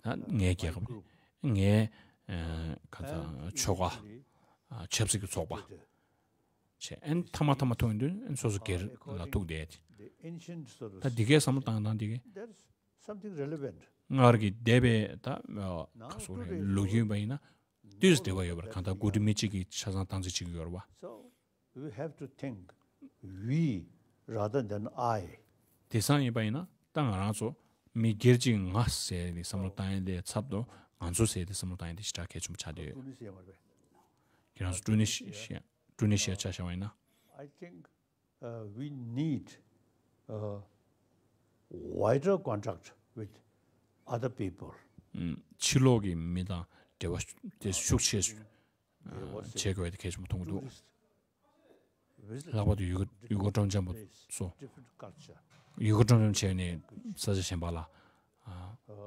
ད་ངའི་རྒྱལ་ཁབ་ངའི་ཨ་ག་ད་ཆོལ་ཁ་ཨ་ཆབ་སྲིད་ཀྱི་ཚོགས་པ་བྱས་ཨན་ཐ་མ་ཐ་མ་ཐུག་ཡོང་དུས་ཨན་སོ་སོ་སྒེར་ལ་ཐུག་བསྡད་དེ། ད་འདི་གའི་བསམ་བློ་བཏང་སྟངས་འདི་གའི་Something relevant. སྔར་གྱི་འདས་པའི་ད་ཨ་ག་སོགས་རེད་ལོ་རྒྱུས་པ་ཡིན་ན་ཏོག་ཙམ་འབྲེལ་བ་ཡོད་པར་གང་ལྟར་འགོ་ཁྲིད་མི་གཅིག་གི་ཆ་ཚང་སྟངས་འཛིན་བྱེད་ཀྱི་ཡོད་རེད་བ། So we have to think we rather than I. དེང་སང་ཡིན་པ་ཡིན་ན་ད་ང་རང་ཚོ་མི་སྒེར་གཅིག་ང་ཟེར་ནས་བསམ་བློ་བཏང་ཡས་ལས་ཚབ་ཏུ་ང་ཚོ་ཟེར་ཏེ་བསམ་བློ་བཏང་ཡས་དེ་ཞེ་དྲག་གལ་ཆེན་པོ་ཆགས་བསྡད་ཡོད། ཁྱེད་རང་ཚོ་ཀྲུ་ནི་ཤི་ཡ་ཀྲུ་ནི་ཤི་ཡ་ཆ་བཞག་པ་ཡིན་ན། I think uh, we need uh, wider contact with other people. ཕྱི་ལོགས་ཀྱི་མི་དང་འབྲེལ་བ་དེ་ཤུགས་ཆེ་བྱེད་དགོས་པ་དེ་གལ་ཆེན་པོ་མཐོང་གི་འདུག་ལྷག་པར་དུ་ཡུ་གུར་ཡུ་གུར་སྒྲོམ་ལྗང་པ་ཚོ། ཡུ་གུར་སྒྲོམ་ལྗང་བྱས་ནས་ས་ཆ་གཞན་པ་ལ་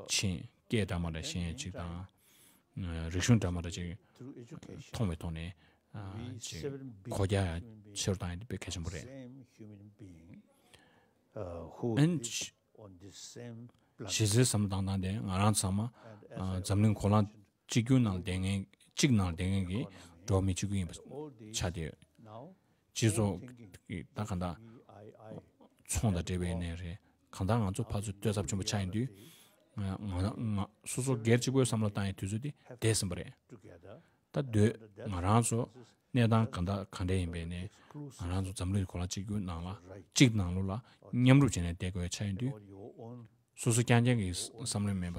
ཕྱིན་སྐད་འདྲ་མ་འདྲ་ཤེས་ཡས་ཅིག་དང་། རིག་གཞུང་འདྲ་མ་འདྲ་ཅིག་མཐོང་བའི་ཐོག་ནས་ཅིག་གོ་རྒྱ་ཆེ་རུ་བཏང་ཡས་དཔེ་གལ་ཆེན་པོ་རེད། ཨན་གཞི་རྩའི་བསམ་བློ་བཏང་སྟངས་དེ་ང་རང་ཚང་མ་འཛམ་གླིང་གོ་ལ་གཅིག་གྱུར་ནང་བསྡད་མཁན་གཅིག་ནང་བསྡད་མཁན་གྱི་འགྲོ་བ་མི་གཅིག་གྱུར་ཡིན་པ་ཆགས་བསྡད་ཡོད། སྤྱི་ཚོགས་ཀྱི་ད་ག་འདྲ་ཚོང་དང་འབྲེལ་བའི་གནས་རེད། གང་ལྟར་ང་ཚོ་ཕར་ཚུར་ལྟོས་ཚབས་ཆེན་པོ་ཆགས་ཡིན་དུས་ང་ང་སོ་སོ་སྒེར་གཅིག་པོའི་བསམ་བློ་བཏང་ཡའི་དུས་ཚོད་དེ་འདས་ཟིན་པ་རེད། ད་སྡོད་ང་རང་ཚོ་གནས་སྟངས་ག་འདྲ་ག་འདྲ་ཡིན་པའི་ནས་ང་རང་ཚོ་འཛམ་གླིང་གོ་ལ་གཅིག་གྱུར་ནང་ལ་གཅིག་ནང་ལོགས་ལ་མཉམ་རུབ་བྱས་ནས་བསྡད་དགོས་ཡ་ཆགས་ཡོང་དུས། སོ་སོ་རྐྱང་རྐྱང་གི་བསམ་བློ་མེད་པ།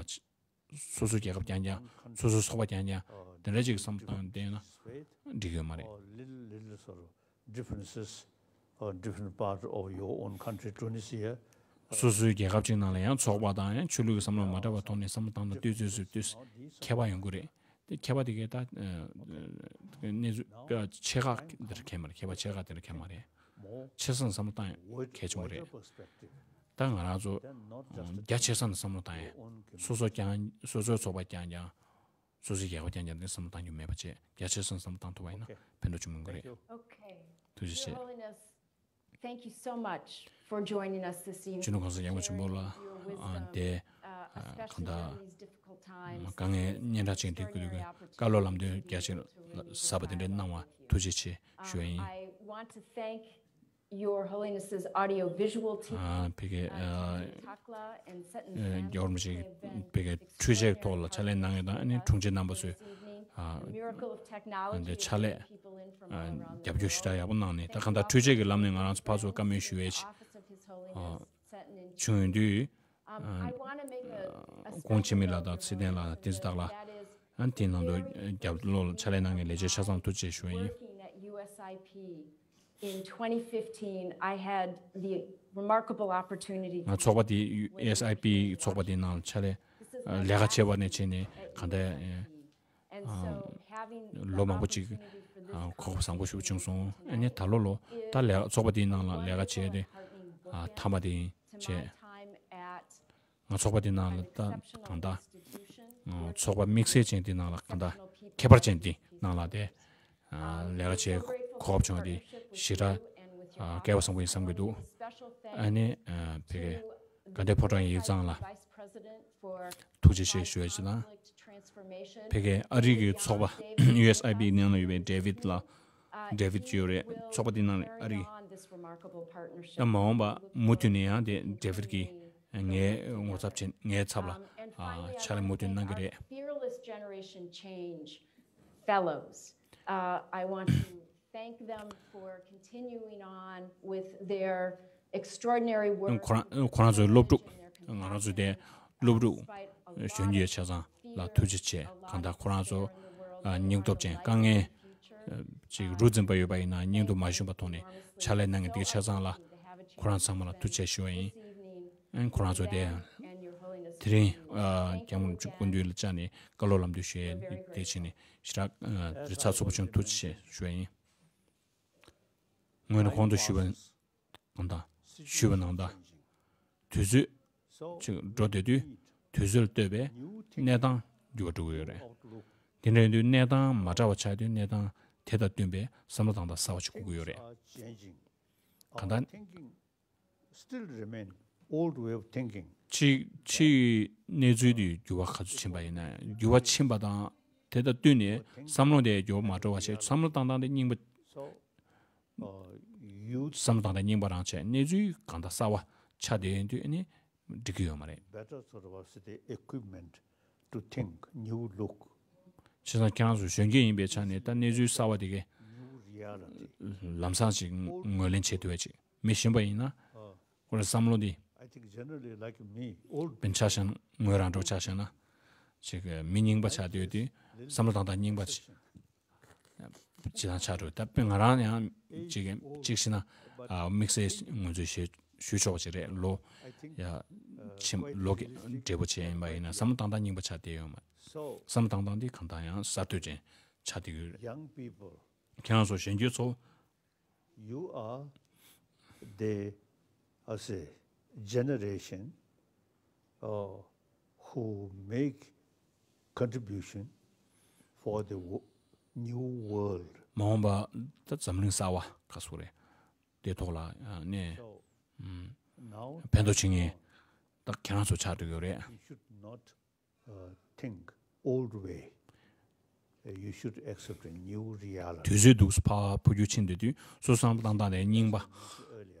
སོ་སོའི་རྒྱལ་ཁབ་རྐྱང་རྐྱང་། སོ་སོའི་ཚོགས་པ་རྐྱང་རྐྱང་། དེ་འདྲ་ཅིག་བསམ་བློ་བཏང་བསྡད་ན་འགྲིག་གི་ཡོད་མ་རེད། Or little, little sort of differences or different part of your own country, Tunisia. སོ་སོའི་རྒྱལ་ཁབ་ཅིག་ནང་ལ་ཡང་ཚོགས་པ་དང་ཡང་ཆོས་ལུགས་ཀྱི་བསམ་བློ་མ་འདྲ་བ་ཐོག་ནས་བསམ་བློ་བཏང་ན་ལྟོས་ཚོད་ཚོད་ལྟོས་ཁྱད་པར་ཡོང་གི་རེད། དེ་ཁྱད་པར་དེ་གའི་ད་ཨ་གནས་ཚུལ་ཆེ་ཁག་འདིར་ཁྱད་མ་རེད། ཁྱད་པར་ཆེ་ཁག་དེར་ཁྱད་མ་རེད། ཆེ་ས་ནས་བསམ་བློ་བཏང་ཡ་གལ་ཆེན་པོ་རེད། ད་ང་རང་ཚོ་རྒྱ་ཆེ་ས་ནས་བསམ་བློ་བཏང་ཡ། སོ་སོ་རྐྱང་། སོ་སོའི་ཚོགས་པ་རྐྱང་རྐྱང་། སོ་སོའི་རྒྱལ་ཁབ་རྐྱང་རྐྱང་དེ་བསམ་བློ་བཏང་རྒྱུ་མེད་པ་བྱས། རྒྱ་ཆེ་ས་ནས་བསམ་བློ་བཏང་ཐུབ་པ་ཡིན་ན་ཕན་ཐོགས་ཆེན་པོ་ཡོང་གི་རེད། Okay. ཐུགས་རྗེ་ཆེ། Your Holiness, thank you so much for joining us this evening. སྤྱི་ནོར་གོང་ས་སྐྱབས་མགོན་ཆེན་པོ་ལགས་ཨ་དེ་ཨ་གང་ལྟར་དཀའ་ངལ་སྙན་གྲགས་ཅན་དེ་སྐུལ་དུས་བཀའ་སློབ་ལམ་སྟོན་རྒྱ་ཆེ་ཟབ་པ་དེ་འདྲ་གནང་བ་ཐུགས་རྗེ་ཆེ་ཞུ་ཡ་ཡིན། I want to thank Your Holiness's audio visual team, ཕ་གི་རྒྱལ་བ་རིན་པོ་ཆེ་ཕ་གི་འཕྲུལ་ཆས་ཐོག་ལ་ཕྱག་ལས་གནང་མཁན་དང་ཨ་ནི་དྲུང་ཆེ་རྣམ་པ་ཚོས་འདི་ཕྱག་ལས་རྒྱབ་སྐྱོར་ཞེ་དྲག་ཡག་པོ་གནང་ནས། ད་གང་ལྟར་འཕྲུལ་ཆས་ཀྱི་ལམ་ནས་ང་རང་ཚོ་ཕར་ཚུར་བཀའ་མོལ་ཞུ་ཡས་བྱུང་ཡོང་དུས། ཁོང་འཆི་མེད་ལགས་དང་ཚེ་བརྟན་ལགས། བསྟན་འཛིན་སྟག་ལགས། ཨ་ནི་དེ་ནང་དུ་རྒྱབ་ལོགས་ལ་ཕྱག་ལས་གནང་མཁན་ལས་བྱེད་ཆ་ཚང་ཐུགས་རྗེ་ཆེ་ཞུ་ཡ་ཡིན། In twenty fifteen, I had the remarkable opportunity ང་ཚོགས་པ་དེ་ཨེ་ཨེས་ཨའི་པི་ཚོགས་པ་དེའི་ནང་ལ་ཕྱག་ལས་ལས་ཀ་བྱས་པ་ནས་བྱས་ནས་གང་ལྟར་ལོ་མང་པོ་ཅིག་གོ་སྐབས་བཟང་པོ་ཞིག་བྱུང་སོང་། ཨ་ནི་ད་ལོ་ལོ་ད་ལས་ཚོགས་པ་དེའི་ནང་ལ་ལས་ཀ་བྱས་ཏེ་མཐའ་མ་དེ་བྱས། ང་ཚོགས་པ་དེ་ནང་ལ་ད་གང་ལྟར་ཚོགས་པ་དམིགས་བསལ་ཅན་དེ་ནང་ལ་གང་ལྟར་ཁྱད་པར་ཅན་དེ་ནང་ལ་དེ་ལས་ཀ་བྱེད་གོ་སྐབས་བྱུང་བ་དེ་ཞེ་དྲག་སྐལ་བ་བཟང་པོ་ཡིན་བསམ་གྱི་འདུག་ཨ་ནི་ཕ་གི་དགའ་ལྡན་ཕོ་བྲང་ཡིག་ཚང་ལ་ཐུགས་རྗེ་ཆེ་ཞུ་ཡ་ཅིག་དང་། ཕ་གི་ཨ་རི་གི་ཚོགས་པ་ཡུ་ཨེས་ཨའི་པི་ནང་ལ་ཡོད་པའི་ཌེ་བིད་ལགས། ཌེ་བིད་ཅིག་ཡོད་རེད། ཚོགས་པ་དེ་ནང་ལ་ཨ་རི་ད་མ་འོངས་པ་མུ་མཐུད་ནས་ཡང་དེ་ཌེ་བིད་ཀྱིས་ངའི་ངོ་ཚབ་བྱས། ངའི་ཚབ་ལ་ཕྱག་ལས་མུ་མཐུད་གནང་གི་རེད། Fearless Generation Change Fellows. Uh, I want to thank them for continuing on with their extraordinary work. ཁོ་རང་ཁོ་རང་ཚོའི་སློབ་ཕྲུག་ང་རང་ཚོའི་དེ་སློབ་ཕྲུག་གཞོན་སྐྱེས་ཆ་ཚང་ལ་ཐུགས་རྗེ་ཆེ། གང་ལྟར་ཁོ་རང་ཚོ་སྙིང་སྟོབས་ཅན། དཀའ་ངལ་ཅིག་རུ་འཛིན་པ་ཡོད་པ་ཡིན་ན་སྙིང་སྟོབས་མ་ཞུམ་པ་ཐོག་ནས་ཕྱག་ལས་གནང་མཁན་དེ་ཆ་ཚང་ལ་ཁོ་རང་ཚང་མ་ལ་ཐུགས་རྗེ་ཆེ་ཞུ་བ་ཡིན། ཨ་ཁོ་རང་ཚོ་དེ་དེ་རིང་སྐྱབས་མགོན་སྐུ་མདུན་ལ་བཅར་ནས་བཀའ་སློབ་ལམ་སྟོན་ཞུ་ཡས་དེ་བྱས་ནས་ཞེ་དྲག་རེ་ཚ་ཚོགས་པ་ཆུང་ཐུགས་རྗེ་ཆེ་ཞུ་བ་ཡིན། སྔོན་ནས་གོང་དུ་ཞུས་པ་ནང་ལྟར་ཞུས་པ་ནང་ལྟར་དུས་ཚོད་ཅིག་འགྲོ་བསྡད་དུས་དུས་ཚོད་ལ་ལྟོས་པའི་གནས་སྟངས་འགྱུར་བ་འགྲོ་གི་ཡོད་རེད། དེ་འདྲ་ཡིན་དུས་གནས་སྟངས་མ་འདྲ་བ་ཆགས་དུས་གནས་སྟངས་དེ་དང་བསྟུན་པའི་བསམ་བློ་གཏོང་སྟངས་གསར་བ་ཞིག་དགོས་ཀྱི་ཡོད་རེད། གང་ལྟར། Still remain old way of thinking. ཕྱིའི་ཕྱིའི་གནས་ཚུལ་དེ་འགྱུར་བ་ག་ཚོད་ཕྱིན་པ་ཡིན་ན་འགྱུར་བ་ཕྱིན་པ་དང་དེ་དང་བསྟུན་ནས་བསམ་བློ་དེ་འགྱུར་བ་མ་འགྲོ་བ་བྱས། བསམ་བློ་གཏོང་སྟངས་དེ་རྙིང་པ། So, uh, you བསམ་བློ་གཏོང་སྟངས་རྙིང་པ་རང་བྱས། གནས་ཚུལ་གང་དང་གསར་བ་ཆགས་བསྡད་ཡོང་དུས་ཨ་ནི་འགྲིག་གི་ཡོད་མ་རེད། Better sort of, uh, say, the equipment to think, new look. བྱས་ཙང་ཁྱེད་རང་ཚོ་གཞོན་སྐྱེས་ཡིན་པའི་ཆ་ནས་ད་གནས་ཚུལ་གསར་བ་དེ་གའི་New reality. ལམ་སང་ཅིག་ངོས་ལེན་བྱེད་ཐུབ་ཡ་ཅིག་མི་གཞོན་པ་ཡིན་ན། Uh, ཁོ་རང་བསམ་བློ་འདི་I think generally like me, old དཔེར་ན་ཆ་བཞག་ན་ངོས་རང་འགྲོ་ཆ་བཞག་ན་ཅིག་མི་རྙིང་པ་ཆགས་བསྡད་དུས་བསམ་བློ་གཏོང་སྟངས་རྙིང་པ་ཅིག་ཅིག་དང་ཆགས་འགྲོ། ད་དཔེར་ང་རང་ཡང་ཅིག་ཅིག་བྱས་ན་ཨ་དམིགས་བསལ་ངོས་འཛིན་ཞུ་ཞུ་ཆོག་པ་ཅིག་རེད། ལོ་ཡ་ཕྱིན་ལོ་བགྲེས་པོ་བྱས་ཡིན་པ་ཡིན་ན་བསམ་བློ་གཏོང་སྟངས་རྙིང་པ་ཆགས་བསྡད་ཡོད་མ་རེད། So བསམ་བློ་གཏོང་སྟངས་འདི་གང་ལྟར་ཡང་གསར་གཏོད་ཅན་ཆགས་བསྡད་ཡོད་རེད། Young people, ཁྱེད་རང་ཚོ་གཞོན་སྐྱེས་ཚོ། You are the, as a generation, uh, who make contribution for the wo- new world. མ་འོངས་པ་ད་འཛམ་གླིང་གསར་བ་ག་ཚོད་རེད། དེ་ཐོག་ལ་ཨ་ནས So, ཨམ། Now ཕན་ཐོགས་བྱེད་མཁན་ད་ཁྱེད་རང་ཚོ་ཆགས་འགྲོ་གི་ཡོད་རེད། You should not, uh, think old way. Uh, you should accept a new reality. དུས་ཚོད་འདུག་སེ་ཕར་འཕོ་འགྱུར་ཕྱིན་བསྡད་དུས་སོ་སོ་བསམ་བློ་གཏོང་སྟངས་དེ་རྙིང་པ་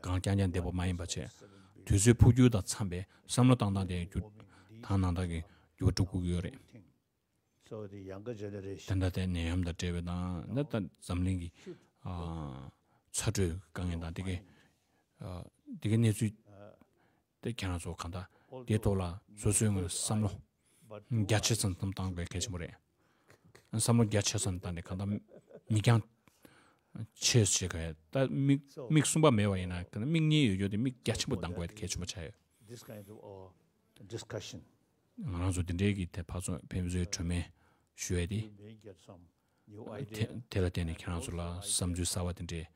གང་རྐྱང་རྐྱང་བསྡད་པ་མ་ཡིན་པ་བྱས། དུས་ཚོད་འཕོ་འགྱུར་དང་འཚམས་པའི་བསམ་བློ་གཏོང་སྟངས་དེ་འགྱུར་དང་ནང་ལྟར་གྱི་འགྱུར་བ་འགྲོ་དགོས་ཀྱི་ཡོད་རེད། So དེ་འདྲ་དེ་ནད་ཡམས་དང་འབྲེལ་བའི་དང་ད་ལྟ་འཛམ་གླིང་གི་ཨ་ཚ་དྲོད་དཀའ་ངལ་དང་དེ་གའི་ཨ་དེ་གའི་གནས་ཚུལ་དེ་ཁྱེད་རང་ཚོ་གང་ལྟར་དེའི་ཐོག་ལ་སོ་སོའི་ངོས་ནས་བསམ་བློ་རྒྱ་ཆེ་ཙམ་བཏང་དགོས་གལ་ཆེན་པོ་རེད། བསམ་བློ་རྒྱ་ཆེ་ཙམ་བཏང་ནས་གང་ལྟར་མིག་རྒྱང་ཆེ་བྱེད་དགོས། ད་མིག་མིག་གསུམ་པ་མེད་པ་ཡིན་ན་གང་ལྟར་མིག་གཉིས་ཡོད་རྒྱུ་དེ་མིག་རྒྱ་ཆེན་པོ་གདང་དགོས་གལ་ཆེན་པོ་ཆགས་ཡོད། This kind of uh, discussion. ང་རང་ཚོ་འདི་འདྲའི་གི་དེ་ཕར་ཚུར་ཕན་ཚུན་གྲོས་མོལ་ཞུ་ཡས་དེ། You may get some new དེ idea. དེ་ལ་བརྟེན་ནས་ཁྱེད་རང་ཚོ་ལ་བསམ་ཚུལ་གསར་བ་དེ་འདྲས་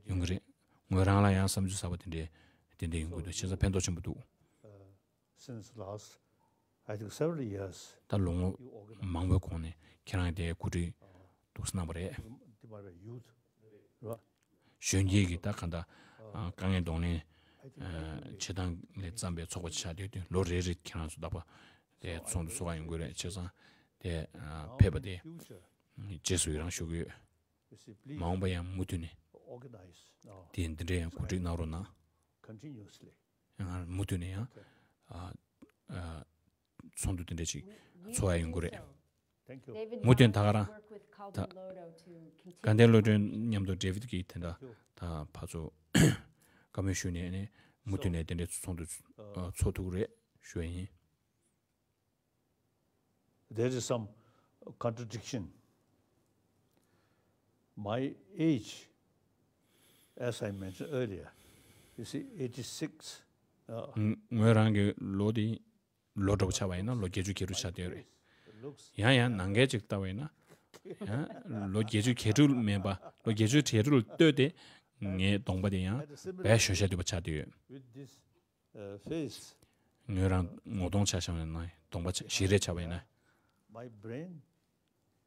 ཡོང་གི་རེད། ངོས་རང་ལ་ཡང་བསམ་ཚུལ་གསར་བ་དེ་འདྲས་ཏན་ཏན་ཡོང་གི་འདུག་བྱས་ཙང་ཕན་ཐོགས་ཆེན་པོ་འདུག Since last, I think several years, ད་ལོ་ངོ་you organize མང་པོའི་གོང་ནས་ཁྱེད་རང་དེ་གོ་སྒྲིག་འདུག་སེ་གནང་བ་རེད། They might be youth, right? གཞོན་སྐྱེས་ཀྱི་ད་གང་ལྟར་ཨ་དཀའ་ངལ་གདོང་ལེན་ཨ་བྱེད་སྟངས་ལས་བརྩམས་པའི་ཚོགས་པ་ཆགས་བསྡད་དུས་ལོ་རེ་རེ་ཁྱེད་རང་ཚོ་ད་ཕར་དེ་ཚོགས་འདུ་ཚོགས་ག་ཡོང་དགོས་རེད། བྱས་ཙང་དེ་ཨ་ཕེབས་པ་དེ་རྗེས་སུ་ཡི་རང་ཞུ་གི་ཡོད། མ་འོངས་པ་ཡང་མུ་མཐུད་ནས་དེ་འདི་འདྲའི་ཡང་གོ་སྒྲིག་གནང་རོགས་གནང་། ཡང་མུ་མཐུད་ནས་ཡང་ཨ་ཨ་ཚོགས་འདུ་དེ་འདྲ་ཅིག་ཚོགས་ཡ་ཡོང་གི་རེད། མུ་མཐུད་ད་ག་རང་ད་དགའ་ལྡན་བློ་གྲོས་མཉམ་དུ་ཌེ་ཝིད་ཀྱིས་དེ་འདྲ་ད་ཕར་ཚུར་བཀའ་མོལ་ཞུས་ནས་ནས་མུ་མཐུད་ནས་དེ་འདྲའི་ཚོགས་འདུ་ཚོགས་ཐུབ་ཀྱི་རེད་ཞུ་ཡ་ཡིན། There is some contradiction. My age, as I mentioned earlier, you see, eighty-six, uh, ང་ངོས་རང་གི་ལོ་དེ་ལོ་འདྲ་པོ་ཆགས་པ་ཡིན་ན་ལོ་བརྒྱད་ཅུ་གྱ་དྲུག་ཆགས་བསྡད་ཡོད་རེད། Looks ཡང་ཡང་ནང་འགལ་ཅིག་ལྟ་བ་ཡིན་ན་ཡང་ལོ་བརྒྱད་ཅུ་གྱ་དྲུག་མིན་པ་ལོ་བརྒྱད་ཅུ་གྱ་དྲུག་ལ་ལྟོས་ཏེ་ངའི་གདོང་པ་དེ་ཡང་དཔེ་གཞོན་ཤོས་དུ་བ་ཆགས་བསྡད་ཡོད། With this uh, face, ངོས་རང་ངོ་གདོང་ཆ་བཞག་པ་ཡིན་ན་གདོང་པ་ཆ་ཞིག་རེ་ཆགས་པ་ཡིན་ན། My brain,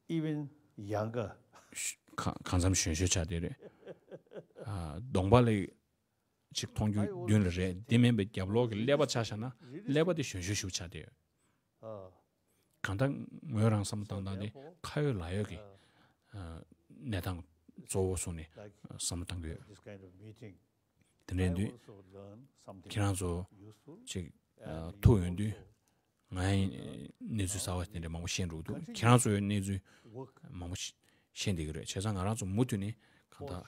even younger. གང་གང་འཚམ་གཞོན་ཤོས་ཆགས་བསྡད་རེད། ཨ་གདོང་པ་ལས་ཅིག་མཐོང་རྒྱུ་མདུན་ལ་རེད། དེ་མིན་པའི་རྒྱབ་ལོགས་ཀྱི་ཀླད་པ་ཆ་བཞག་ན་ཀླད་པ་དེ་གཞོན་ཤོས་ཤིག་ཆགས་བསྡད་ཡོད། Uh, གང་ལྟར་ངོས་རང་བསམ་བློ་བཏང་སྟངས་དེ་ཁ་ཡོད་ལག་ཡོད་ཀྱི་ཨ་གནས་སྟངས་གཙོ་བོ་བཟུང་ནས་བསམ་བློ་བཏང་དགོས། This kind of meeting དེ་འདྲ་ཡིན་དུས་ཁྱེད་རང་ཚོ་ཅིག་ཐུག་ཡོང་དུས་ང་ཡི་གནས་ཚུལ་གསར་བ་དེ་འདྲ་མང་པོ་ཤེས་འགྲོ་གི་འདུག་ཁྱེད་རང་ཚོ་ཡི་གནས་ཚུལ་མང་པོ་ཤེས་བསྡད་ཀྱི་རེད། བྱས་ཙང་ང་རང་ཚོ་མུ་མཐུད་ནས་གང་ལྟར་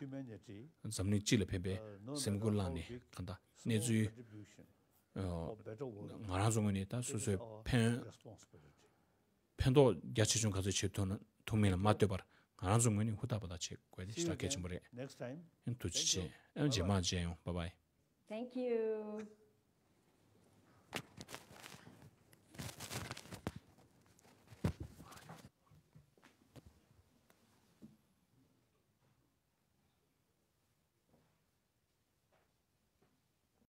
འཛམ་གླིང་སྤྱི་ལ་ཕན་པའི་སེམས་ཁུར་བླངས་ནས་གང་ལྟར་གནས་ཚུལ་ང་རང་ཚོ་ངོས་ནས་ད་སོ་སོའི་ཕན་ཕན་ཐོགས་རྒྱ་ཆེ་ཆུང་ག་ཚོད་བྱེད་ཐུབ་ན་ཐུབ་མིན་ལ་མ་ལྟོས་པར་ང་རང་ཚོ་ངོས་ནས་ཧུར་ཐག་པ་ཐག་བྱེད་དགོས་དེ་ཞེ་དྲག་གལ་ཆེན་པོ་རེད། ཐུགས་རྗེ་ཆེ། ཨ་རྗེས་མ་མཇལ་ཡོང་། Bye bye. Thank you.